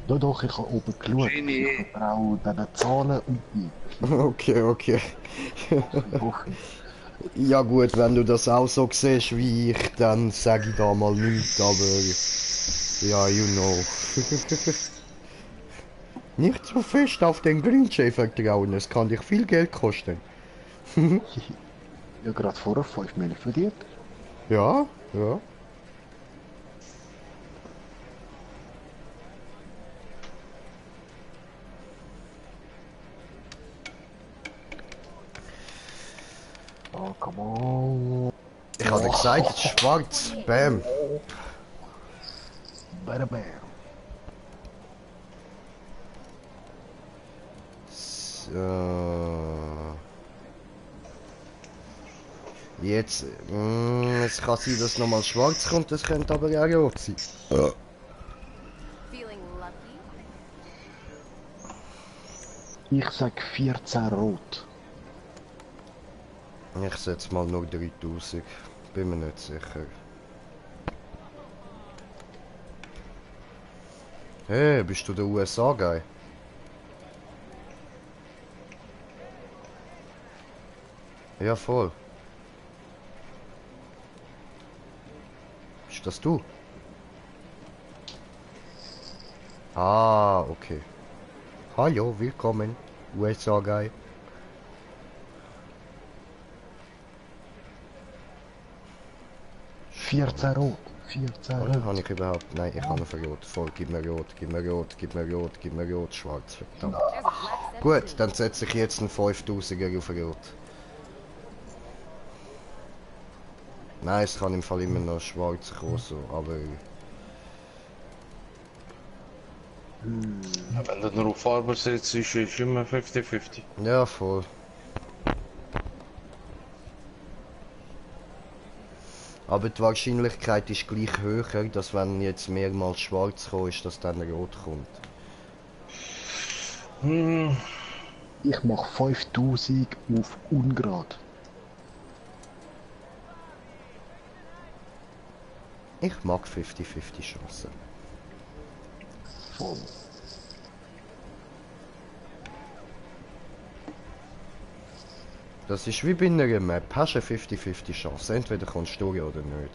Ja doch, ich habe oben geschaut. Ich vertraue diesen Zahlen und die. Okay, okay. Ja gut, wenn du das auch so siehst wie ich, dann sag ich da mal nichts, aber... Ja, you know. Nicht zu fest auf den Grünschee vertrauen, es kann dich viel Geld kosten. Ja, gerade vorher 5 Millionen verdient. Ja, ja. Oh, come on. Ich hatte gesagt, schwarz, bam. Bada bam. So. Jetzt, es kann sein, dass nochmal schwarz kommt, das könnte aber auch rot sein. Feeling lucky? Ich sag 14 rot. Ich setze mal nur 3000, bin mir nicht sicher. Hey, bist du der USA-Guy? Ja, voll. Bist das du? Ah, okay. Hallo, willkommen, USA-Guy. Rot. 14 Oder rot. habe ich überhaupt... Nein, ich habe für rot. Voll, gib mir rot, gib mir rot, gib mir rot, gib mir rot, schwarz, verdammt. There's a black set Gut, dann setze ich jetzt einen 5000er auf rot. Nein, es kann im Fall immer noch schwarz kommen, so, aber... Ja, wenn du nur auf Farbe setzt, ist es immer 50-50. Ja, voll. Aber die Wahrscheinlichkeit ist gleich höher, dass wenn jetzt mehrmals schwarz kommt, ist, dass dann rot kommt. Ich mach 5000 auf ungrad. Ich mag 50-50 Chancen. Voll. Das ist wie bei einer Map. Hast du eine 50-50 Chance. Entweder kommst du durch oder nicht.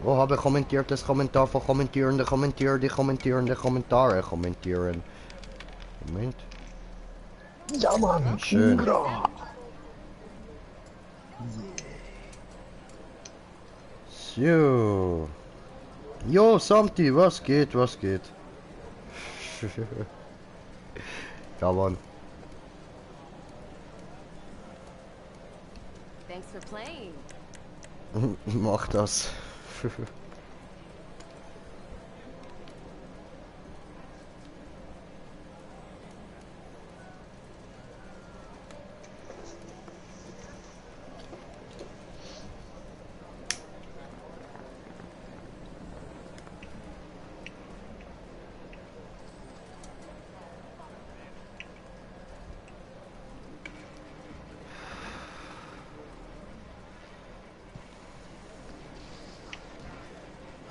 Oh, habe kommentiert das Kommentar von Kommentierende, Kommentierende, Kommentierende, Kommentare kommentieren. Moment. Ja, Mann. Schön. Ungrad. So. Jo, Samti, was geht, was geht? Da Mann. Thanks for playing. Mach das.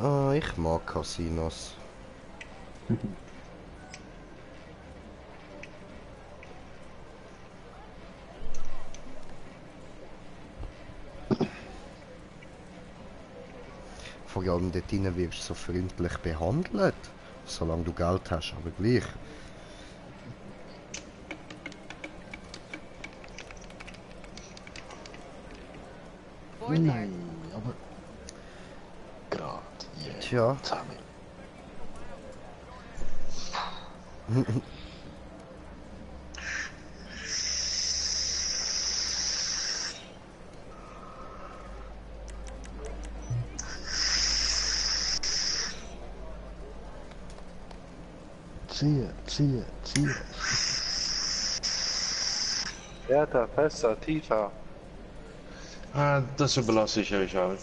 Ah, ich mag Casinos. Vor allem dort drinnen wirst du so freundlich behandelt. Solange du Geld hast, aber gleich. Nein, aber... Gerade jetzt. Tja. Ziehe. Härter, fester, tiefer. Ah, das überlasse ich euch halt.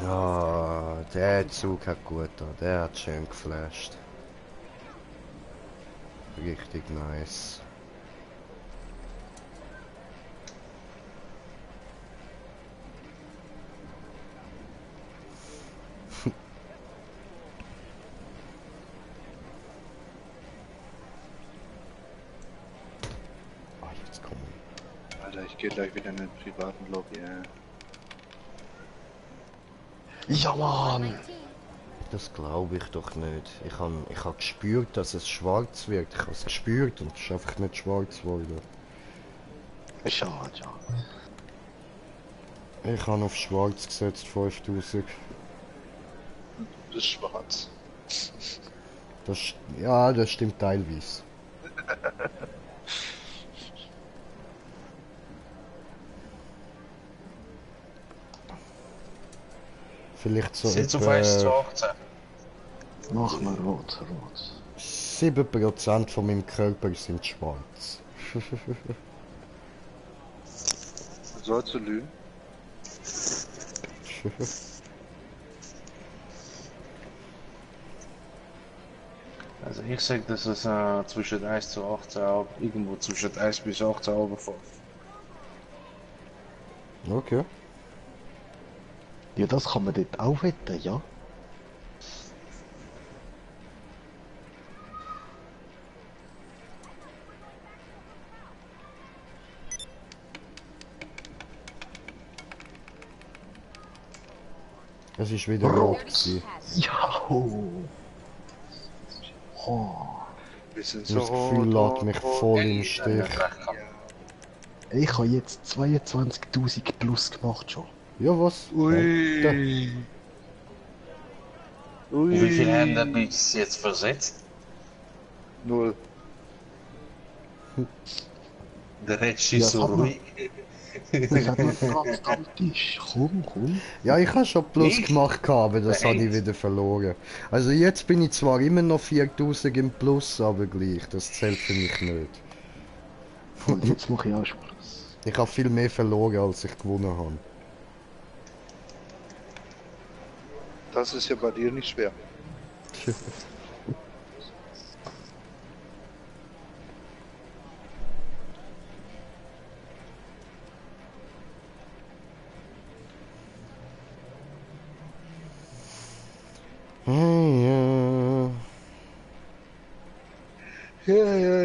Ja, der Zug hat gut da, der hat schön geflasht. Richtig nice. Ah, jetzt kommen. Alter, ich gehe gleich wieder in den privaten Lobby, Ja, Mann! 19. Das glaube ich doch nicht. Ich hab gespürt, dass es schwarz wird. Ich habe es gespürt und es ist einfach nicht schwarz geworden. Schade. Ich habe auf schwarz gesetzt, 5000. Das ist schwarz. Ja, das stimmt teilweise. Vielleicht so Sitzt auf 1 zu 18. Mach mal rot. 7% von meinem Körper sind schwarz. Sollst du lügen? Also ich sag, das ist zwischen 1 zu 18, irgendwo zwischen 1 bis 18 overvoll. Okay. Ja, das kann man dort auch wetten, ja? Es ist wieder rot gewesen. Ja! Oh. Wir sind Das so Gefühl rot, lässt mich voll im Stich. Ich habe jetzt 22.000 plus gemacht schon. Ja, was? Alter. Wie viele haben da bis jetzt versetzt? 0. Der Rest Ja, ist so sag mal. ruhig. Das hat man ganz am Tisch. Komm. Ja, ich habe schon Plus Ich? gemacht, aber das habe ich wieder verloren. Also jetzt bin ich zwar immer noch 4000 im Plus, aber gleich, das zählt für mich nicht. Und jetzt mache ich auch Spaß. Ich habe viel mehr verloren, als ich gewonnen habe. Das ist ja bei dir nicht schwer. Ja. Ja.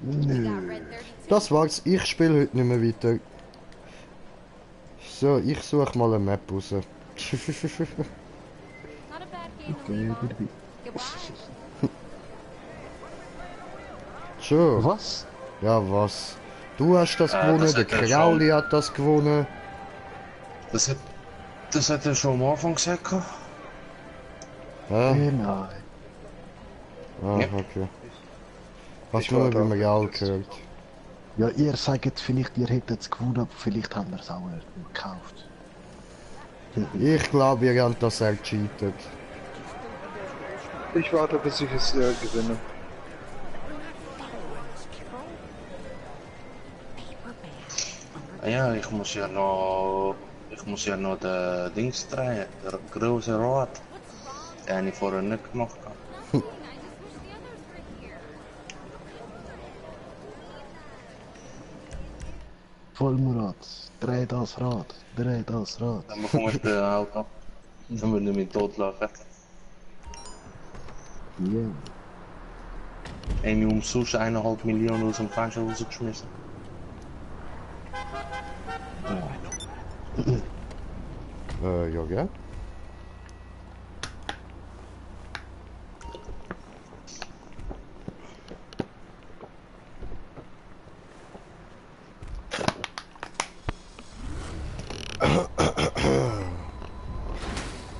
We got red 32. Das war's, ich spiele heute nicht mehr weiter. So, ich suche mal eine Map raus. Not a bad game to leave on. Goodbye. Schon? Was? Ja, was? Du hast das gewonnen, das der hat er Krauli hat das gewonnen. Das hat er schon am Anfang gesagt. Ja? Nein. Ah, Ja. okay. Hast Ich du nur war da beim Real jetzt. gehört? Ja, ihr sagt vielleicht, ihr hättet es gewonnen, aber vielleicht haben wir es auch gekauft. Ich glaube, ihr habt das ercheatet. Ich warte, bis ich es gewinne. Ja, ich muss ja noch den Dings drehen, der große Rad. Den ich vorher nicht gemacht habe. Vollmurat, dreh das Rad, dreh das Rad. Dann bekomme ich den Auto. Dann würde ich mich totlachen. Ja. Amy umsonst 1,5 Millionen aus dem Fenster rausgeschmissen. Ja, gell?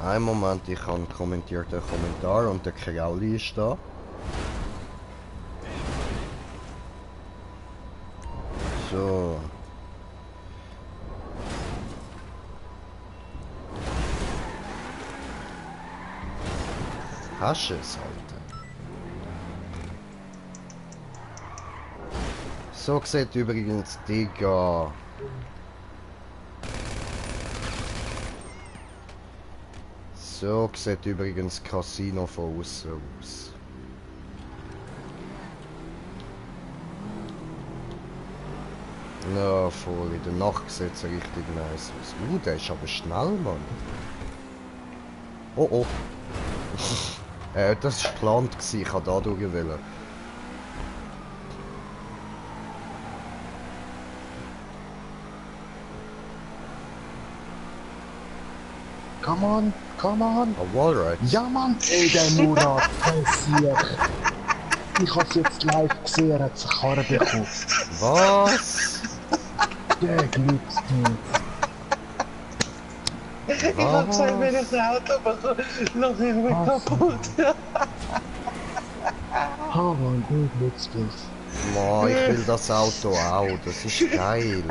Ein Moment, ich habe einen kommentierten Kommentar und der Krauli ist da. So. Hast du es, Alter? So sieht übrigens Digga. So sieht übrigens Casino von außen aus. Ja, voll. In der Nacht sieht es richtig nice aus. Der ist aber schnell, Mann. Oh oh. Das war geplant, ich habe da durchwählen. Come on, come on. Oh, Wallride. Ja, Mann. Ey, der Murat, passiert. Ich hab's jetzt live gesehen, er hat sich Karre bekommen. Was? Der Glückstyp. Ich hab gesagt, wenn ich ein Auto bekomme, lass ich mich kaputt. Mann, du Glückstyp. Mann, ich will das Auto auch, das ist geil.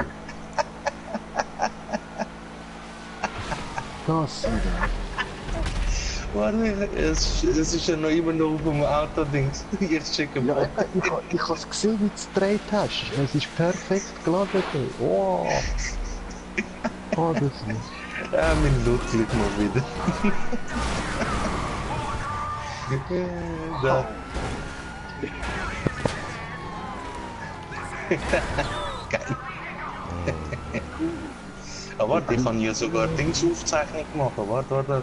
Das ist geil. Warte, es ist ja noch immer noch auf dem Auto-Dings. Ich schicke Ja, mal. ich hab's gesehen, wie du es gedreht hast. Es ist perfekt gelagert. Oh. Oh, das ist... Ja, mein Ludwig mal wieder. Da. Geil. Aber warte, ich habe ja sogar Dingsaufzeichnung gemacht. Warte.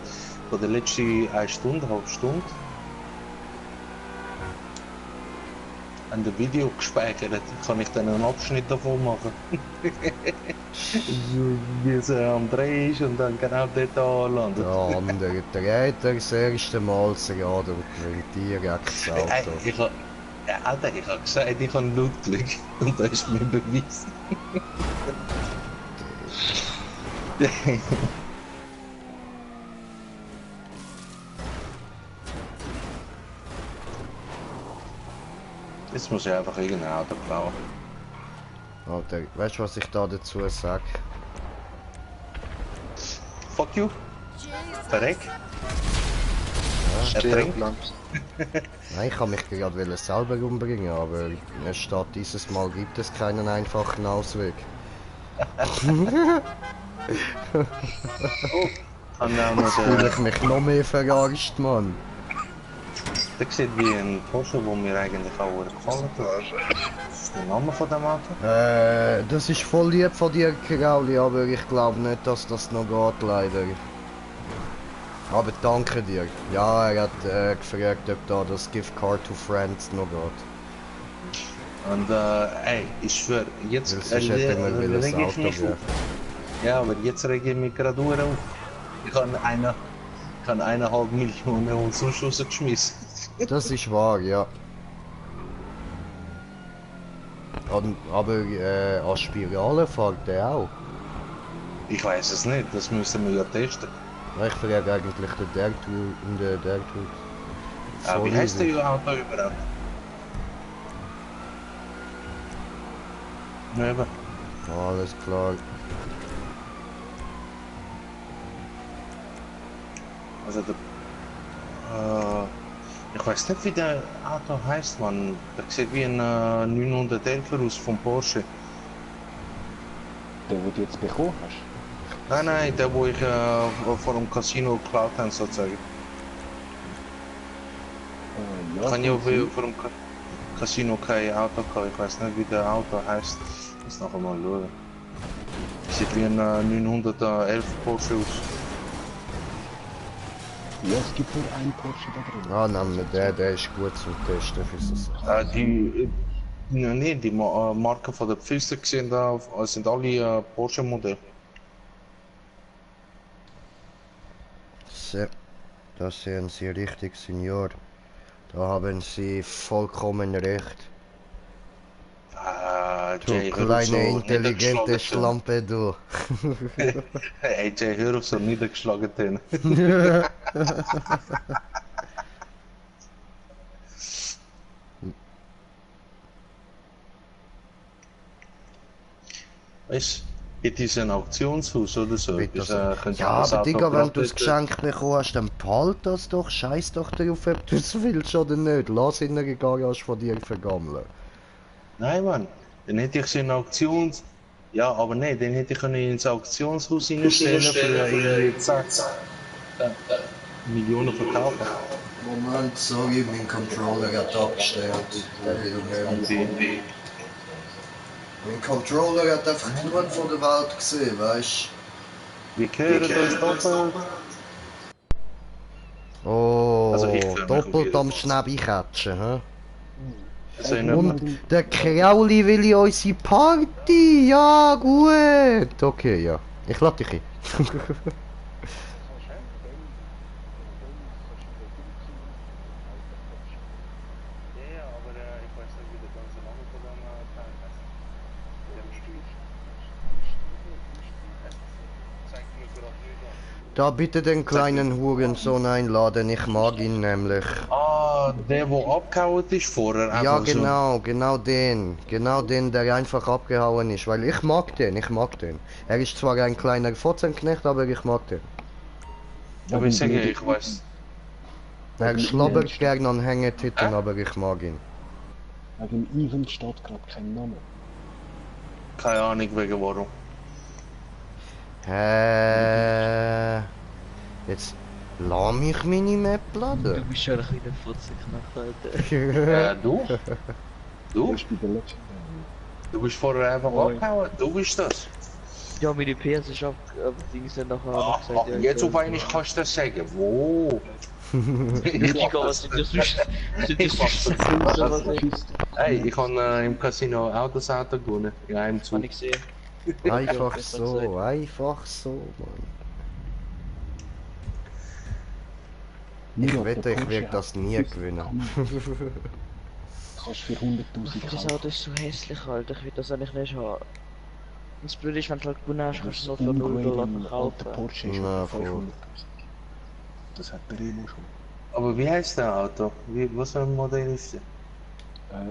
Von der letzten 1 Stunde, halbe Stunde. An der Video gespeichert. Kann ich dann einen Abschnitt davon machen. Wie es am Dreh ist und dann genau dort anlandet. Der andere dreht das erste Mal gerade und gewinnt direkt das Auto. Alter, ich habe gesagt, ich habe Ludwig. Und das ist mir bewiesen. Jetzt muss ich einfach irgendein Auto klauen. Alter, weißt du, was ich da dazu sag? Fuck you. Verreck. Sterben. Nein, ich kann mich gerade selber umbringen, aber statt dieses Mal gibt es keinen einfachen Ausweg. Jetzt fühle ich mich noch mehr verarscht, Mann. Das sieht wie ein Porsche, wo mir eigentlich auch gefallen hat. Was ist der Name von dem Auto? Das ist voll lieb von dir, Krauli, aber ich glaube nicht, dass das noch geht, leider. Aber danke dir. Ja, er hat gefragt, ob da das Gift Card to Friends noch geht. Und ey, ich schwör, jetzt reg ich mich auf. Ja, aber jetzt rege ich mich gerade auf. Ich habe 1,5 Millionen und sonst rausgeschmissen. Das ist wahr, ja. Aber an Spirale fährt der auch. Ich weiß es nicht, das müssen wir ja testen. Ich frage eigentlich den Dirtwood. Wie heißt der Auto überhaupt? Ja, eben. Alles klar. Also ich weiß nicht, wie der Auto heißt, man. Der sieht wie ein 911 aus von Porsche. Den, den du jetzt bekommen hast? Nein, der wo ich vor dem Casino geklaut habe, sozusagen. Ja, Ich habe ja vor dem Casino kein Auto gehabt, ich weiß nicht, wie der Auto heißt. Ich muss noch einmal schauen. Sieht wie ein 911 Porsche aus. Ja, es gibt nur einen Porsche da drin. Nehmen wir der ist gut zum Testen für so Sachen. Die Marken von der Pfister sind alle Porsche Modelle. So, das sehen Sie richtig, Senior. Da haben Sie vollkommen recht. Du Jay, kleine intelligente Schlampe, du. Hey Jay, hör auf so niedergeschlagen hin. Weißt du, it ist ein Auktionshaus oder so. Ja, aber Digga, wenn du es geschenkt bekommen hast, dann behalt das doch. Scheiß doch darauf, ob du es willst oder nicht. Lass in der Garage von dir vergammeln. Nein, Mann. Dann hätte ich sie in Auktions... Ja, aber nein, dann hätte ich ins Auktionshaus reinstellen für irgendwie 10 Millionen verkaufen. Moment, sorry, mein Controller hat abgestellt. Der will nicht. Mein Controller hat einfach genug von der Welt gesehen, weißt du? Wir hören uns doppelt. Oh, also doppelt am Schnäbi catchen, hä? Und der Krauli will in unsere Party! Ja, gut! Okay, ja. Ich lade dich ein. Da bitte den kleinen Hurensohn einladen, ich mag ihn nämlich. Ah, der wo abgehauen ist vorher? Ja genau, genau den, der einfach abgehauen ist, weil ich mag den. Er ist zwar ein kleiner Fotzenknecht, aber ich mag den. Aber ich sage, ich weiß. Er schlabbert gern an Hängetitten, aber ich mag ihn. Wegen dem Event steht gerade kein Name. Keine Ahnung wegen warum. Jetzt lass mich meine Map laden. Du bist ja wieder 40 nach heute. Du? Du? Ich bin der Letzte. Du bist vorher einfach abgehauen, du bist das. Ja, meine PS ist Dings dann nachher noch gesagt. Ach, jetzt auf einmal kannst du das sagen. Wo? Hey, ich habe im Casino auch das Auto gewonnen. Ja, im Zug. Ich sehe. Einfach so, Mann. Ich wette, ich werde das nie gewinnen. Kannst für 100.000 Das Auto ist so hässlich, Alter. Ich will das eigentlich nicht haben. Das Blöde ist, wenn du halt gewonnen hast, kannst du es nur für 0 Dollar verkaufen. Porsche ist Na, 500.000. Das hat der Remo schon. Aber wie heißt der Auto? Was für ein Modell ist der?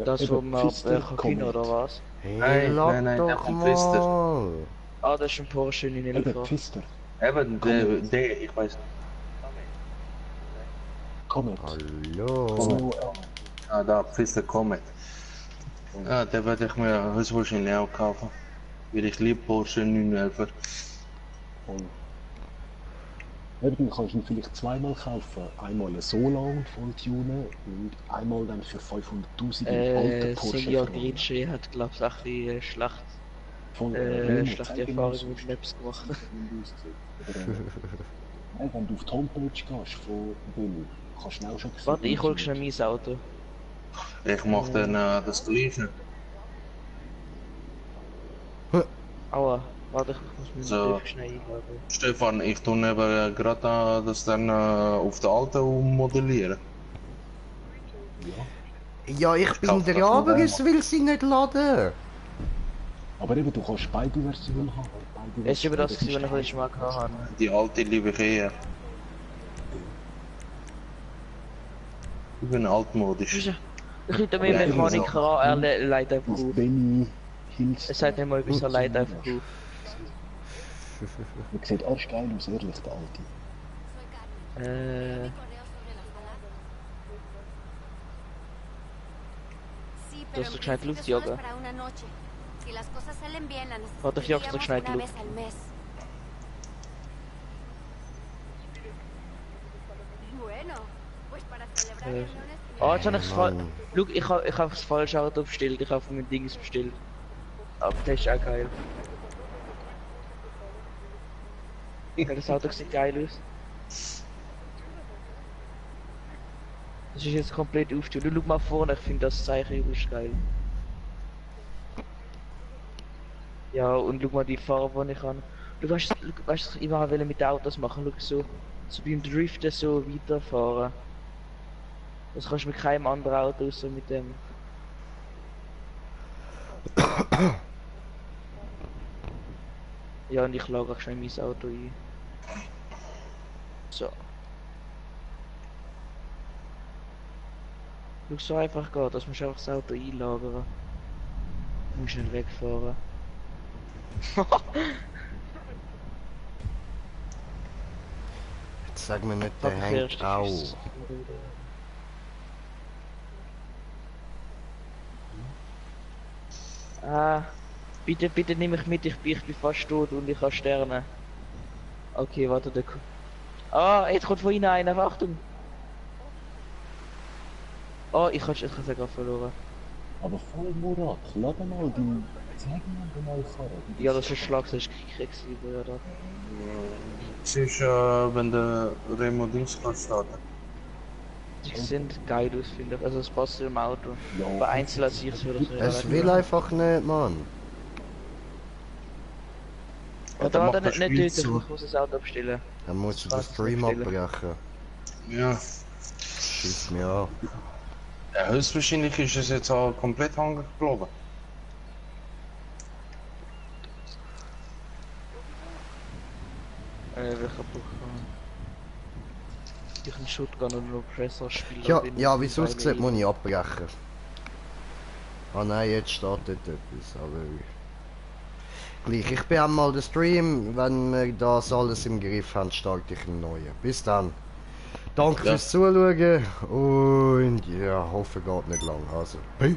Das vom Casino oder was? Hey, nein, der vom Pfister. Ah, das ist ein Porsche 911. Pfister. Eben, der, ich weiß. Comet. Hallo. Ah, da, Pfister Comet. Ja, der werde ich mir höchstwahrscheinlich auch kaufen. Weil ich liebe Porsche 911. Eben kannst du ihn vielleicht zweimal kaufen. Einmal solo und voll tunen und einmal dann für 500.000 im alten Porsche. Silja Gritschi hat, glaube ich, auch ein schlechte Erfahrung mit Schnaps gemacht. Wenn du auf die Homepage gehst von Billy, kannst du auch schon... Warte, ich hol schnell mein Auto. Ich mach dann das Gleiche. Aua, warte, ich muss mich so schnell einladen. Stefan, ich tue eben gerade das dann auf der alten ummodellieren. Ja, ich bin dran, aber es will sie nicht laden. Aber eben, du kannst beide Versionen haben. Beide Es ist über das, was Versionen, ich letztes Mal gehabt habe. Die alte liebe ich eher. Ich bin altmodisch. Ich könnte mehr Mechaniker an, er leidet einfach das auf. Benny Hills. Es sagt nicht mal etwas, er leidet einfach auf. Er sieht arsch geil aus, ehrlich, der alte. Sí, Du hast pero doch gescheit en Luft principio solo jagen. es para una noche. Si las cosas salen bien, la Warte, ich jag's doch necesitaríamos gescheit una Luft. vez al mes. Bueno, pues para celebrar el lunes... Ah, jetzt habe ich es falsch. Mann. Schau, ich habe das falsche Auto bestellt. Ich habe mein Ding bestellt. Aber das ist auch geil. Ja, das Auto sieht geil aus. Das ist jetzt komplett aufgestellt. Schau mal vorne, ich finde das Zeichen übelst geil. Ja, und schau mal die Farbe, die ich habe. Du weißt, was ich immer will mit den Autos machen. Schau, so beim Driften so weiterfahren. Das kannst du mit keinem anderen Auto außer mit dem. Ja, und ich lage auch schnell mein Auto ein. So. Schau, so einfach geht, dass musst du einfach das Auto einlagern. Du musst nicht wegfahren. Jetzt sag mir nicht, der hängt auch. Ah, bitte nimm mich mit, ich bin fast tot und ich habe Sterne. Okay, warte, der Ah, jetzt kommt von ihnen einer, Achtung! Oh, ich habe es gerade verloren. Aber voll Murat, lade mal den. Zeig mal den neuen Fahrer. Ja, das ist ein Schlag, das ist Krieg, ja da. Es ist, wenn der Remo Dings kann starten. Die sind geil aus, finde ich. Also es passt im Auto. Bei einzeln sehe ich es wieder so. Es will einfach nicht, Mann. Ja, Dann da macht hat er das nicht Spiel töten, zu. ich muss das Auto abstellen. Dann musst du den Kannst du Stream abstellen. abbrechen. Ja. Schieß mir an. Ja, höchstwahrscheinlich ist es jetzt auch komplett hängen geblieben. Welcher Buch? Ich einen Shotgun und noch Pressor spielen. Ja, ja, wie es aussieht, muss ich abbrechen. Ah nein, jetzt startet etwas, aber... Gleich, ich beende mal den Stream. Wenn wir das alles im Griff haben, starte ich einen neuen. Bis dann. Danke Ja. fürs Zuschauen und ja, hoffe geht nicht lang. Also, peace.